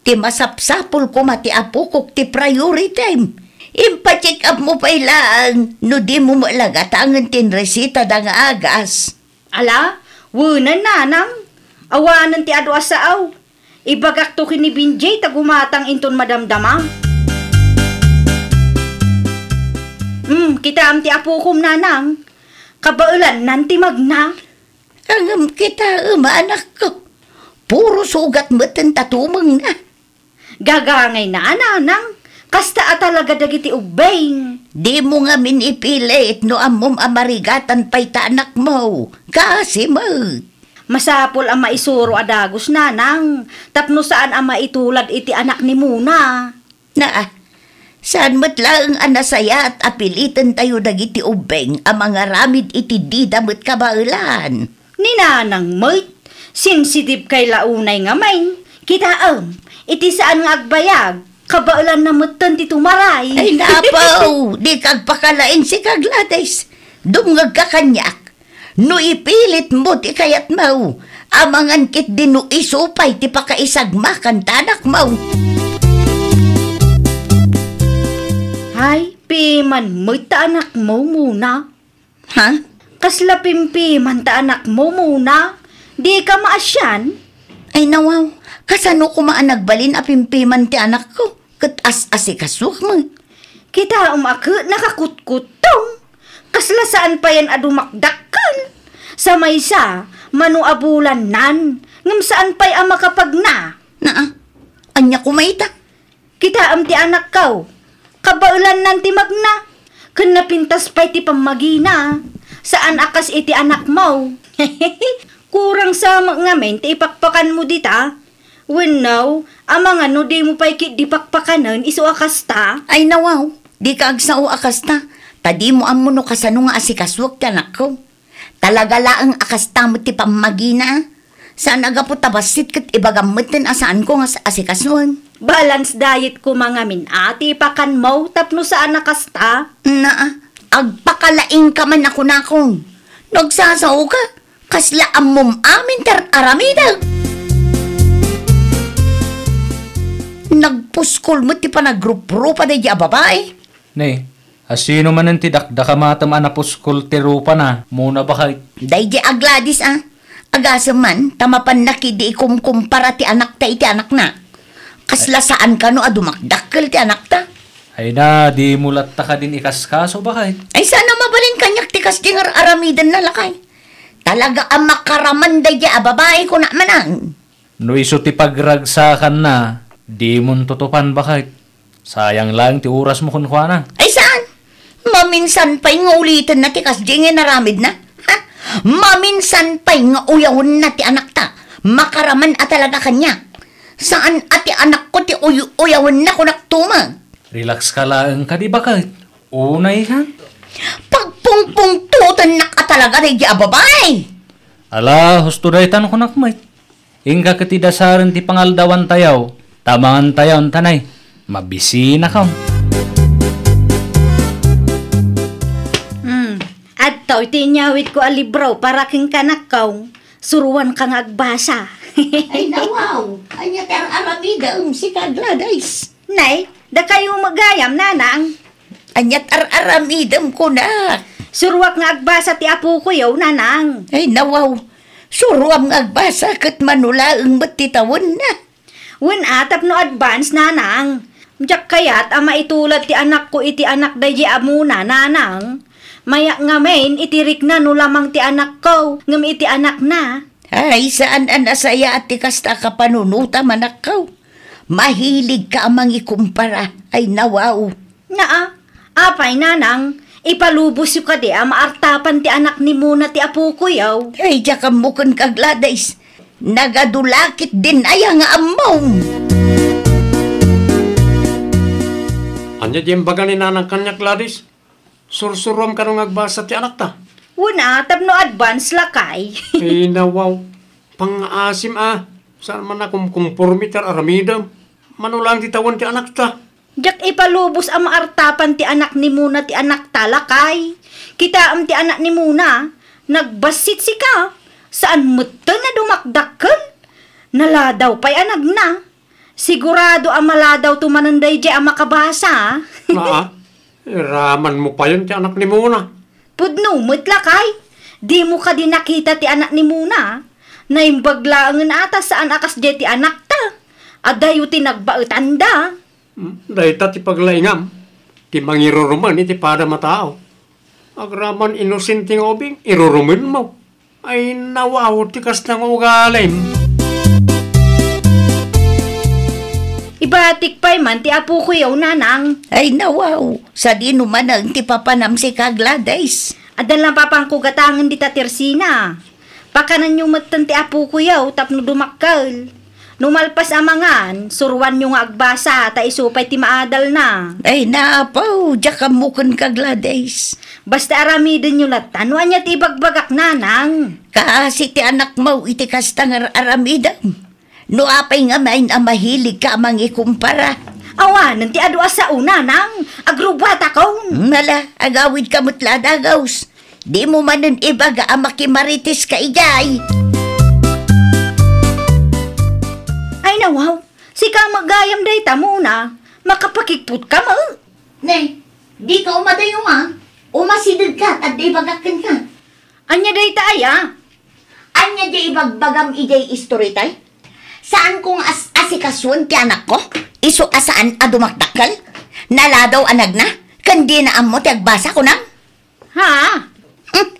Ti masapsapul koma ti apokok ti priority. Impacheck up mo pay laeng no dimo met la gatangen ti inresitada nga agas. Ala, wenen, nanang. Awanen ti adu a saaw. Ibagakto ken ni Benjay ta gumatang inton madamdama. Hmm, kitaem ti apokom, nanang. Kabaelannan ti magna. Ngem kitaem, anakko. Puro sugat metten ta tumengna. Gagangayna a, nanang. Kasta a talaga dagiti ubbing. Dimo ngamin ipilit no ammom a marigatan pay ta anakmo. Kaasi met. Masapul a maisuro a dagus, nanang, tapno saan a maitulad iti anak ni Mona. Naa, saan met laeng a nasayaat a pilitentayo dagiti ubbing a mangaramid iti dida met kabaelan. Ni nanang met, sensitive kay la unay ngamin. Kitaem, iti saan nga agbayag, kabaelanna metten ti tumaray. Ay, napaw, dika agpakalaing, sika, Gladys. Dumngegka kaniak. No ipilitmo ti kayatmo, amangan ketdi no isu pay ti pakaisagmakan ta anakmo. Ay, piman met ta anakmo, Mona. Ha? Kasla pimpiman ta anakmo, Mona? Dika maasian? Ay, nawaw, kasano koma a nagbalin a pimpiman ti anakko? Ket as-asikasuak met. Kitaem a ket nakakutkuttong. Kasla saan payen a dumakdakkel. Sa maysa, mano a bulannan, ngem saan pay a makapagna. Naa, ania koma ita? Kitaem ti anakko. Kabaelannan ti magna. Ken napintas pay ti pammagina. Saan a kas iti anakmo. Kurang sa met ngamin ti ipakpakanmo dita. Wenno, amangan no dimo pay ketdi pakpakanen isu a kasta? Ay nawaw, dika agsao a kasta, ta dimo ammo no kasano nga asikasuak ti anakko. Talaga laeng a kasta met ti pammagina. Saan a gapu ta bassit ket ibagam metten a saanko nga as-, asikasuen. Balance diet koma ngamin a ti ipakanmo tapno saan a kasta. Naa, agpakalaingka man a kunakon. No agsasaoka, kasla ammom amin ti ar-aramidek. Nagpuskol met ti panagruprupa daydi a babai. Ne, asino manen ti dakdakam a napuskol ti rupana, Mona, baket? Daydi a Gladys a. Agasem man, ta mapanna ketdi ikumkumpara ti anakta iti anakna. Kasla saan kano a dumakdakkel ti anakta. Ay na, dimo latta kadin ikaskaso, baket? Ay, saan a mabalin kaniak ti kasdi nga ar-aramidenna, lakay. Talaga a makaraman daydi a babai, kunak manen. No isu ti pagragsakanna, dimon tutupan, baket. Sayang laeng ti orasmo kenkuana. Ay, saan? Maminsan pay nga ulitenna ti kasdi nga inaramidna? Ha? Maminsan pay nga uyawenna ti anakta. Makaraman a talaga kaniak. Saan a ti anakko ti uy-uyawenna, kunak tumet. Relax ka laeng kadi baket. Unay ka. Pagpungpungtotennak a talaga daydi a babai. Ala, husto daytan kunak met. Inka ket idasaren ti pangaldawantayo, ta mangantayo, antanay. Mabisinaka. Hmm. Adtoy ti inyawidko a libro para kenka, anakko. Suruanka nga agbasa. Ay, nawaw! Ania ti ar-aramidem, sika Gladys? Nay, dakayo met gayam, nanang. Ania ti ar-aramidem, kunak? Suruak nga agbasa ti apokoyo, nanang. Ay, nawaw! Suruam nga agbasa ket mano laeng met ti tawenna. Wen a, tapno advance, nanang. Diak kayat a maitulad ti anakko iti anak daydi a Mona, nanang. Mayak ngamin iti rikna no lamang ti anakko, ngem iti anakna. Ay, saan a nasayaat ti kasta a kapanunotam, anakko. Mahiligka a mangikumpara. Ay, nawaw. Naa, apay, nanang, ipalubosyo kadi a maartapan ti anak ni Mona ti apokoyo? Ay, diak ammo kenka, Gladys. Nagadu la ketdin aya nga ammom. Ania ti imbaga ni nanang kaniak, Gladys? Sursuruam kano nga agbasa ti anakta? Wen a, tapno advance, lakay. Ay, nawaw. Pangngaasim a. Saan man a kumkumporme ti ar-aramidem. Mano laeng ti tawen ti anakta. Diak ipalubos a maartapan ti anak ni Mona ti anakta, lakay. Kitaem ti anak ni Mona, nagbassit sika. Saan metten a dumakdakkel. Naladaw pay a nagna. Sigurado a maladawto manen daydiay a makabasa. Naa, iramanmo payen ti anak ni Mona. Pudno met, lakay. Dimo kadi nakita ti anak ni Mona? Naimbag laengen a ta saan a kasdiay ti anakta. Adayo ti nagbaetanda. Hmm, dayta ti paglaingam, ti mangirurumen iti padam a tao. Agraman inosente nga ubing, irurumenmo. Ay, nawaw ti kasta nga ugalim. Ibatik pay man ti apokoyo, nanang. Ay, nawaw. Sadino manen ti papanam, sika Gladys? Adda la papanko gatangen dita tersina. Pakananyo metten ti apokoyo tapno dumakkel. No malpas a mangan, suruanyo nga agbasa ta isu pay ti maadalna. Ay, naapaw, diak ammo kenka, Gladys. Basta aramidenyo latta no ania ti ibagbagak, nanang. Kaasi ti anakmo iti kasta nga ar-aramidem. No apay ngamin a mahiligka a mangikumpara? Awanen ti adu a sao, nanang. Agrubbuatakon. Nala, agawidka met la, dagaws. Dimo manen ibaga a makimarites ka idiay. Ay, nawaw. Sika met gayam dayta, Mona. Makapakikputka met. Ne, dika umadayo a. Umasidegka, ta adda ibagak kenka. Ania dayta aya? Ania diay ibagbagam idiay istoritayo? Saanko nga as-, asikasuen ti anakko? Isu a saan a dumakdakkel? Naladaw a nagna? Ken dina ammo ti agbasa, kunam? Ha? Hmm.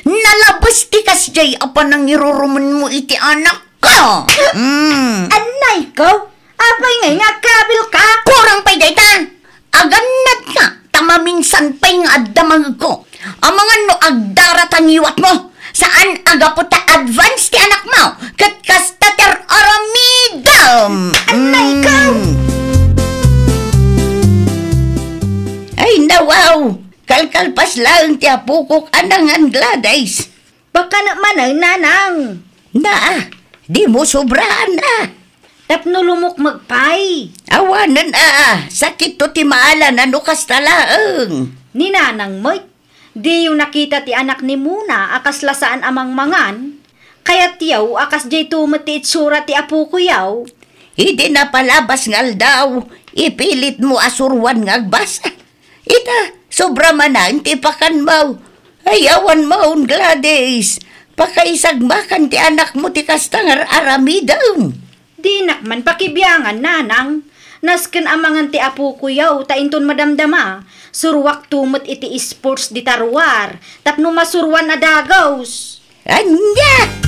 Nalabes ti kasdiay a panangirurumenmo iti anakko. Hmm. Annayko, apay ngay nga agkabilka? Kurang pay dayta. Agannadka, ta maminsan pay nga adda mangegko. Amangan no agdara ta ngiwatmo. Saan a gapu ta advance ti anakmo, ket kasta ti ar-aramidem. Annayko. Hmm. Ay, nawaw. Kalkalpas laeng ti apokok a nangan, Gladys. Baka na manen, nanang. Naa, dimo sobraan a. Tapno lumukmeg pay. Awanen a, sakitto ti maala no kasta laeng. Ni nanang met, diyo nakita ti anak ni Mona a kasla saan a mangmangan? Kayatyo a kasdiayto met ti itsura ti apokoyo? Idi napalabas nga aldaw, ipilitmo a suruan nga agbasa. Ita, sobra manen ti pakanmo. Ay, awan maon, Gladys. Pakaisagmakan ti anakmo ti kasta nga ar-aramidem. Dinak man pakibiangan, nanang. Nasken a mangan ti apokoyo, ta inton madamdama, suruakto met iti sports dita ruar, tapno masuruan a dagaws. Ania?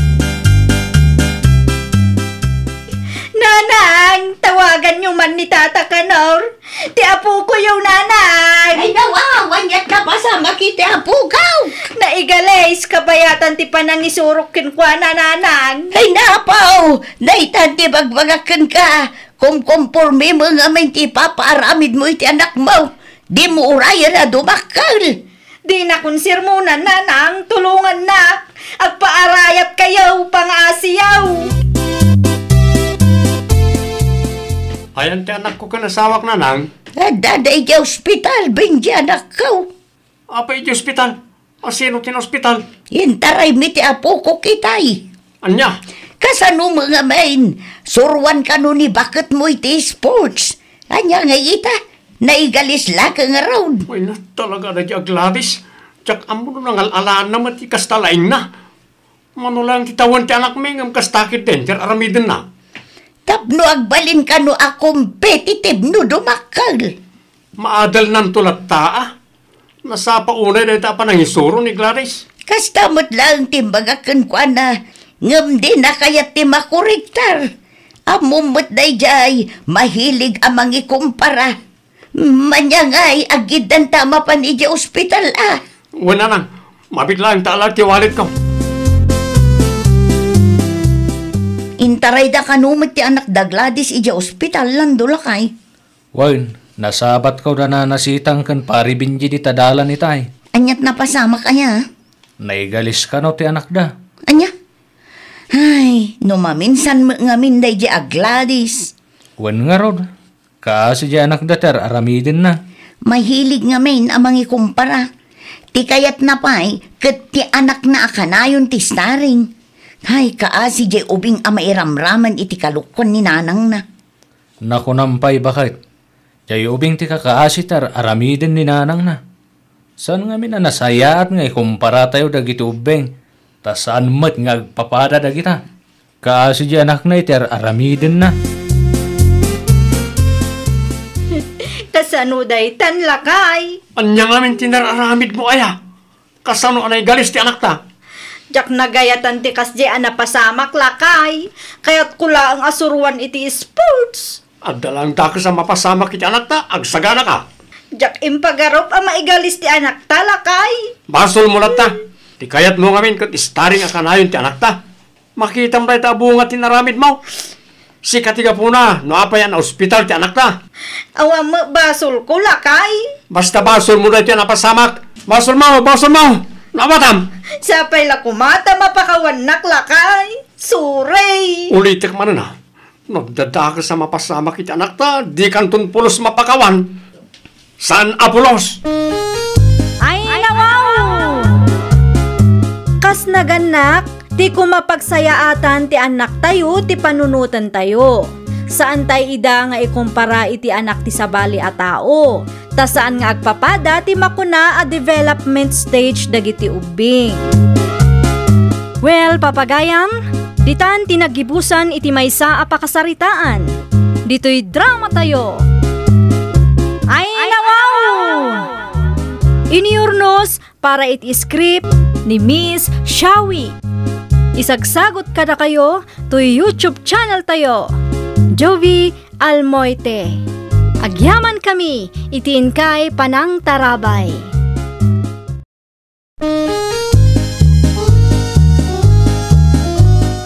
Nanang, tawaganyo man ni Tata Kanor. Ti apokoyo, nanang. Ay, nawaw, aniat napasamak iti apokaw? Naigalis, kabayatan ti panangisurok kenkuana, nanang. Ay, napaw, Dayta ti bagbagak kenka, kumkompormem ngamin ti ipapaaramidmo iti anakmo. Dimo urayen a dumakkel. Dinak sermonan, nanang, tulongannak. Agpaarayatkayo, pangaasiyo. Ayan ti anakko ken asawak, nanang? Adda idiay ospital, Benji, anakko. Apay idiay ospital? Asino ti naospital? Intaraymi ti apok itay. Ania? Kasano met ngamin? Suroan kano ni baketmo iti sports. Ania ngay ita? Naigalis laeng ngarud. Ay, na, talaga na di agladis. Diak ammo no nangal-alaanna met ti kasta laengna. Mano laeng ti tawen ti anakmi ngem kasta ketdin ti ar-aramidenna. Tapno agbalin kano a competitive no dumakkel. Maadalnanto latta, a. Nasapa unay dayta a panangisuro ni Gladys. Kasta met laeng ti imbagak kenkuana, ngem dina kayat ti makorektar. Ammom met daydiay, mahilig a mangikumpara. Ania ngay, agiddanta a mapan idiay ospital, a. Wen, nanang, mabiit laeng ta ala ti walletko. Intarayda kano met ti anakda Gladys idiay ospital, Lando, lakay? Wen, nasabatko da Nana Sitang ken Pari Benji dita dalan itay. Aniat napasamak aya? Naigalis kano ti anakda. Ania? Ay, no maminsan met ngamin daydiay a Gladys. Wen ngarud, kaasi diay anakda ti ar-aramidenna. Mahilig ngamin a mangikumpara. Ti kayatna pay, ket ti anakna a kanayon ti starring. Ay, kaasi diay ubing a mairamraman iti kalokuan ni nanangna. Nakunam pay baket, diay ubing ti kakaasi ti ar-aramiden ni nanangna. Saan ngamin a nasayaat nga ikumparatayo dagiti ubbing, ta saan met nga agpapada dagita. Kaasi diay anakna iti ar-aramidenna. Kasano daytan, lakay? Ania ngamin ti nar-aramidmo aya? Kasano a naigalis ti anakta? Diak nagayatan ti kasdiay a napasamak, lakay. Kayatko laeng a suroan iti sports. Adda laeng dakes a mapasamak iti anakta, agsaganaka. Diak impagarup a maigalis ti anakta, lakay. Basolmo latta. Ti kayatmo ngamin ket starring a kanayon ti anakta. Makitam dayta a bunga ti naramidmo. Sika ti gapuna no apay a naospital ti anakta. Awan met basolko, lakay. Basta basolmo daytoy a napasamak. Basolmo, basolmo. Nawatam. Sapay la koma ta mapakawannak, lakay. Sorry. Ulitek manen, a. No adda dakes a mapasamak iti anakta, dikanton pulos mapakawan. Saan a pulos? Ay, nawaw! Kas nagannak, ti kumapagsayaatan ti annaktayo ti panunotentayo. Saantay ida nga ikumpara iti annak ti sabali a tao. Ta saan nga agpapada ti makuna a development stage dagiti ubbing. Well, papagayam, ditan ti naggibusan iti maysa a pakasaritaan. Ditoy dramatayo. Ay, nawaw! Iniurnos para iti script ni Miss Shawi. Isagsagot kadakayo toy YouTube channel tayo, Jovi Almoite. Agyamankami iti inkay panangtarabay.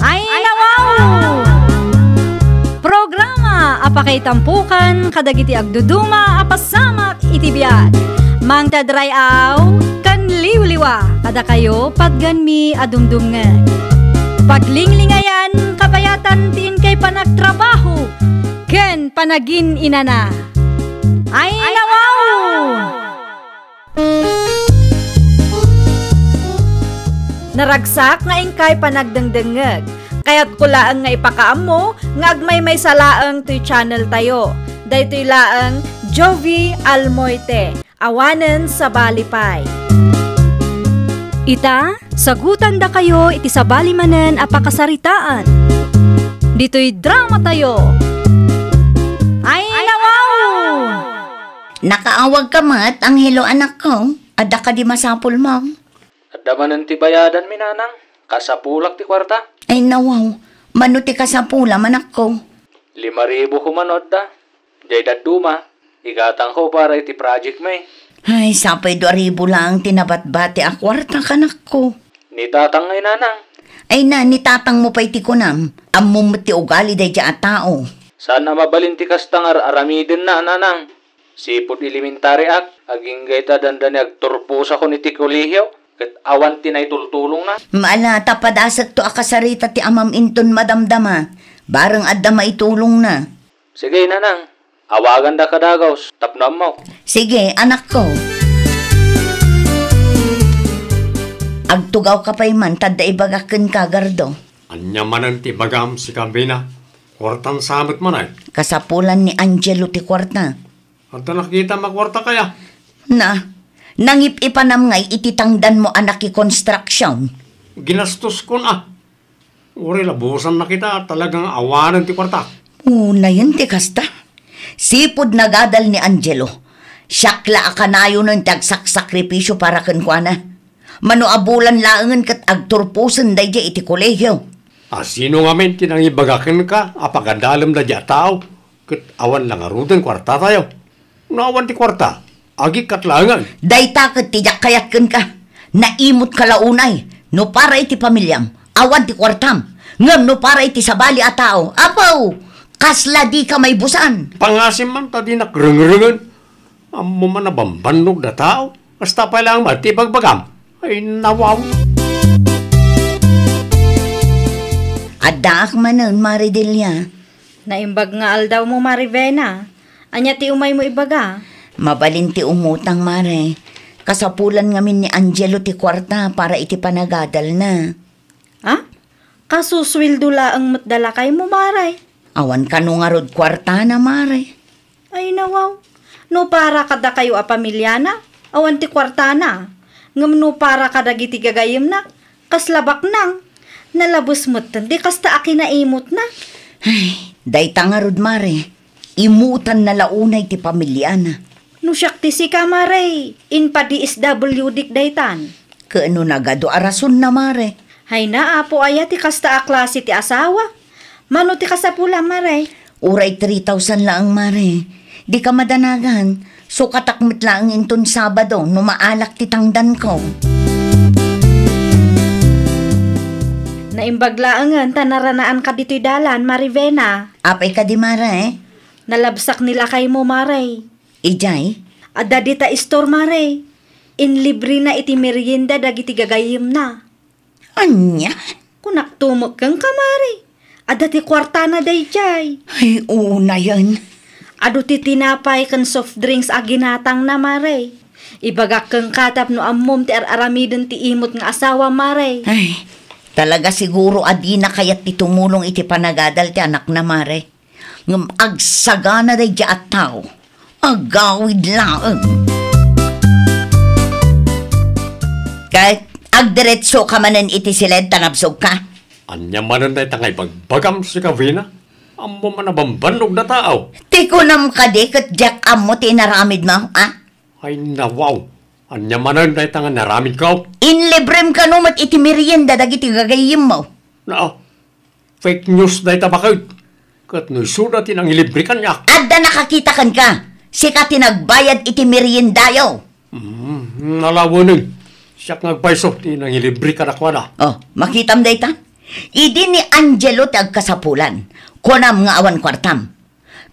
Ay, nawaw! Programa a pakaitampukan kadagiti agduduma a pasamak iti biag. Mangted ray-aw ken liwliwa kadakayo, patganmi a dumdumngeg. Paglinglingayan kabayatan ti inkay panagtrabaho ken panagin-inana. Ay, nawaw! Naragsak nga inkay panagdengdengngeg. Kayatko laeng nga ipakaammo nga agmaymaysa laeng toy channel tayo. Daytoy laeng Jovi Almoite, awanen sabali pay. Ita, sagutandakayo iti sabali manen a pakasaritaan. Ditoy dramatayo. Ay, nawaw! Nakaawagka met, Angelo, anakko. Adda kadi masapulmo? Adda manen ti bayadanmi, nanang. Kasapulak ti kuarta. Ay, nawaw. Mano ti kasapulam, anakko? Lima ribu koma no adda. Diay dadduma, igatangko para iti project mi. Ay, sapay dua ribu laeng ti nabatbati a kuarta, kanakko. Ni tatang ngay, nanang. Ay na, ni tatangmo pay ti kunam. Ammom met ti ugali daydiay a tao. Saan a mabalin ti kasta nga ar-aramidenna, nanang. Sipud elementariak, agingga ita dandani agturposakon iti kolehio, ket awan ti naitultulongna. Ala, ta padasekto a kasarita ti amam inton madamdama. Bareng adda maitulongna. Sige, nanang. Awagandaka dagus tapno ammok. Sige, anakko. Agtugawka pay man ta adda ibagak kenka, Gardo. Ania manen ti ibagam, sika Vena? Kuartan sa met manen. Kasapulan ni Angelo ti kuarta. Adda nakitam a kuarta kaya? Na, nangip-ipanam ngay iti tangdanmo a nakikonstruction. Ginastoskon a. Uray labusanna kita, talagang awanen ti kuarta. Unayen ti kasta. Sipud nagadal ni Angelo, siak la a kanayonen ti agsaksakripisio para kenkuana. Mano a bulan laengen ket agturposen daydiay iti kolehio. A sino ngamin ti nangibaga kenka a pagadalem daydiay a tao ket awan la ngaruden kuartatayo? No awan ti kuarta, agikkat laengen. Dayta ket ti diak kayat kenka. Naimotka la unay. No para iti pamiliam, awan ti kuartam. Ngem no para iti sabali a tao, apo, kasla dika maibusan. Pangasim man ta dinak rengrengen. Ammom a nabambannog da tao. Kasta pay laeng met ti ibagbagam. Ay, nawaw. Addaak manen, Mare Delia. Naimbag nga aldawmo, Mare Vena. Ania ti umaymo ibaga? Mabalin ti umutang, Mare. Kasapulan ngamin ni Angelo ti kuarta para iti panagadalna. Ha? Kasusweldo laeng met da lakaymo, Mare? Awan kano ngarud kuartana, Mare. Ay, nawaw. No para kadakayo a pamiliana, awan ti kuartana. Ngem no para kadagiti gagayyemna, kasla baknang. Nalabes metten ti kasta a kinaimotna. Ay, dayta ngarud, Mare. Imutanna la unay ti pamiliana. No siak ti sika, Mare, impa-D S W D-k daytan. Ket no nagadu a rasonna, Mare. Hayna, apo, aya ti kasta a klase ti asawa? Mano ti kasapulan, Mare? Uray three thousand laeng, Mare. Dika madanagan. Sukatak met laeng inton Sabado no maalak ti tangdanko. Naimbag laengen ta naranaanka ditoy dalan, Mare Vena. Apay kadi, Mare? Nalabsak ni lakaymo, Mare. Idiay? Adda dita istor, Mare. Inlibrena iti merienda dagiti gagayyemna. Ania? Kunakto met kenka, Mare. Adda ti kuartana daydiay. Ay, unayen. Adu ti tinapay ken soft drinks a ginatangna, Mare. Ibagak kenka tapno ammom ti ar-aramiden ti imot nga asawa, Mare. Ay, talaga siguro a dina kayat ti tumulong iti panagadal ti anakna, Mare. Ngem agsagana daydiay a tao. Agawid laeng. Ket agdiretsoka manen iti siled ta nabsogka. Ania manen dayta nga ibagbagam, sika Vena? Ammom a nabambannog da tao. Ti kunam kadi ket diak ammo ti inaramidmo, a? Ay, nawaw. Ania manen dayta nga inaramidko? Inlibrem kano met iti merienda dagiti gagayyemmo. Naa, fake news dayta baket. Ket no isuda ti nangilibre kaniak. Adda nakakita kenka. Sika ti nagbayad iti meriendayo. Mm, nalawanen. Siak nga agpayso ti nangilibre kadakuada. Oh, makitam dayta? Idi ni Angelo ti agkasapulan, kunam nga awan kuartam.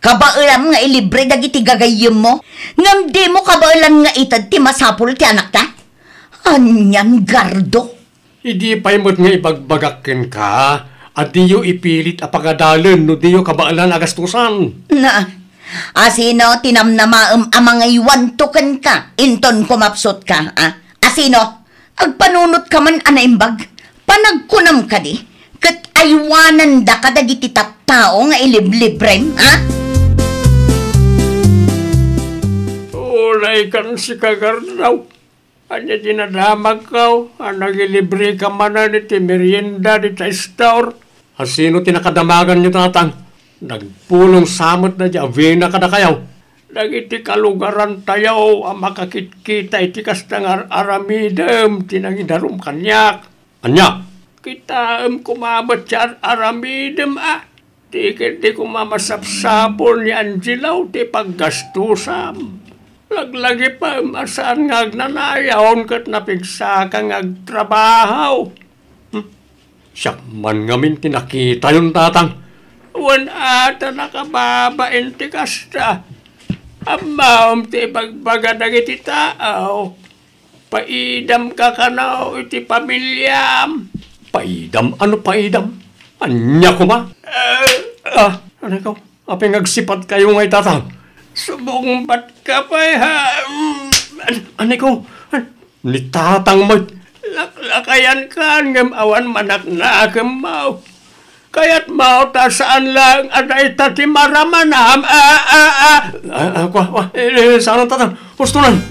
Kabaelam nga ilibre dagiti gagayyemmo, ngem dimo kabaelan nga ited ti masapul ti anakta? Anian, Gardo? Idi pay met nga ibagbagak kenka a diyo ipilit a pagadalen no diyo kabaelan a gastusan. Na, asino ti namnamaem a mangaywanto kenka inton kumapsutka, a? Asino? Agpanunotka man a naimbag? Panagkunam kadi, ket aywanandaka dagiti tattao nga iliblibrem, a? Uray kan sika, Gardo. Ania ti nadamagko a nangilibreka manen iti merienda dita istor? Asino ti nakadamaganyo, tatang? Nagpulong sa met daydiay a Vena kadakayo. Dagiti kalugarantayo a makakitkita iti kasta nga ar-aramidem ti nangidarum kaniak. Ania? Kitaem koma met ti ar-aramidem, a? Ti ketdi koma masapsapul ni Angelo ti paggastusam. Laglagipem a saan nga agnanayon ket napigsaka nga agtrabaho. Hmm? Siak man ngamin ti nakitayon, Tatang. Wen a ta nakababain ti kasta. Ammom ti ibagbaga dagiti tao. Paidamka kano iti pamiliam. Paidam? Ano paidam? Ania koma? Eh, ah, anay ko? Apay nga agsipat kayo ngay, Tatang? Subungbat ka pay, ha? Mm, an-, anay ko? An-, ni Tatang met. Laklakayan kan ngem awan manaknakem mo. Kayat mo ta saan lang a dayta ti maramanam. Ah, ah, ah. Ah, ah, kwa, kwa. Eh, eh, saan ang Tatang? Pustunan.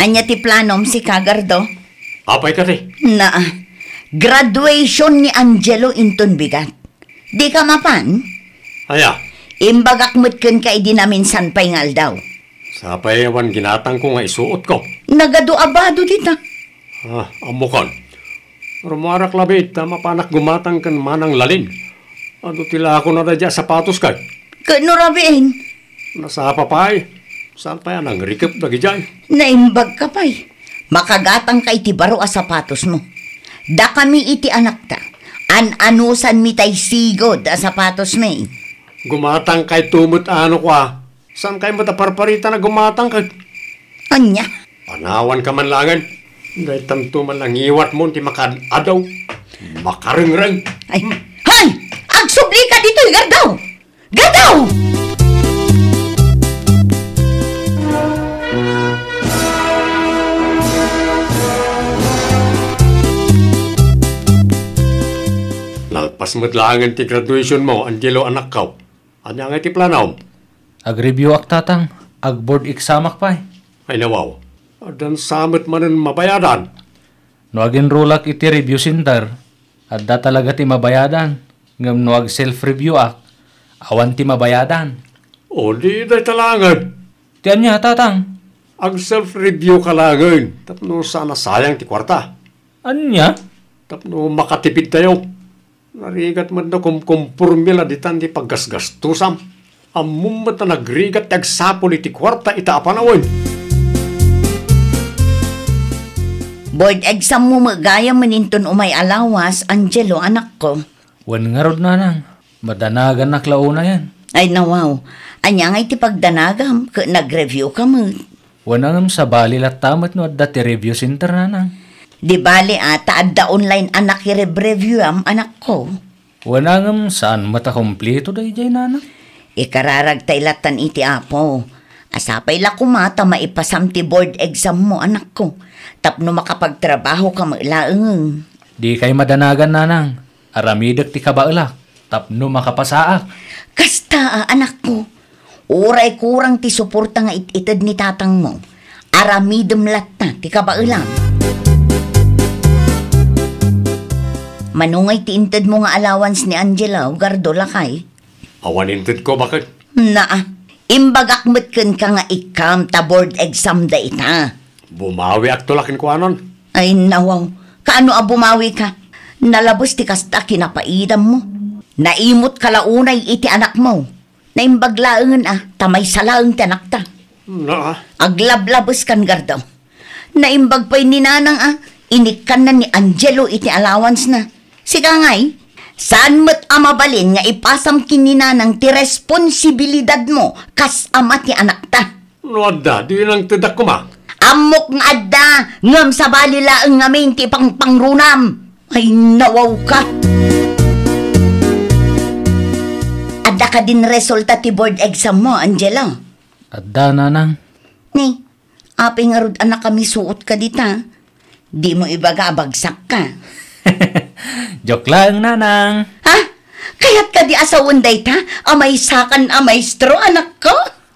Ania ti planom, sika, Gardo? Apay kadi? Naa. Graduation ni Angelo inton bigat. Dika mapan? Aya? Imbagak met kenka idi naminsan pay nga aldaw. Sapay awan ginatangko nga isuotko. Nagadu a bado dita. Ah, ammokon. Rumuarak labi ta mapanak gumatang ken Manang Lalin. Adu ti lakona daydiay a sapatos kay. Ket no rabiin? Nasapa pay. Saan pay a nangrikep dagidiay? Naimbag ka pay. Makagatang ka iti baro a sapatos mo. Dakami iti anakta. An-anusan mi tay sigud a sapatos mi. Gumatang kay tumot ano kwa. Saan kay met a parparita na gumatang kay? Anya? Panawan ka man langen. Daytanto man lang iwat mo ti makad-adaw. Makarengreng. Ay, Hmm. Hoy! Agsubli ka ditoy, Gardaw! Gardaw! Nalpas met langen ti graduation mo, Angelo, anakko. Ania ngay ti planom? Ag-review ak, Tatang. Ag-board exam ak pay. Ay, nawaw. Addan sa met manen mabayadan. No ag-enrollak iti review center, adda talaga ti mabayadan. Ngem no ag-self-review ak, awan ti mabayadan. O, di dayta langen. Ti ania, Tatang? Ag-self-review ka langen tapno saan a sayang ti kuarta. Ania? Tapno makatipid tayo. Narigat met no kumkumpormi la ditan ti paggasgastusam. Ammom met a nagrigat ti agsapul iti kuarta ita a panawen. Board exam mo met gayam inton umay a lawas, Angelo, anakko. Wen ngarud, nanang. Madanagannak la unayen. Ay, nawaw. Ania ngay ti pagdanagam ket nag-review ka met? Wen a ngem sabali latta met no adda ti review center, nanang. Di bali a ta adda online a nakirev-reviewam, anakko. Wen a ngem saan met a kompleto daydiay, nanang. Ikararagtay lattan iti Apo. A sapay la koma ta maipasam ti board exam mo, anakko, tapno makapagtrabaho ka met laeng. Dikay madanagan, nanang. Aramidek ti kabaelak tapno makapasaak. Kasta a, anakko. Uray kurang ti suporta nga it-ited ni tatangmo, aramidem latta ti kabaelam. Mano ngay ti intedmo nga allowance ni Angelo, Gardo, lakay? Awan intedko, baket. Naa, imbagak met kenka nga ikkam ta board exam dayta. Bumawiakto la kenkuanan. Ay, nawaw. Kaano a bumawika? Nalabes ti kasta a kinapaidammo. Naimut ka la unay iti anakmo. Naimbag laengen a, ta maysa laeng ti anakta. Naa. Aglablabeskan, Gardo. Naimbag pay ni Nanang a, inikkanna ni Angelo iti allowance na. Sika ngay, saan met a mabalin nga ipasam ken ni Nanang ti responsibilidadmo kas ama ti anakta? No adda, di nangtedak koma. Ammok nga adda, ngem sabali laeng ngamin ti pangpangrunam. Ay, nawawka. Adda kadin resulta ti board exam mo, Angelo? Adda, Nanang. Ni, apay ngarud a nakamisuot ka dita? Dimo ibaga a bagsak ka. Joke laeng, Nanang. Ha? Kayat kadi a sawen dayta a maysakan a maestro, anakko?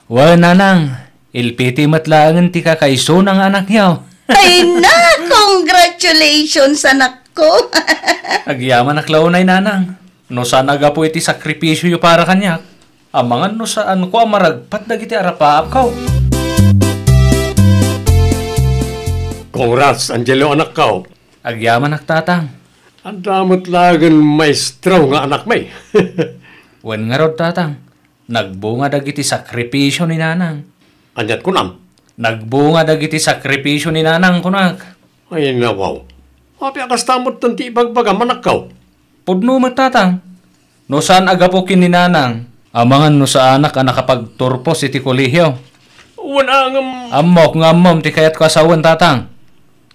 Wen, Nanang. Ilpiti met laengen ti kakaisuna nga anakyo. Ay na, congratulations, anakko. Agyamanak la unay, Nanang. No saan a gapu iti sakripisioyo para kaniak, amangan no saanko a maragpat dagiti arapaapko. Congrats, Angelo, anakko. Agyamanak, Tatang. Adda met laengen maestro nga anakmi. Wen ngarud, Tatang. Nagbunga dagiti sakripisio ni Nanang. Aniat kunam? Nagbunga dagiti sakripisio ni Nanang, kunak. Ay, nawaw. Apay a kasta metten ti ibagbagam, anakko? Pudno met, Tatang. No saan a gapu ken ni Nanang, amangan no saanak a nakapagturpos iti kolehio. Wen a ngem. Ammok nga ammom ti kayatko a sawen, Tatang.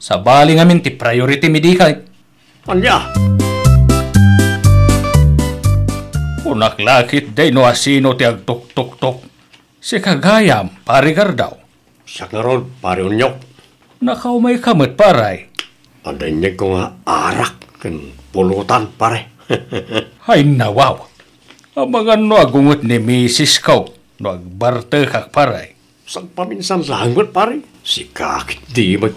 Sabali ngamin ti priority mi dikay. Ania? Kunak la ketdi no asino ti agtuktuktok. Sika gayam, Pare Gardo. Siak ngarud, Pare Onyok. Nakaumayka met, pare. Adda inyegko nga arak ken pulutan, pare. Ay, nawaw. Amangan no agunget ni misisko no agbartekak, pare. Sagpaminsan laeng met, pare. Sika ketdi met.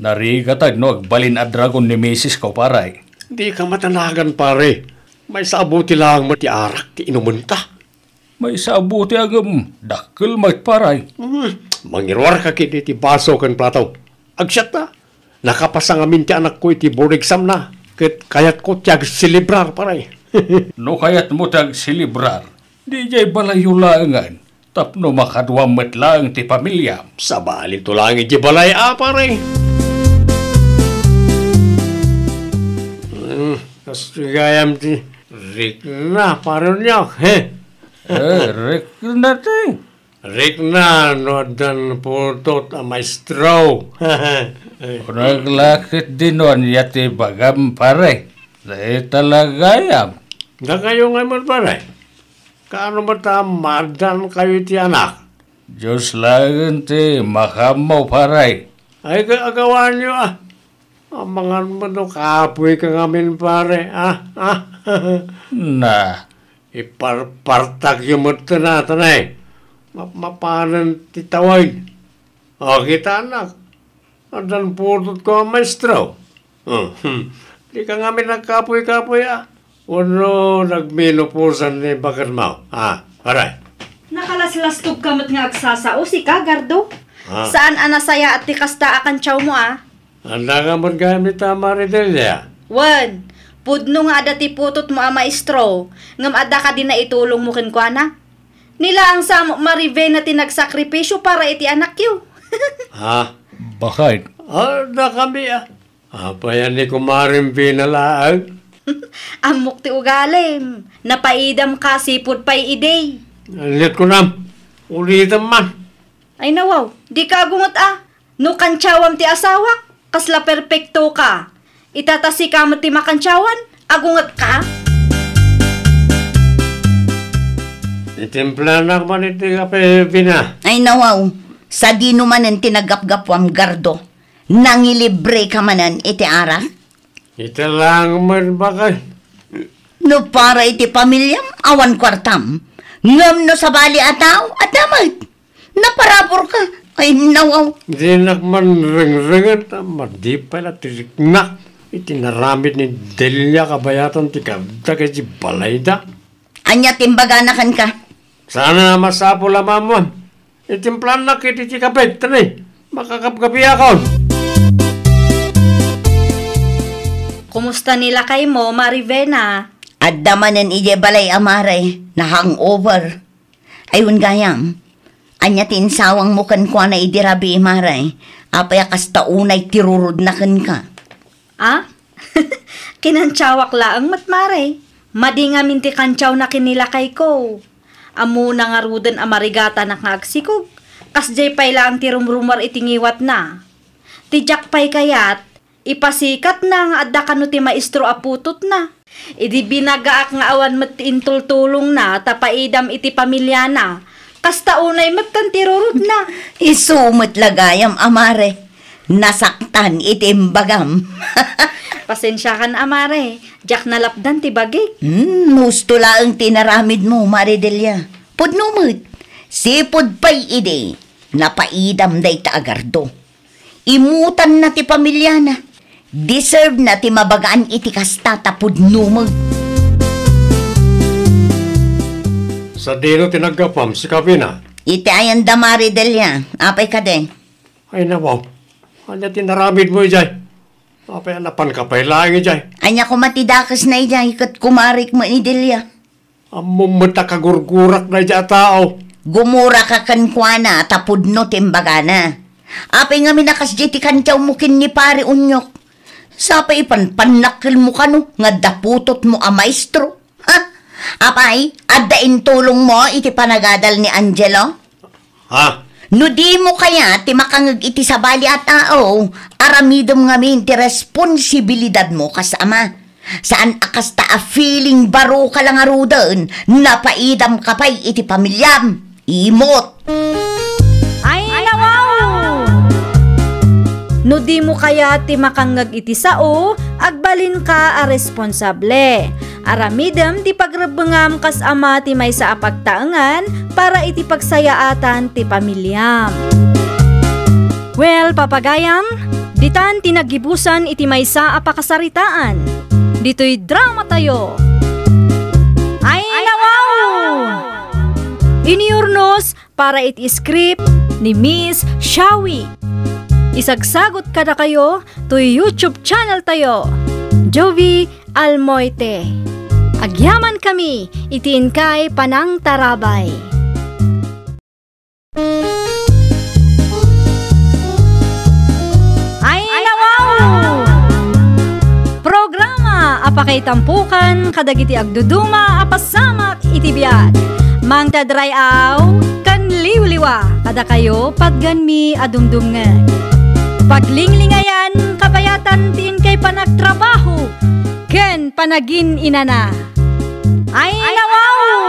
Narigaten no agbalin a dragon ni misisko, pare. Dika matanagan, pare. Maysa a bote laeng met ti arak ti inumenta. Maysa a bote ngem dakkel met, pare. Hmm, mangiruarka ketdi iti baso ken plato. Agsiatta, nakapasa ngamin ti anakko iti board exam na, ket kayatko ti agselebrar, pare. No kayatmo ti agselebrar, diay balayyo laengen, tapno makaduam met laeng ti pamiliam. Sabalinto laeng iti balay a, pare. Hmm, kas gayam ti rikna, pare Onyok, he? Eh, rikna ti. Rikna no addan putot a maestro. Kunak la ketdi no ania ti ibagam, pare. Dayta la gayam. Dakayo ngay met, pare. Kaano met a maaddaankayo iti anak? Dios laeng ti makaammo, pare. Ay, ka-, agawanyo, a. Amangan met no kapoyka ngamin, pare, a, a. Na. Iparpartakyo met ta, tatay. Map-, mapanen ti tawen. O, kitanak. Addan putotko a maestro. Hmm, hmm. Dika ngamin nagkapoy-kapoy, a. Wenno nagmenoposan ni baketmo, a, pare. Nakalaslastogka met nga agsasao, sika, Gardo. A. Saan a nasayaat ti kasta a kantiawmo, a. Addaka met gayam ita, Mare Delia? Wen, pudno nga adda ti putotmo a maestro, ngem adda kadi naitulongmo kenkuana? Ni laeng sa Mare Vena ti nagsakripisio para iti anakyo. Ha? Bakit? Adda kami, a. Apay a ni Kumarem Vena laeng? Ammok ti ugalim. Napaidam ka, sipud pay idi. Aniat kunam? Ulitem man. Ay, nawaw, dika agunget a. No kantiawam ti asawak, kasla perpektoka. Ita ta sika met ti makantiawan, agungetka? Itimplanak man iti kape, Vena. Ay, nawaw, sadino manen ti naggapgapuam, Gardo? Nangilibreka manen iti arak? Ita laeng met, bakay. No para iti pamiliam, awan kuartam. Ngem no sabali a tao, adda met. Naparaburka. Ay, nawaw. Dinak man rengrengen ta madi pay la ti riknak iti naramid ni Delia kabayatan ti kagda iti balayda. Ania ti imbagana kenka? Saan a masapul a maammuam. Itimplanak iti ti kape, tani, makakapkapiakon. Kumusta ni lakaymo, Mare Vena? Adda manen idiay balay a, Mare, na-hangover. Ay, wen gayam, ania ti insawangmo kenkuana idi rabii, Mare? Apay a kasta unay ti rurudna kenka? A? Kinantiawak laeng met, Mare. Madi ngamin ti kantiawna ken ni lakayko. Ammona ngaruden a marigatanak nga agsikog. Kasdiay pay laeng ti rumrumuar iti ngiwatna. Ti diak pay kayat, ipasikatna nga adda kano ti maestro a putotna. Idi binagaak nga awan met ti intultulongna ta paidam iti pamiliana, kasta unay metten ti rurudna. Isu met la gayam a, Mare. Nasaktan iti imbagam. Pasensiakan a, Mare. Diak nalapdan ti bagik. Hmm, husto laeng ti inaramidmo, Mare Delia. Pudno met. Sipud pay idi, napaidam dayta a Gardo. Imutanna ti pamiliana. Deserve na ti mabagaan iti kasta ta pudno met. Sadino ti naggapuam, sika Vena? Iti ayan da, Mare Delia. Apay kadi? Ay, nawaw. Ania ti naramidmo idiay? Apay a napanka pay laeng idiay? Ania koma ti dakesna idiay ket kumarek met ni Delia? Ammom met a kagurgurak daydiay a tao. Gumuraka kenkuana ta pudno ti imbagana. Apay ngamin a kasdiay ti kantiawmo ken ni Pare Onyok? Sapay ipanpannakkelmo kano nga adda putotmo a maestro. Ha? Apay, adda intulongmo iti panagadal ni Angelo? Ha? No dimo kayat ti makangeg iti sabali a tao, aramidem ngamin ti responsibilidadmo kas ama. Saan a kasta a feeling baro ka la ngaruden, napaidam ka pay iti pamiliam. Imot! Ay, nawaw! No dimo kayat ti makangngeg iti sao, agbalinka a responsable. Aramidem ti pagrebbengam kas ama ti maysa a pagtaengan para iti pagsayaatan ti pamiliam. Well, papagayam, ditan ti naggibusan iti maysa a pakasaritaan. Ditoy dramatayo. Ay, nawaw! Iniurnos para iti script ni Miss Shawi. Isagsagot kadakayo toy YouTube channel tayo, Jovi Almoite. Agyaman kami iti inkay panangtarabay. Ay, nawaw! Programa a pakaitampukan kadagiti agduduma a pasamak iti biag. Mangted ray-aw ken liwliwa kadakayo patgenmi a dumdumngeg. Paglinglingayan kabayatan ti inkay panagtrabaho ken panagin-inana. Ay, nawaw!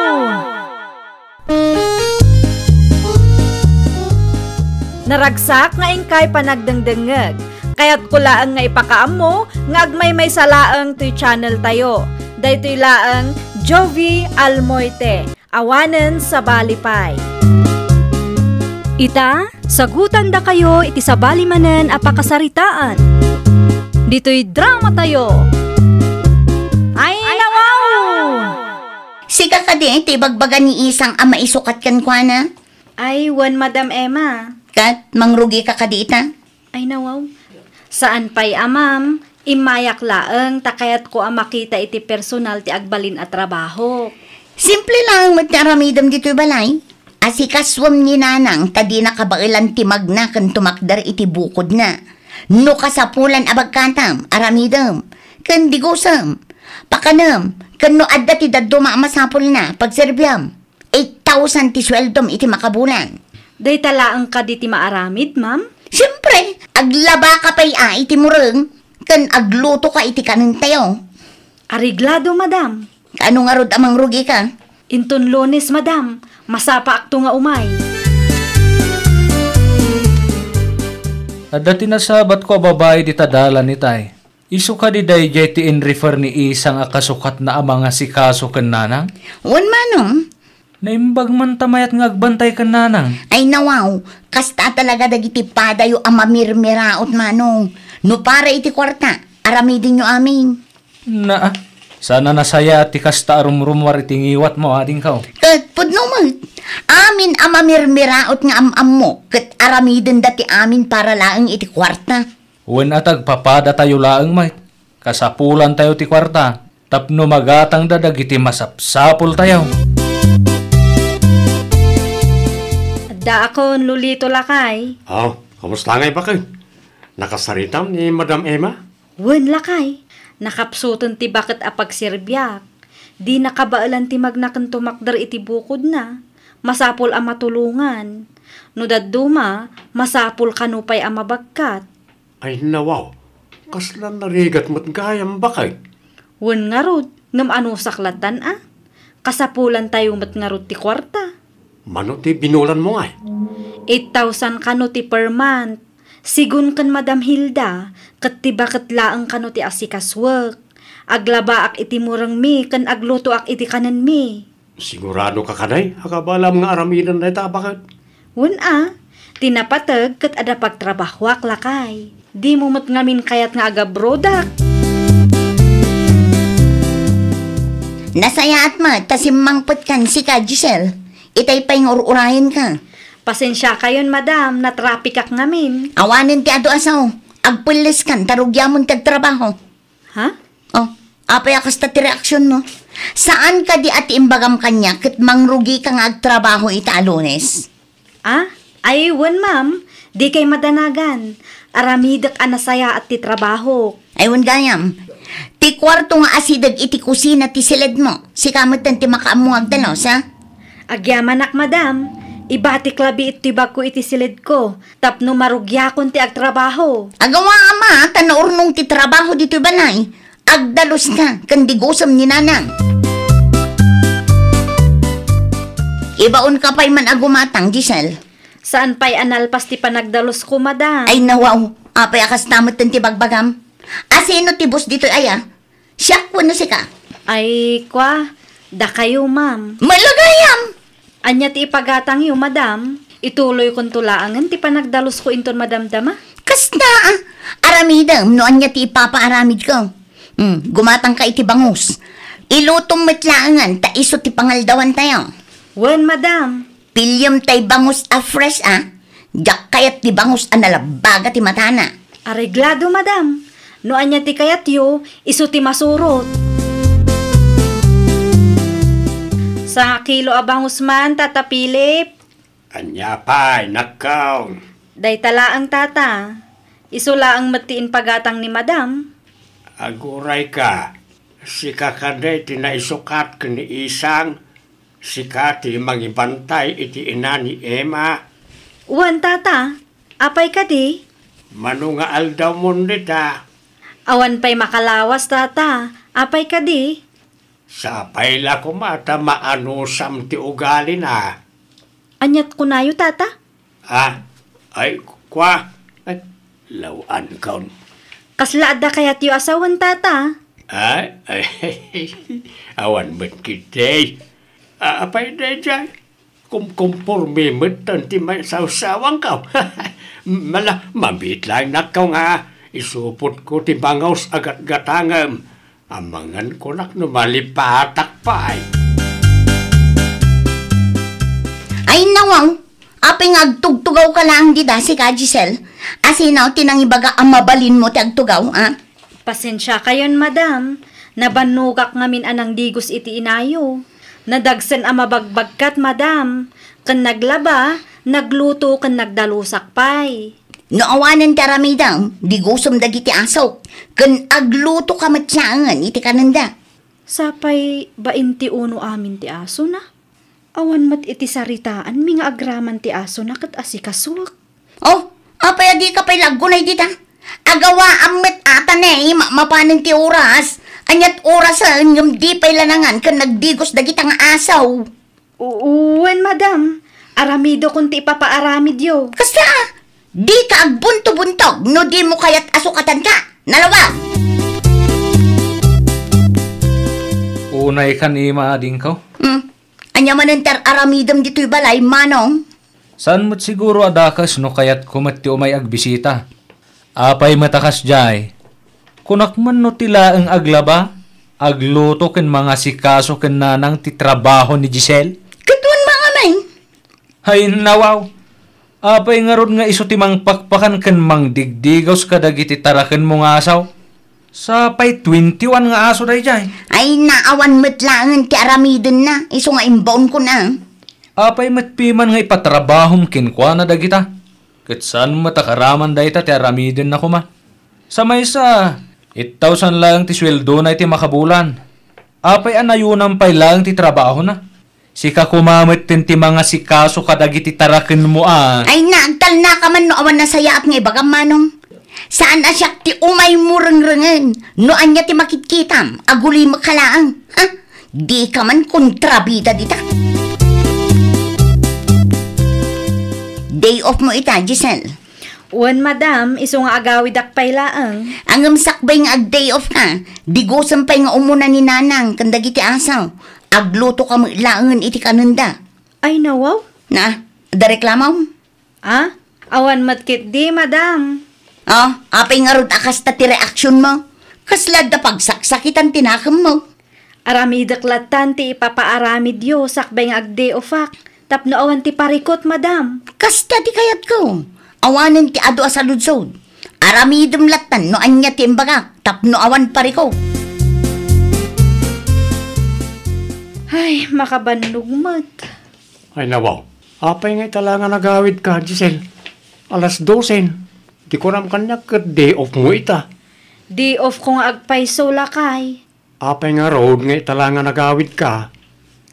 Naragsak nga inkay panagdengdengngeg. Kayatko laeng nga ipakaammo nga agmaymaysa laeng toy channel tayo. Daytoy laeng Jovi Almoite, awanen sabali pay. Ita, sagutandakayo iti sabali manen a pakasaritaan. Ditoy dramatayo. Ay, nawaw! Sika kadi ti ibagbaga ni Isang a maisukat kenkuana? Ay, wen, Madam Emma. Ket, mangrugika kadi ita? Ay, nawaw. Saan pay a, ma'am. Immayak laeng ta kayatko a makita iti personal ti agbalin a trabahok. Simple laeng met ti aramidem ditoy balay. Asikasuem ni Nanang ta dina kabaelan ti magna ken tumakder iti bukodna. No kasapulan a bagkatam, aramidem, ken digusem, pakanem, ken no adda ti dadduma a masapulna, pagserbiam. Eight thousand ti sueldom iti makabulan. Dayta laeng kadi ti maaramid, ma'am? Siempre, aglabaka pay a iti mureng, ken aglutoka iti kanentayo. Areglado, madam. Kaano ngarud a mangrugika? Inton Lunes, madam, masapaakto nga umay. Adda ti nasabatko a babai dita dalan itay. Isu kadi daydiay ti in-refer ni Isang a kasukatna a mangasikaso ken Nanang? Wen, manong. Naimbag man ta mayat nga agbantay ken Nanang. Ay, nawaw, kasta talaga dagiti padayo a mamirmiraot, manong. No para iti kuarta, aramidenyo amin. Naa, saan a nasayaat ti kasta a rumrumuar iti ngiwatmo, adingko. Ket pudno met, amin a mamirmiraot nga am-ammo, ket aramidenda ti amin para laeng iti kuarta. Wen a ta agpapadatayo laeng met, kasapulantayo ti kuarta tapno magatangda dagiti masapsapultayo. Addaakon, Lolito, lakay. Oh, kamusta ngay, baket? Nakasaritam ni Madam Emma? Wen, lakay. Nakapsuten ti baket a pagserbiak. Dina kabaelan ti magna ken tumakder iti bukodna. Masapul a matulongan. No dadduma, masapul kano pay a mabagkat. Ay, nawaw, kasla narigat met gayam, baket. Wen ngarud, ngem anusak lattan a? Kasapulantayo met ngarud ti kuarta. Mano ti binulanmo ngay? Eight thousand kano ti per month. Sigun ken Madam Hilda, ket ti baket laeng kano ti asikasuek. Aglabaak iti murengmi ken aglutoak iti kanenmi. Sigurado ka kadi a kabaelam nga aramiden dayta, baket? Wen a, ti napateg ket adda pagtrabahoak, lakay. Dimo met ngamin kayat nga agabrodak. Nasayaat met ta simmangpetkan sika, Giselle. Itay pay nga ur-urayenka. Pasensiakayon, madam, natrapikak ngamin. Awanen ti adu a sao. Agpelleskan ta rugiamon ti agtrabaho. Ha? Oh, apay a kasta ti reaksionmo? Saan kadi a ti imbagam kaniak ket mangrugika nga agtrabaho ita a Lunes? Ah? Ay, wen, ma'am. Dikay madanagan. Aramidek a nasayaat ti trabahok. Ay, wen gayam. Ti kuarto nga asideg iti kusina ti siledmo. Sika metten ti makaammo nga agdalos, ha? Agyamanak, madam. Ibatik labi iti bagko iti siledko tapno marugiakon ti agtrabaho. Agawa, ama, ta naurnong ti trabaho ditoy balay. Agdaluska ken digusom ni nanang. Ibaonka pay man a gumatang, Giselle. Saan pay a nalpas ti panagdalusko, madam? Ay, nawaw. Apay a kasta metten ti bagbagam? Asino ti boss ditoy aya? Siak wenno sika? Ay, kwa, dakayo, ma'am. Malagayam! Ania ti ipagatangyo, madam? Ituloykonto laengen ti panagdalusko inton madamdama? Kasta, ah. Aramidem no ania ti ipapaaramidko. Hmm, gumatangka iti bangus. Ilutom met laengen ta isu ti pangaldawantayo. Wen, madam. Piliem tay bangus a fresh, ah. Diak kayat ti bangus a nalabaga ti matana. Areglado, madam. No ania ti kayatyo, isu ti masurot. Sangakilo a bangus man, Tata Philip. Ania pay, nakkaw? Dayta laeng, Tata. Isu laeng met ti impagatang ni madam. Agurayka, sika kadi ti naisukat ken ni Isang? Sika ti mangibantay iti ina ni Emma? Wen, Tata. Apay kadi? Mano nga aldawmon dita? Awan pay makalawas, Tata. Apay kadi? Sapay la koma ta maanusam ti ugalina. Aniat kunayo, Tata? Ah, ay, kwa. Ay, law-ankon. Kasla adda kayatyo a sawen, Tata? Ay, ay, awan met ketdi. Ah, apay daydiay? Kumkumporme metten ti maisawsawangko. Mala, mabiit laeng nakkaw nga isupotko ti bangus a gatgatangem. Amangan kunak no malipatak pay. Ay, nawaw. Apay nga agtugtugawka laeng dita, sika, Giselle? Asino ti nangibaga a mabalinmo ti agtugaw, a? Pasensiakayon, madam. Nabannogak ngamin a nangdigos iti inayo. Nadagsen a mabagbagkat, madam. Ken naglaba, nagluto, ken nagdalusak pay. No awanen ti aramidem, digusem dagiti asok, ken aglutoka met laengen iti kanenda. Sapay bain ti uno amin ti asona. Awan met iti saritaanmi nga agraman ti asona ket asikasuek. Oh, apay a dika pay la aggunay dita? Agawaam met ata ne, ma-, mapanen ti oras. Aniat orasen ngem di pay la nangan ken nagdigos dagita nga asaw. U-, wen, madam. Aramidokon ti ipapaaramidyo. Kasta, dika agbuntobuntog no dimo kayat a sukatanka. Nalawag! Unay kan ima, adingko. Hmm. Ania manen ti ar-aramidem ditoy balay, Manong? Saan met siguro a dakes no kayatko met ti umay agbisita. Apay met a kasdiay? Kunak man no ti laeng aglaba, agluto ken mangasikaso ken nanang ti trabaho ni Giselle? Ket wen, Manong. Ay, nawaw. Apay ngarud nga isu ti mangpakpakan ken mangdigdigaws kadagiti tarakenmo nga asaw? Sapay twenty-one nga aso daydiay. Ay, naawan met laengen ti aramidenna, isu nga imbaonkon a. Apay met piman nga ipatrabahom kenkuana dagita? Ket saan met a karaman dayta ti aramidenna koma. Sa maysa, eight thousand laeng ti sueldona iti makabulan. Apay a nayunam pay laeng ti trabahona? Sika koma metten ti mangasikaso kadagiti tarakenmo a. Ay, naagtalnaka man no awan nasayaat nga ibagam, Manong. Saan a siak ti umaymo rengrengen no ania ti makitkitam, agulimek ka laeng. Ha? Dika man kontrabida dita. Day off mo ita, Giselle. Wen, madam, isu nga agawidak pay laeng. Ngem sakbay nga ag-day off ka, digusem pay nga umuna ni Nanang ken dagiti asaw. Agluto ka met laengen iti kanenda. Ay, nawaw? Na, adda reklamom? Ah? Awan met ketdi, madam. Ah, apay ngarud a kasta ti reaksionmo? Kasla adda pagsaksakitan ti nakemmo? Aramidek lattan ti ipapaaramidyo sakbay nga agday ofak tapno awan ti parikut, madam. Kasta ti kayatko. Awanen ti adu a saludsod. Aramidem lattan no ania ti imbagak tapno awan parikut. Ay, makabannog met. Ay, nawaw. Apay nga ita la nga nagawidka, Giselle? Alas dosen. Ti kunam kaniak ket day off mo ita. Day off ko nga agpayso, lakay. Apay ngarud nga ita la nga nagawidka?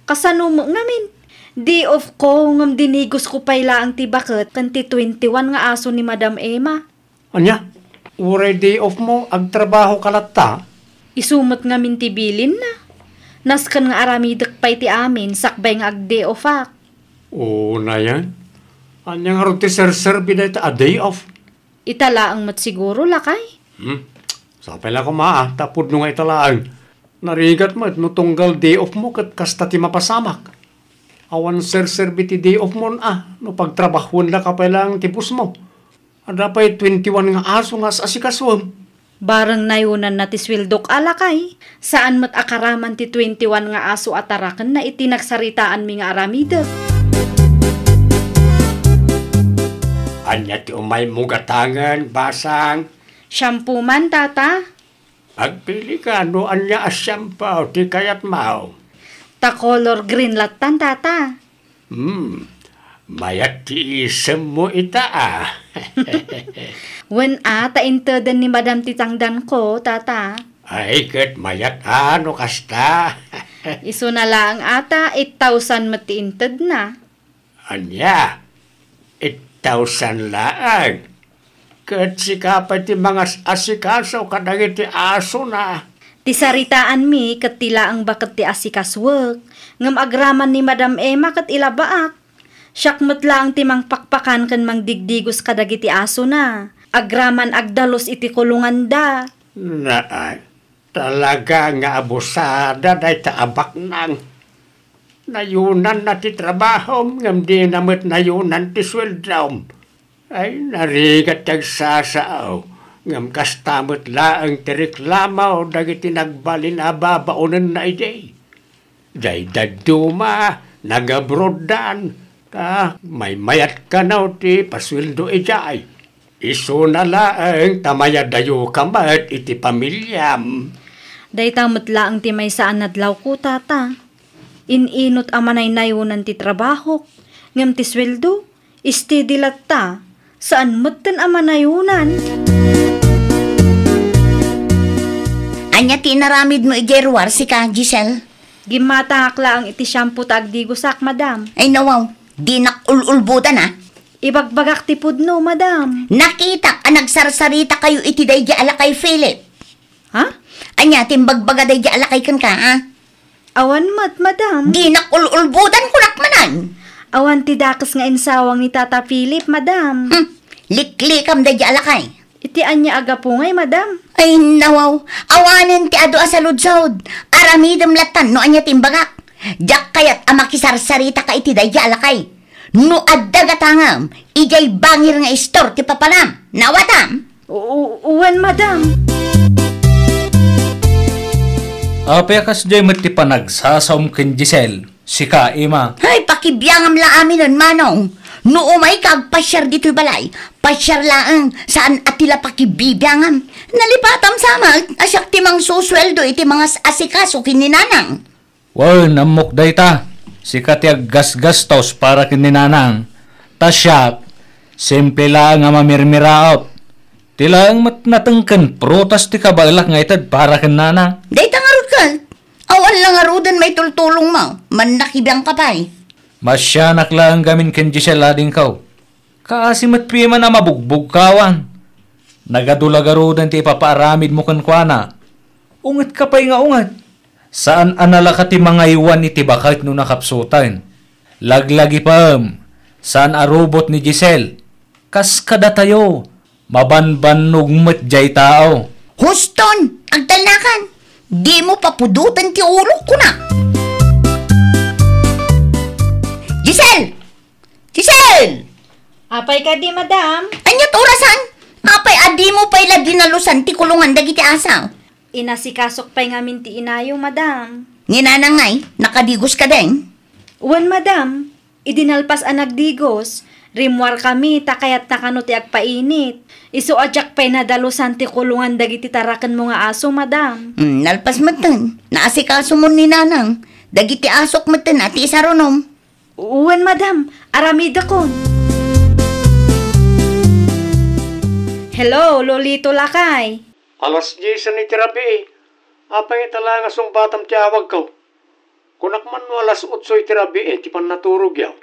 Kasano met ngamin? Day off ko, ngem dinigosko pay laeng ti baket ken ti twenty-one nga aso ni Madam Emma. Ania? Uray day off mo, agtrabahoka latta? Isu met ngamin ti bilinna. Nasken nga aramidek pay ti amin sakbay nga ag-day offak. Unayen? Ania ngarud ti serserbi dayta a day off? Ita laeng met siguro, lakay. Hmm. Sapay la koma, a, ta pudno nga ita laeng. Narigat met no tunggal day off mo ket kasta ti mapasamak. Awan serserbi ti day off mon, a, no pagtrabahuendaka pay laeng ti boss mo. Adda pay twenty-one nga aso nga as-asikasuem. Bareng nayonanna ti sueldok a, lakay. Saan met a karaman ti twenty-one nga aso a tarakenna iti nagsaritaanmi nga aramidek. Ania ti umaymo gatangen, basang? Shampoo man, tata. Agpilika no ania a shampoo ti kayatmo. Ta color green lattan, tata. Hmm, mayat ti isemmo ita, a. Wen, a, ta inteden ni Madam ti tangdanko, tata. Ay, ket mayat, a, no kasta. Isuna laeng, a, ta eight thousand met ti intedna. Ania? Eight thousand laeng? Ket sika pay ti mangas-asikaso kadagiti asona. Ti saritaanmi ket ti laeng baket ti asikasuek, ngem agraman ni Madam Emma ket ilabaak. Siak met laeng ti mangpakpakan ken mangdigdigos kadagiti asona. Agraman agdalus iti kulonganda. Naan, talaga nga abusada dayta a baknang. Nayonanna ti trabahom, ngem dina met nayonan ti sueldom. Ay, narigat ti agsasao, ngem kasta met laeng ti reklamo dagiti nagbalin a babaonenna idi. Daydadduma, nag-abroaddan, ta maymayat kano ti pasueldo idiay. Isuna laeng ta mayadayoka met iti pamiliam. Dayta met laeng ti maysa a nadlawko, tata. In-inot a manaynayonan ti trabahok, ngem ti sueldo, steady latta, saan metten a manayonan. Ania ti inaramidmo idiay ruar, sika, Giselle? Gimmatangak laeng iti shampoo ta agdigosak, madam. Ay, nawaw, dinak ul-ulbodan, a. Ibagbagak ti pudno, madam. Nakitak a nagsarsarita kayo iti daydi a lakay, Philip. Ha? Ania ti imbagbaga daydi a lakay kenka, a? Awan met, madam. Dinak ul-ulbodan, kunak manen. Awan ti dakes nga insawang ni Tata Philip, madam. Hmm. Liklikam daydi a lakay. Iti ania a gapu ngay, madam? Ay, nawaw. Awanen ti adu a saludsod. Aramidem lattan no ania ti imbagak. Diak kayat a makisarsarita ka iti daydi a lakay. No adda gatangem, idiay bangir nga istor ti papanam. Naawatam? U-, u-, wen, madam. Apay a kasdiay met ti panagsasaom ken Giselle? Sika, Emma. Ay, pakibiangam la aminen, manong. No umayka agpasiar ditoy balay, pasiar laeng, saan a ti la pakibibiangam. Nalipatam sa met a siak ti mangsusueldo iti mangas-asikaso ken ni nanang. Wen, ammok dayta. Sika ti aggasgastos para ken ni nanang. Ta siak, simple laeng a mamirmiraot. Ti laeng met nateng ken prutas ti kabaelak nga ited para ken nanang. Dayta ngarud ket, awan la ngaruden maitultulongmo, mannakibiangka pay. Masianak laeng gamin ken Giselle, adingko. Kaasi met piman a mabugbugkawan. Nagadu la garuden ti ipapaaramidmo kenkuana. Ungetka pay nga unget. Saan a nalaka ti mangaywan iti baket no nakapsuten. Laglagipem, saan a robot ni Giselle. Kas kadatayo, mabanbannog met diay tao. Huston, agtalnakan. Dimo papudoten ti ulok, kuna. Giselle! Giselle! Apay kadi, madam? Ania ti orasan? Apay a dimo pay la dinalusan ti kulongan dagiti aso? Inasikasok pay ngamin ti inayo, madam. Ni nanang ngay, nakadigos kadi? Wen, madam. Idi nalpas a nagdigos, rimmuarkami ta kayatna kano ti agpainit. Isu a diak pay nadalusan ti kulongan dagiti tarakenmo nga aso, madam. Hmm, nalpas metten. Naasikasomon ni nanang. Dagiti asok metten a ti isarunom. Wen, madam. Aramidekon. Hello, Lolito lakay. Alas diesen iti rabii. Apay ngata la nga sungbatam ti awagko? Kunak man no alas otso iti rabii ti pannaturogyo.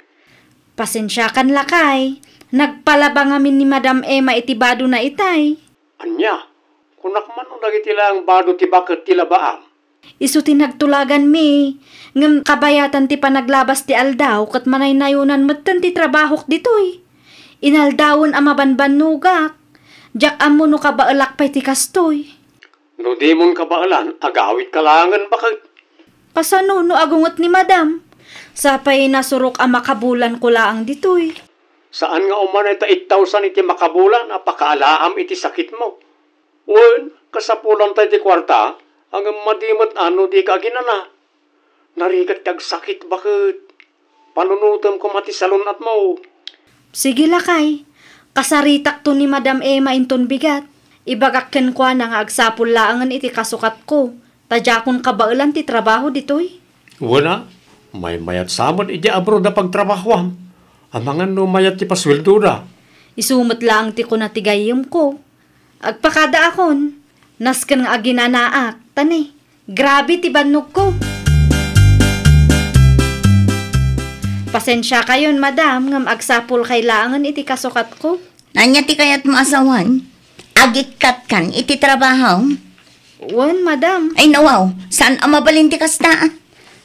Pasensiakan lakay. Nagpalaba ngamin ni Madam Emma iti badona itay. Ania? Kunak man no dagiti laeng bado ti baket ti labaam? Isu ti nagtulaganmi, ngem kabayatan ti panaglabas ti aldaw ket manaynayonan metten ti trabahok ditoy. Inaldawen a mabanbannogak. Diak ammo no kabaelak pay ti kastoy. No dimon kabaelan, agawidka laengen baket. Kasano no agunget ni Madam? Sapay nasurok a makabulanko laeng ditoy. Saan nga umanay ta ittawsan iti makabulan a pakaalaam iti sakitmo. Wen, kasapulan tay ti kuarta, ngem madi met a no dika aginana. Narigat ti agsakit baket. Panunotem koma ti salun-atmo. Sige lakay, kasaritakto ni Madam Emma inton bigat. Ibagak kenkuana nga agsapul laengen iti kasukatko, ta diakon kabaelan ti trabaho ditoy. Wen a, maymayat sa met idiay abroad a pagtrabahoam. Amangan no mayat ti pasueldoda. Isu met laeng ti kuna ti gayyemko. Agpakadaakon, nasken nga aginanaak, ta ni, grabe ti bannogko. Pasensiakayon, madam, ngem agsapulkay laengen iti kasukatko. Ania ti kayatmo a sawen? Agikkatkan iti trabaho? Wen, madam. Ay, nawaw, saan a mabalin ti kasta?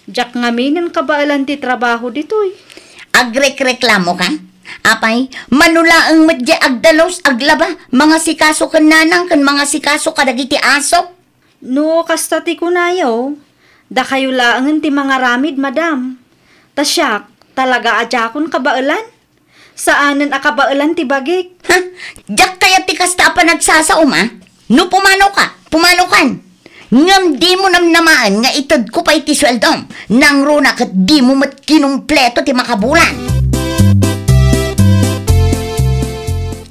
Diak ngaminen kabaelan ti trabaho ditoy. Agrekreklamoka? Apay, mano laeng met diay agdalus, aglaba, mangasikaso ken nanang ken mangasikaso kadagiti aso? No kasta ti kunayo, dakayo laengen ti mangaramid, madam. Ta siak, talaga a diakon kabaelan. Saanen a kabaelan ti bagik. Ha? Diak kayat ti kasta a panagsasaom, a? No pumanoka, pumanokan. Ngem dimo namnamaen nga itedko pay ti sueldom. Nangruna ket dimo met kinumpleto ti makabulan.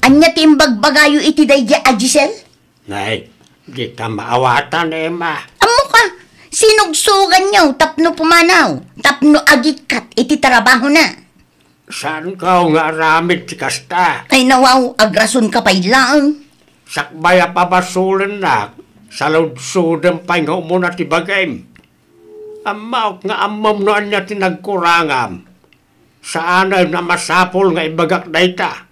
Ania ti imbagbagayo iti daydiay a Giselle? Nay, dika maawatan, Emma. Ammoka, sinugsuganyo tapno pumanaw, tapno agikkat iti trabahona. Saanko nga aramid ti kasta? Ay, nawaw, agrasonka pay laeng. Sakbay a pabasolennak, saludsodem pay nga umuna ti bagim. Ammaok nga ammom no ania ti nagkurangam. Saanen a masapul nga ibagak dayta.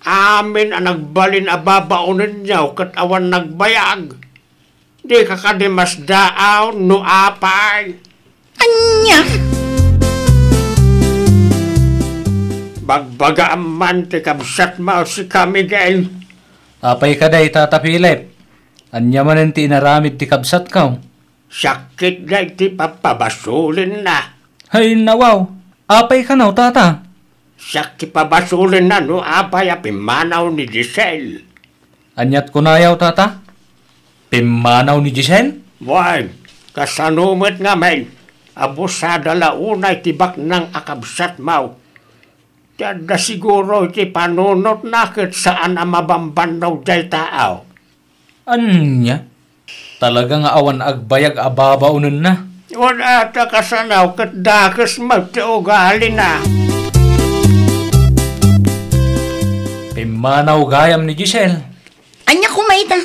Amin a nagbalin a babaonenyo ket awan nagbayag. Dika kadi masdaaw no apay? Ania? Bagbagaam man ti kabsatmo, sika, Miguel. Apay kadi, Tata Philip? Ania manen ti inaramid ti kabsatko? Sakit daydi papabasolenna. Ay, nawaw. Apay kano, Tata? Sakit pabasolenna no apay a pimmanaw ni Giselle. Aniat kunayaw, Tata? Pimmanaw ni Giselle? Wen, kasano met ngamin? Abusada la unay ti baknang a kabsatmo. Ti adda siguro iti panunotna ket saan a mabambannog diay tao. Ania? Talaga nga awan agbayag a babaonenna. Wen a ta kasano ket dakes met ti ugalina. Pimmanaw gayam ni Giselle. Ania koma ita?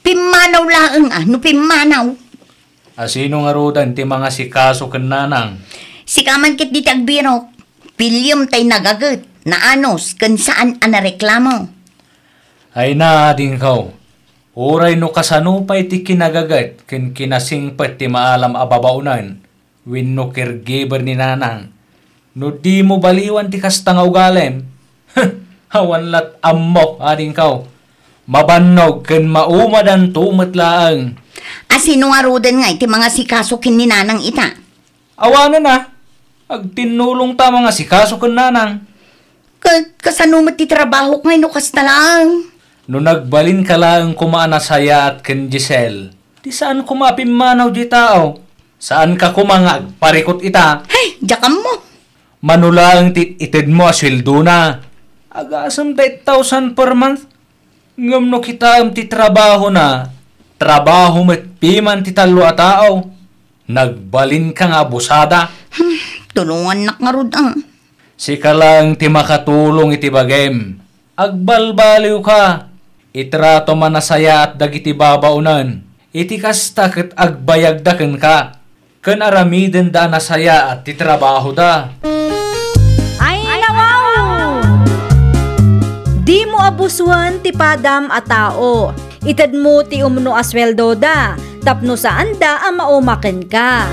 Pimmanaw laeng a, no pimmanaw. A sino ngaruden ti mangasikaso ken nanang? Sika man ket dita agbirok. Piliem tay nagaget, naanus, ken saan a nareklamo. Ay na, adingko, uray no kasano pay ti kinagaget ken kinasingpet ti maalam a babaonen wenno caregiver ni nanang, no dimo baliwan ti kasta nga ugalim, awan lat ammok, adingko. Mabannog ken maumadanto met laeng. A sino ngaruden ngay ti mangasikaso ken ni nanang ita? Awanen a, agtinnulongta mangasikaso ken nanang. Ka-, kasano met ti trabahok ngay no kasta laeng? No nagbalinka laeng koma a nasayaat ken Giselle, ti saan koma a pimmanaw diay tao. Saanka koma nga agparikut ita. Hay, diak ammo. Mano laeng ti itedmo a sueldona? Agasem ta eight thousand per month. Ngem no kitaem ti trabahona, trabaho met piman ti tallo a tao. Nagbalinka nga abusada. Hmm, tulongannak ngarud, a. Sika laeng ti makatulong iti bagim. Agbalbaliwka. Itratom a nasayaat dagiti babaonen. Iti kasta ket agbayagda kenka, ken aramidenda a nasayaat ti trabahoda. Ay, nawaw! Dimo abusoen ti padam a tao. Itedmo ti umno a sueldoda tapno saanda a mauma kenka.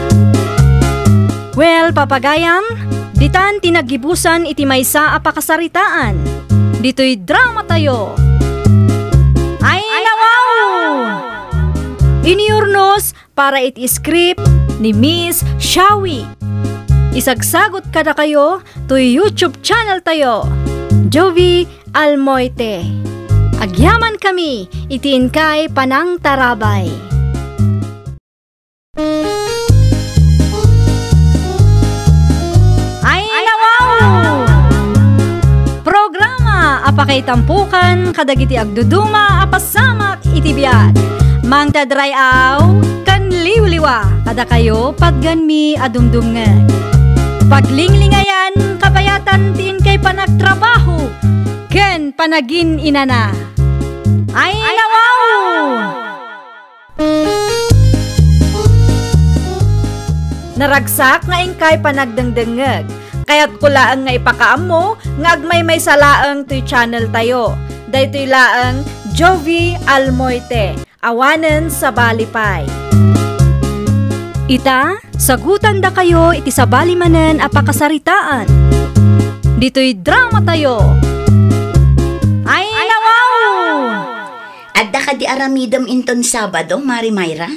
Well, papagayam, ditan ti naggibusan iti maysa a pakasaritaan. Ditoy dramatayo. Ay, nawaw! Iniurnos para iti script ni Miss Shawi. Isagsagot kadakayo toy YouTube channel tayo, Jovi Almoite. Agyaman kami iti inkay panangtarabay. Ay, nawaw! Programa a pakaitampukan kadagiti agduduma a pasamak iti biag. Mangted ray-aw ken liwliwa kadakayo patgenmi a dumdumngeg. Paglinglingayan kabayatan ti inkay panagtrabaho ken panagin-inana. Ay, nawaw! Naragsak nga inkay panagdengdengngeg. Kayatko laeng nga ipakaammo nga agmaymaysa laeng toy channel tayo. Daytoy laeng Jovi Almoite, awanen sabali pay. Ita, sagutandakayo iti sabali manen a pakasaritaan. Ditoy dramatayo. Ay, nawaw! Adda kadi aramidem inton Sabado, Mari Myra?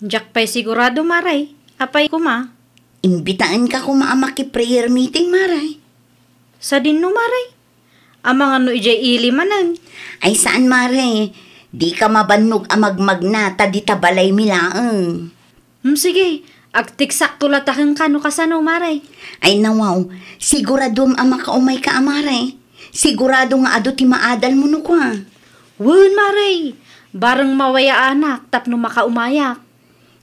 Diak pay sigurado, Maray. Apay koma? Imbitaenka koma a maki-prayer meeting, Maray. Sadinno, Maray? Amangan no idiay ili manen. Ay, saan, Maray. Dika mabannog a magmagna, ta dita balaymi laeng. Hmm, sige. Agteksakto la ta kenka no kasano, Maray. Ay, nawaw. Siguraduem a makaumayka a, Maray. Sigurado nga adu ti maadalmo no kua. Wen, Maray. Bareng mawayaanak tapno makaumayak.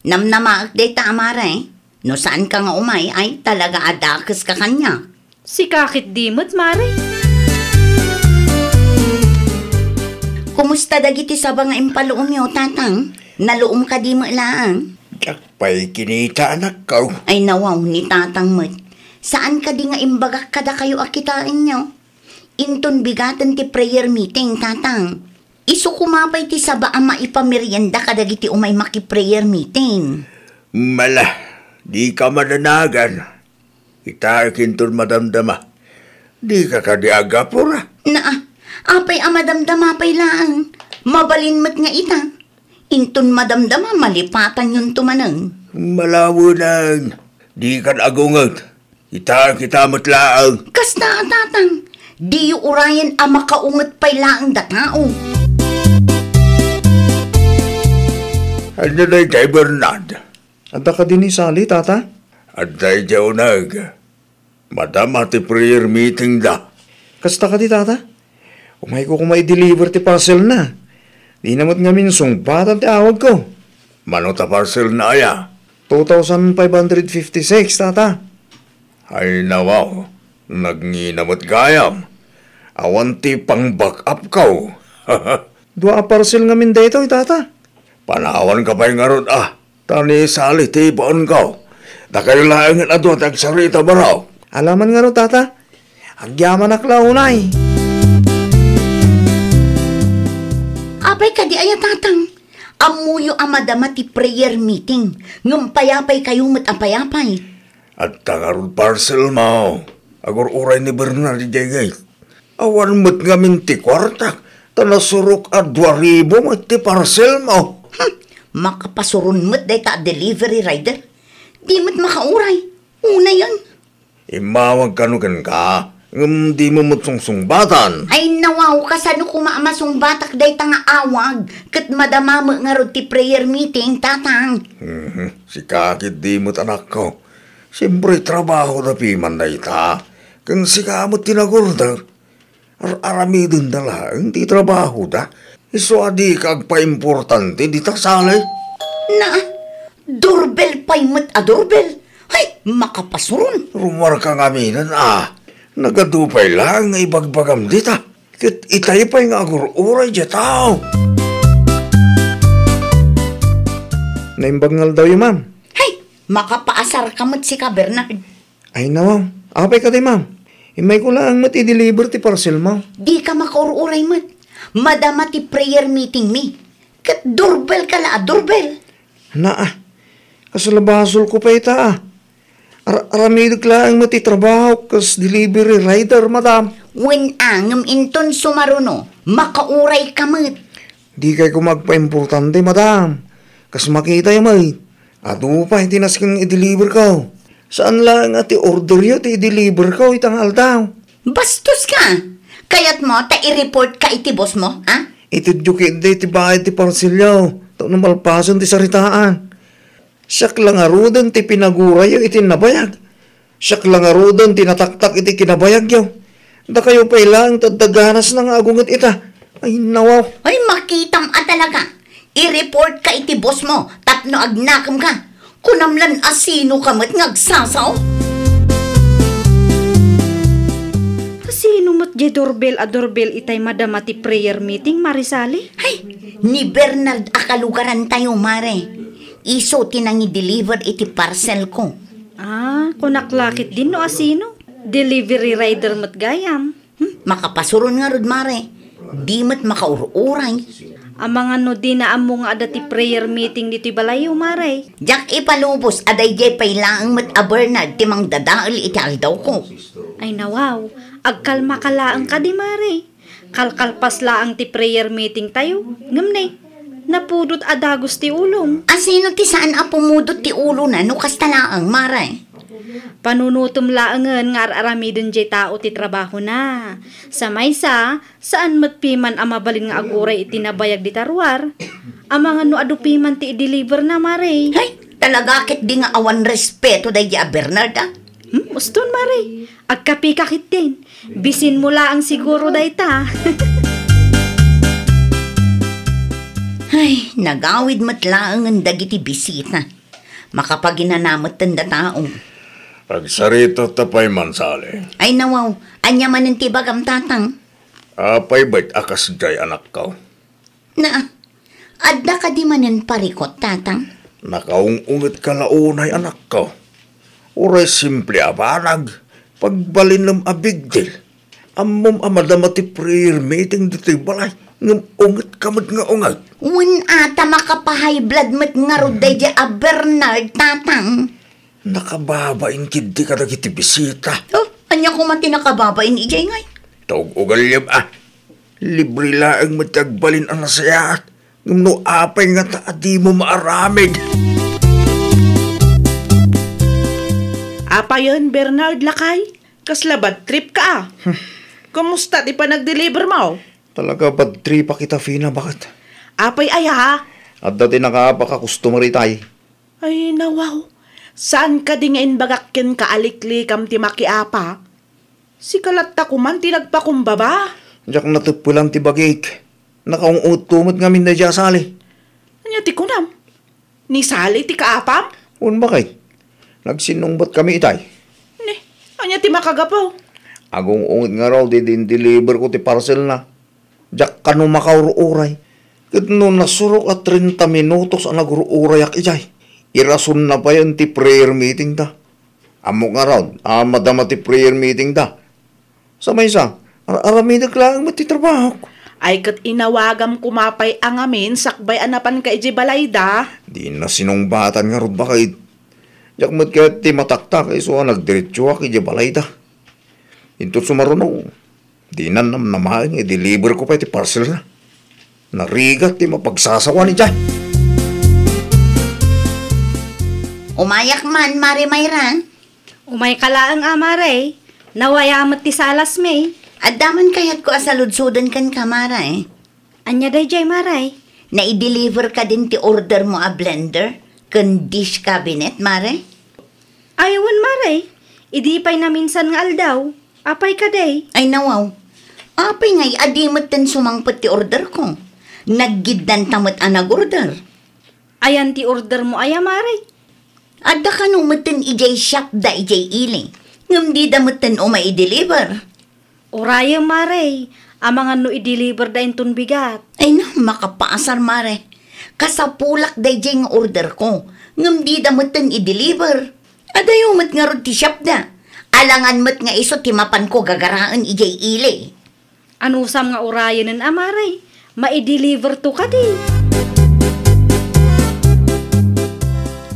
Namnamaek dayta a, Maray. No saanka nga umay, ay talaga a dakeska kaniak. Sika ketdi met, Maray. Kumusta dagiti saba nga impaluomyo, Tatang? Naluom kadi met laeng? Diak pay kinita, anakko. Ay, nawaw, ni Tatang met. Saan kadi nga imbagak kadakayo a kitaenyo? Inton bigaten ti prayer meeting, Tatang. Isu koma pay ti saba a maipamerienda kadagiti umay maki-prayer meeting. Mala, dika madanagan. Ita, inton madamdama. Dika kadi agapura? Naa, apay a madamdama pay laeng? Mabalin met nga ita. Inton madamdama, malipatanyonto manen. Malawenang. Dikan agunget. Ita, kita met laeng. Kasta a, Tatang, diyo urayen a makaunget pay laeng datao. Ania daydiay, Bernard? Adda kadi ni Sally, Tata? Adda idiay uneg. Madama ti prayer meeting da. Kasta kadi, Tata? Umayko koma i-deliver ti parcelna. Dina met ngamin sungbatan ti awagko. Mano ta parcelna aya? Two thousand five hundred fifty-six, Tata. Ay, nawaw, nagngina met gayam. Awan ti pang-back up ko. Dua a parcel ngamin daytoy, Tata. Panawanka pay ngarud, a. Ta ni Sally ti ibaonko. Dakayo laengen a dua ti agsarita, baro. Alaman ngarud, Tata. Agyamanak la unay. Apay kadi aya, Tatang? Ammoyo a madama ti prayer meeting, ngem payapay kayo met a payapay. Adda ngarud parcelmo. Agur-uray ni Bernard idiay gate. Awan met ngamin ti kuartak, ta nasurok a dua ribu met ti parcelmo. Hmm, makapasuron met dayta a delivery rider. Di met makauray. Unayen. Immawag kano kenka, ngem dimo met sungsungbatan. Ay, nawaw, kasano koma a masungbatak dayta nga awag? Ket madama met ngarud ti prayer meeting, Tatang. Mhm, sika ketdi met, anakko. Siempre, trabahoda piman dayta. Ken sika met ti nag-order. Ar-aramidenda laeng ti trabahoda. Isu a dika agpaimportante dita, Sally. Na, doorbell pay met a doorbell. Hay, makapasuron. Rummuarka ngaminen, a. Nagadu pay laeng nga ibagbagam dita. Ket itay pay nga agur-uray diay tao. Naimbag nga aldawyo, ma'am. Hay! Makapaasar ka met sika, Bernard. Ay, nawaw. Apay kadi, ma'am? Immayko laeng met i-deliver ti parcel mo. Dika makaur-uray met. Madama ti prayer meeting mi. Ket doorbell ka la a doorbell. Naa, kasla basolko pay ita, a. Ar-, aramidek laeng met ti trabaho kas delivery rider, madam. Wen a, ngem inton sumaruno, makauray ka met. Dikay koma agpaimportante, madam. Kas makitayo met, adu pay ti nasken nga i-deliver ko. Saan laeng a ti orderyo ti i-deliver ko ita nga aldaw. Bastos ka! Kayatmo ta i-report ka iti boss mo, ha? Itedyo ketdi ti bayad ti parcelyo tapno malpasen ti saritaan. Siak la ngaruden ti pinagurayyo iti nabayag. Siak la ngaruden ti nataktak iti kinabayagyo. Dakayo pay laeng ti adda ganasna nga agunget ita. Ay, nawaw. Ay, makitam a talaga. I-report ka iti boss mo tapno agnakem ka. Kunam lan a sino ka met nga agsasao. Sino met diay doorbell a doorbell itay madama ti prayer meeting, Mare Sally? Hay, ni Bernard a kalugarantayo, Mare. Isu ti nangi-deliver iti parcel ko. Ah, kunak la ketdin no a sino. Delivery rider met gayam. Hmm, makapasuron ngarud, Mare. Di met makaur-uray. Amangan no dina ammo nga adda ti prayer meeting ditoy balayyo, Mare. Diak ipalubos a daydiay pay laeng met a Bernard ti mangdadael iti aldawko. Ay, nawaw, agkalmaka laeng kadi, Mare. Kalkalpas laeng ti prayer meetingtayo. Ngem ne, napudot a dagus ti ulom. A sino ti saan a pumudot ti ulona no kasta laeng, Mare? Panunotem laengen nga ar-aramiden diay tao ti trabahona. Sa maysa, saan met piman a mabalin nga aguray iti nabayag dita ruar. Amangan no adu piman ti i-deliverna, Mare. Hay, talaga ketdi nga awan respeto daydiay a Bernard, a. Hmm, uston, Mare. Agkapeka ketdin. Bisinmo laeng siguro dayta. Ay, nagawid met laengen dagiti bisita. Makapaginana metten da tao. Agsarita ta pay man, Sally. Ay, nawaw, ania manen ti ibagam, Tatang? Apay met a kasdiay, anakko? Na, adda kadi manen parikut, Tatang? Nakaung-ungetka la unay, anakko. Uray simple a banag, pagbalinem a big deal. Ammom a madama ti prayer meeting ditoy balay, ngem ungetka met nga unget. Wen a ta makapahay blood met ngarud daydiay a Bernard, Tatang. Nakababain ketdi kadagiti bisita. Oh, ania koma ti nakababain idiay ngay? Taug-ugalem a. Libre laeng met ti agbalin a nasayaat. Ngem no apay ngata a dimo maaramid? Apayen, Bernard, lakay? Kasla bad trip ka, a. Kumusta ti panagdeliver mo? Talaga bad trip a kita, Fina, baket. Apay aya? Adda ti nakaapa a customer itay. Ay, nawaw. Saan kadi nga imbagak kenka a liklikam ti makiapa? Sika latta koman ti nagpakumbaba. Diak nateppelan ti bagik. Nakaung-utto met ngamin daydiay a Sally. Ania ti kunam? Ni Sally ti kaapam? Wen, baket. Nagsinnungbat kami itay. Ni, ania ti makagapu? Agung-unget ngarud idi in-deliver ko ti parcelna. Diak kano makaur-uray. Ket no nasurok a trenta minutos a nagur-urayak idiay, irasonna payen ti prayer meetingda. Ammok ngarud a madama ti prayer meetingda. Sa maysa, ar-aramidek laeng met ti trabahok. Ay, ket inawagam koma pay a ngamin sakbay a napanka idiay balayda. Dina sinungbatan ngarud, baket. Diak met ket ti mataktak isu a nagdiretsoak idiay balayda. Inton sumaruno, dinan namnamaen nga i-deliver ko pay ti parcelna. Narigat ti mapagsasaoan idiay. Umayak man, Mare Mayra. Umayka laeng a, Mare. Nawaya met ti salasmi. Adda man kayatko a saludsoden kenka, Mare. Ania daydiay, Mare? Nai-deliver kadin ti order mo a blender ken dish cabinet, Mare? Ay, wen, Mare. Idi pay naminsan nga aldaw. Apay kadi? Ay, nawaw. Apay ngay a di metten sumangpet ti order ko? Naggiddanta met a nag-order. Ayan ti order mo aya, Mare? Adda kano metten idiay shop da idiay ili, ngem dida metten umay i-deliver. Urayem, Mare, Amangan no i-deliver da inton bigat. Ay na, makapaasar, Mare. Kasapulak daydiay nga order ko, ngem dida metten i-deliver. Adayo met ngarud ti shop da. Alangan met nga isu ti mapanko gagaraen idiay ili. Anusam nga urayenen a, Mare? Mai-deliver to kadi?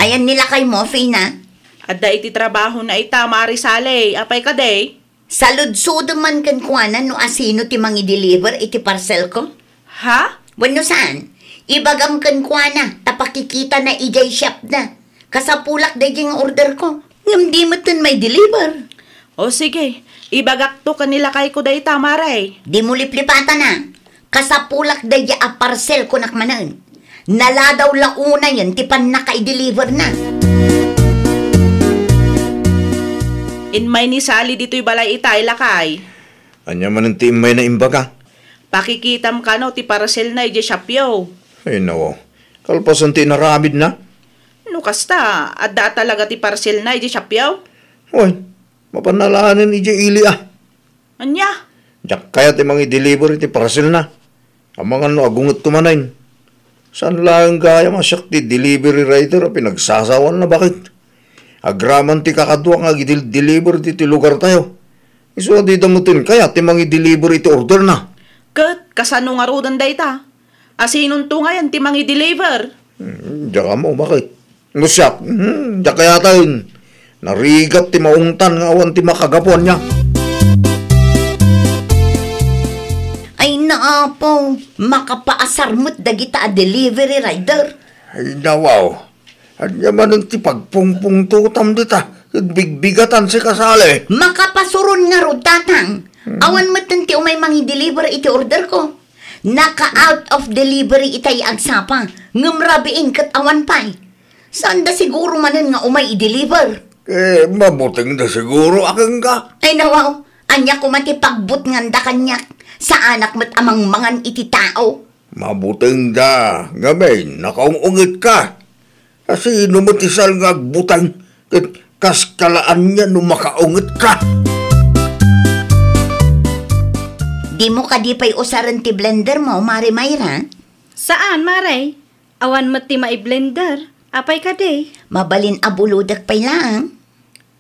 Ayan ni lakaymo, Fina? Adda iti trabahona ita, Mare Sally. Apay kadi? Saludsodem man kenkuana no asino ti mangi-deliver iti parcelko. Ha? Wenno saan, ibagam kenkuana ta pakikitana idiay shopda. Kasapulak daydiay nga orderko. Ngem di metten mai-deliver. O sige, ibagakto ken ni lakayko dayta, Mare. Dimo liplipatana. Kasapulak daydiay a parcel kunak manen. Naladaw la unayen ti pannakaideliverna. Immay ni Sally ditoy balay ita, lakay. Ania manen ti immayna imbaga? Pakikitam kano ti parcelna idiay shopyo. Ay, nawaw. Kalpasan ti inaramidna? No kasta, adda a talaga ti parcelna idiay shopyo? Oy, mapan alaen idiay ili a. Ania? Diak kayat ti mangi-deliver iti parcelna. Amangan no agungetto manen. Saan laeng gayam a siak ti delivery rider a pinagsasawaanna, baket? Agraman ti kakaduak nga agidel-deliver ditoy lugartayo. Isu a dida metten kayat ti mangi-deliver iti orderna. Ket kasano ngaruden dayta? Asinonto ngayen ti mangi-deliver? Hmm, diak ammo, baket? No siak, hmm, diak kayaten. Narigat ti maungtan nga awan ti makagapu ania. Ay, naapo, makapaasar met dagita a delivery rider. Ay, nawaw. Ania manen ti pagpungpungtotam dita, ket bigbigatan sika, Sally. Makapasuron ngarud, Tatang. Hmm. Awan metten ti umay mangi-deliver iti orderko. Naka-out of delivery itay agsapa, ngem rabiin ket awan pay. Saanda siguro manen nga umay i-deliver. Eh, mabutengda siguro a kenka. Ay, nawaw, ania koma ti pagbutnganda kaniak? Saanak met a mangmangan iti tao. Mabutengda, ngamin, nakaung-ungetka. Asino met ti saan nga agbuteng? Ket kas kalaanna no makaungetka? Dimo kadi pay usaren ti blendermo, Mare Myra? Saan, Mare. Awan met ti mai-blender. Apay kadi? Mabalin a bulodek pay laeng.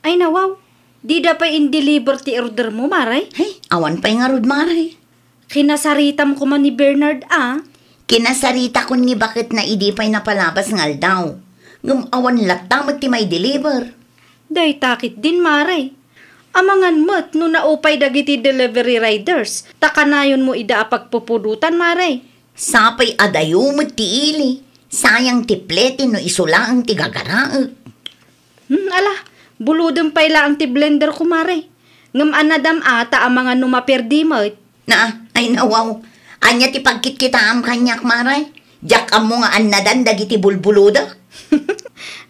Ay, nawaw. Dida pay in-deliver ti ordermo, Mare? Hey, awan pay ngarud, Mare. Kinasaritam koma ni Bernard a. Kinasaritakon ni baketna idi pay napalabas nga aldaw. Ngem awan latta met ti mai-deliver. Dayta ketdin, Mare. Amangan met no naupay dagiti delivery riders, ta kanayonmo ida a pagpupudotan, Mare. Sapay adayo met ti ili. Sayang ti plete no isu laeng ti gagaraek. Hmm, ala, bulodem pay laeng ti blenderko, Mare. Ngem annadam a ta amangan no maperdi met. Na, ay nawaw. Ania ti pagkitkitaam kaniak, Mare? Diak ammo nga annadan dagiti bulbulodek.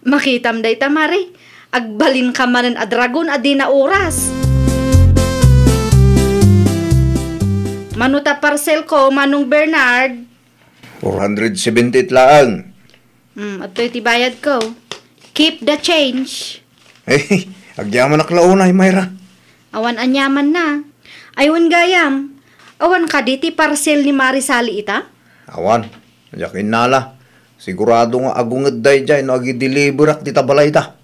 Makitam dayta, Mare. Agbalinka manen a dragon a di nauras. Mano ta parcelko, Manong Bernard? Four hundred seventy-eight laeng. Hmm, adtoy ti bayadko. Keep the change. Eh, agyamanak la unay, Myra. Awan aniamanna. Ay, wen gayam, awan kadi ti parcel ni Mare Sally ita? Awan. Diak innala. Sigurado nga agunget daydiay no agi-deliverak dita balayda.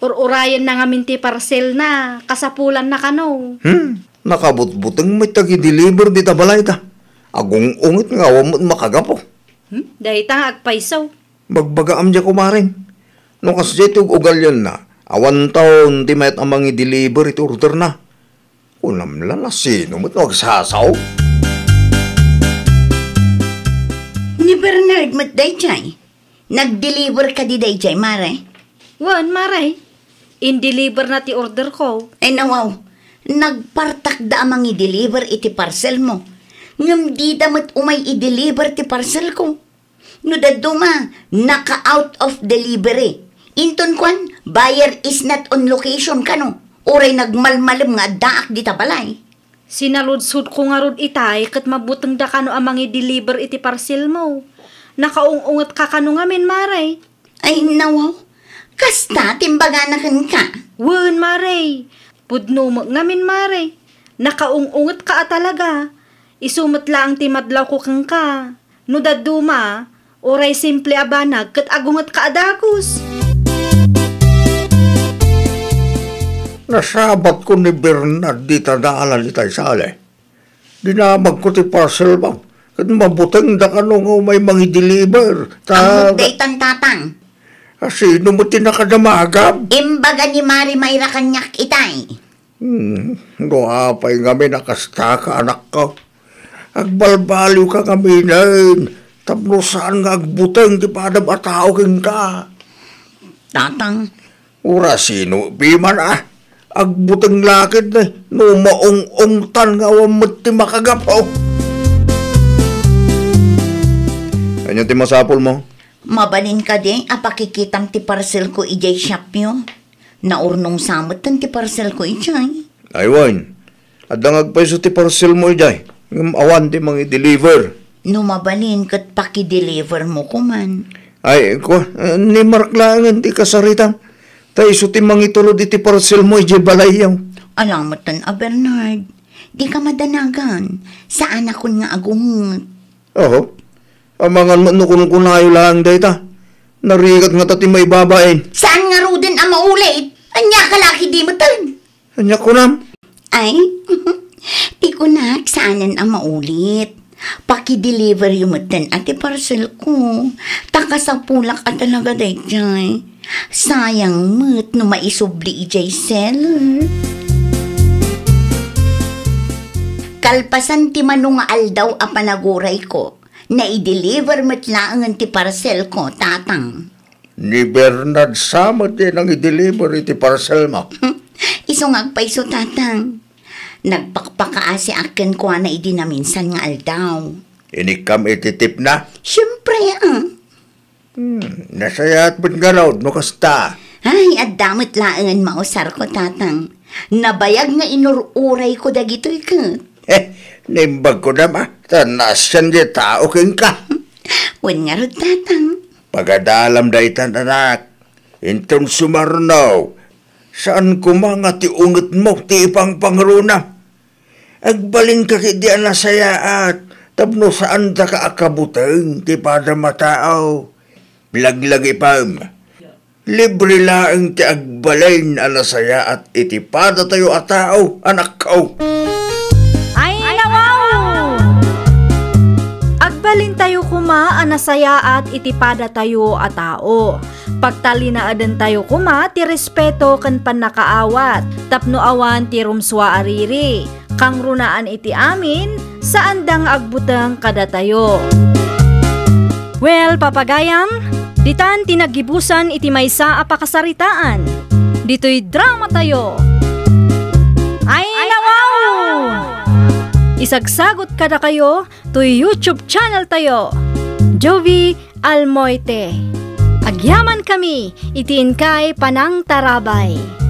Ur-urayenna ngamin ti parcelna, kasapulanna kano. Hmm, nakabutbuteng met ti agi-deliver dita balayda. Agung-unget nga awan met makagapu. Hmm, dayta nga agpayso. Bagbagaam diay kumaren. No kasdiay ti ug-ugalianna, awanton ti mayat a mangi-deliver iti orderna. Kunam la, no sino met no agsasao? Ni Bernard met daydiay. Nag-deliver kadi daydiay, Mare? Wen, Mare. In-deliver na ti order ko. Ay, nawaw. Nagpartakda a mangi-deliver iti parcel mo. Ngem dida met umay i-deliver ti parcel ko. No dadduma, naka-out of delivery. Inton kuan, buyer is not on location kano. Uray nagmalmalem nga addaak dita balay. Sinaludsodko ngarud itay ket mabutengda kano a mangi-deliver iti parcel mo. Nakaung-ungetka kano ngamin, Mare? Ay, nawaw. Kasta ti imbagana kenka. Wen, Mare. Pudno met ngamin, Mare. Nakaung-ungetka a talaga. Isu met laeng ti madlawko kenka. No dadduma, uray simple a banag ket agungetka a dagus. Nasabatko ni Bernard dita naalan itay Sally. Dinamagko ti parcelmo. Ket mabutengda kano nga umay mangi-deliver. Ta- Ammok daytan, Tatang. A, sino met ti nakadamagam? Imbaga ni Mari Mayra kaniak itay. Hmm, no apay ngamin a kasta ka, anakko. Agbalbaliw ka ngaminen, tapno saan nga agbuteng ti padam a tao kenka. Tatang. Uray sino piman a agbuteng la ket, eh, no maung-ungtan nga awan met ti makagapu. Ania ti masapulmo? Mabalin kadi a pakikitam ti parcelko idiay shopyo? Naurnong sa metten ti parcelko idiay. Ay wen, adda nga agpayso ti parcelmo idiay, ngem awan ti mangi-deliver. No mabalin ket paki-delivermo koman. Ay, kua, eh, ni Mark laengen ti kasaritam. Ta isu ti mangitulod iti parcelmo idiay balayyo. Ala metten a Bernard, dika madanagan. Saanakon nga agunget. Oho. Amangan met no kunkunayo laeng dayta. Narigat ngata ti maibabain. Saan ngaruden a maulit? Ania ka la ketdi metten? Ania kunam? Ay, ti kunak, saanen a maulit. Paki-deliveryo metten a ti parcelko. Ta kasapulak a talaga daydiay. Sayang met no maisubli idiay seller. Kalpasan ti mano nga aldaw a panagurayko, nai-deliver met laengen ti parcelko, Tatang. Ni Bernard sa met ti nangi-deliver iti parcelmo. Isu nga agpayso, Tatang. Nagpakpakaasiak kenkuana idi naminsan nga aldaw. Inikkam iti tipna? Siempre, ah. Hmm, nasayaat met ngarud no kasta. Ay, adda met laengen mausarko, Tatang. Nabayag nga inur-urayko dagitoy ket. Eh, naimbagko dama, ta naasian ti tao kenka. Wen ngarud, Tatang. Pagadalam daytan, anak. Inton sumarno, saan koma nga ti ungetmo ti ipangpangruna. Agbalinka ketdi a nasayaat tapno saandaka a kabuteng ti padam a tao. Laglagipem, libre laeng ti agbalin a nasayaat iti padatayo a tao, anakko. Ay, nawaw! Agbalintayo koma a nasayaat iti padatayo a tao. Pagtalinaedentayo koma ti respeto ken pannakaawat tapno awan ti rumsua a riri. Kangrunaan iti amin, saanda nga agbuteng kadatayo. Well, papagayam, ditan ti naggibusan iti maysa a pakasaritaan. Ditoy dramatayo. Ay, nawaw! Isagsagot kadakayo toy YouTube channel tayo, Jovie Almoite. Agyamankami iti inkay panangtarabay.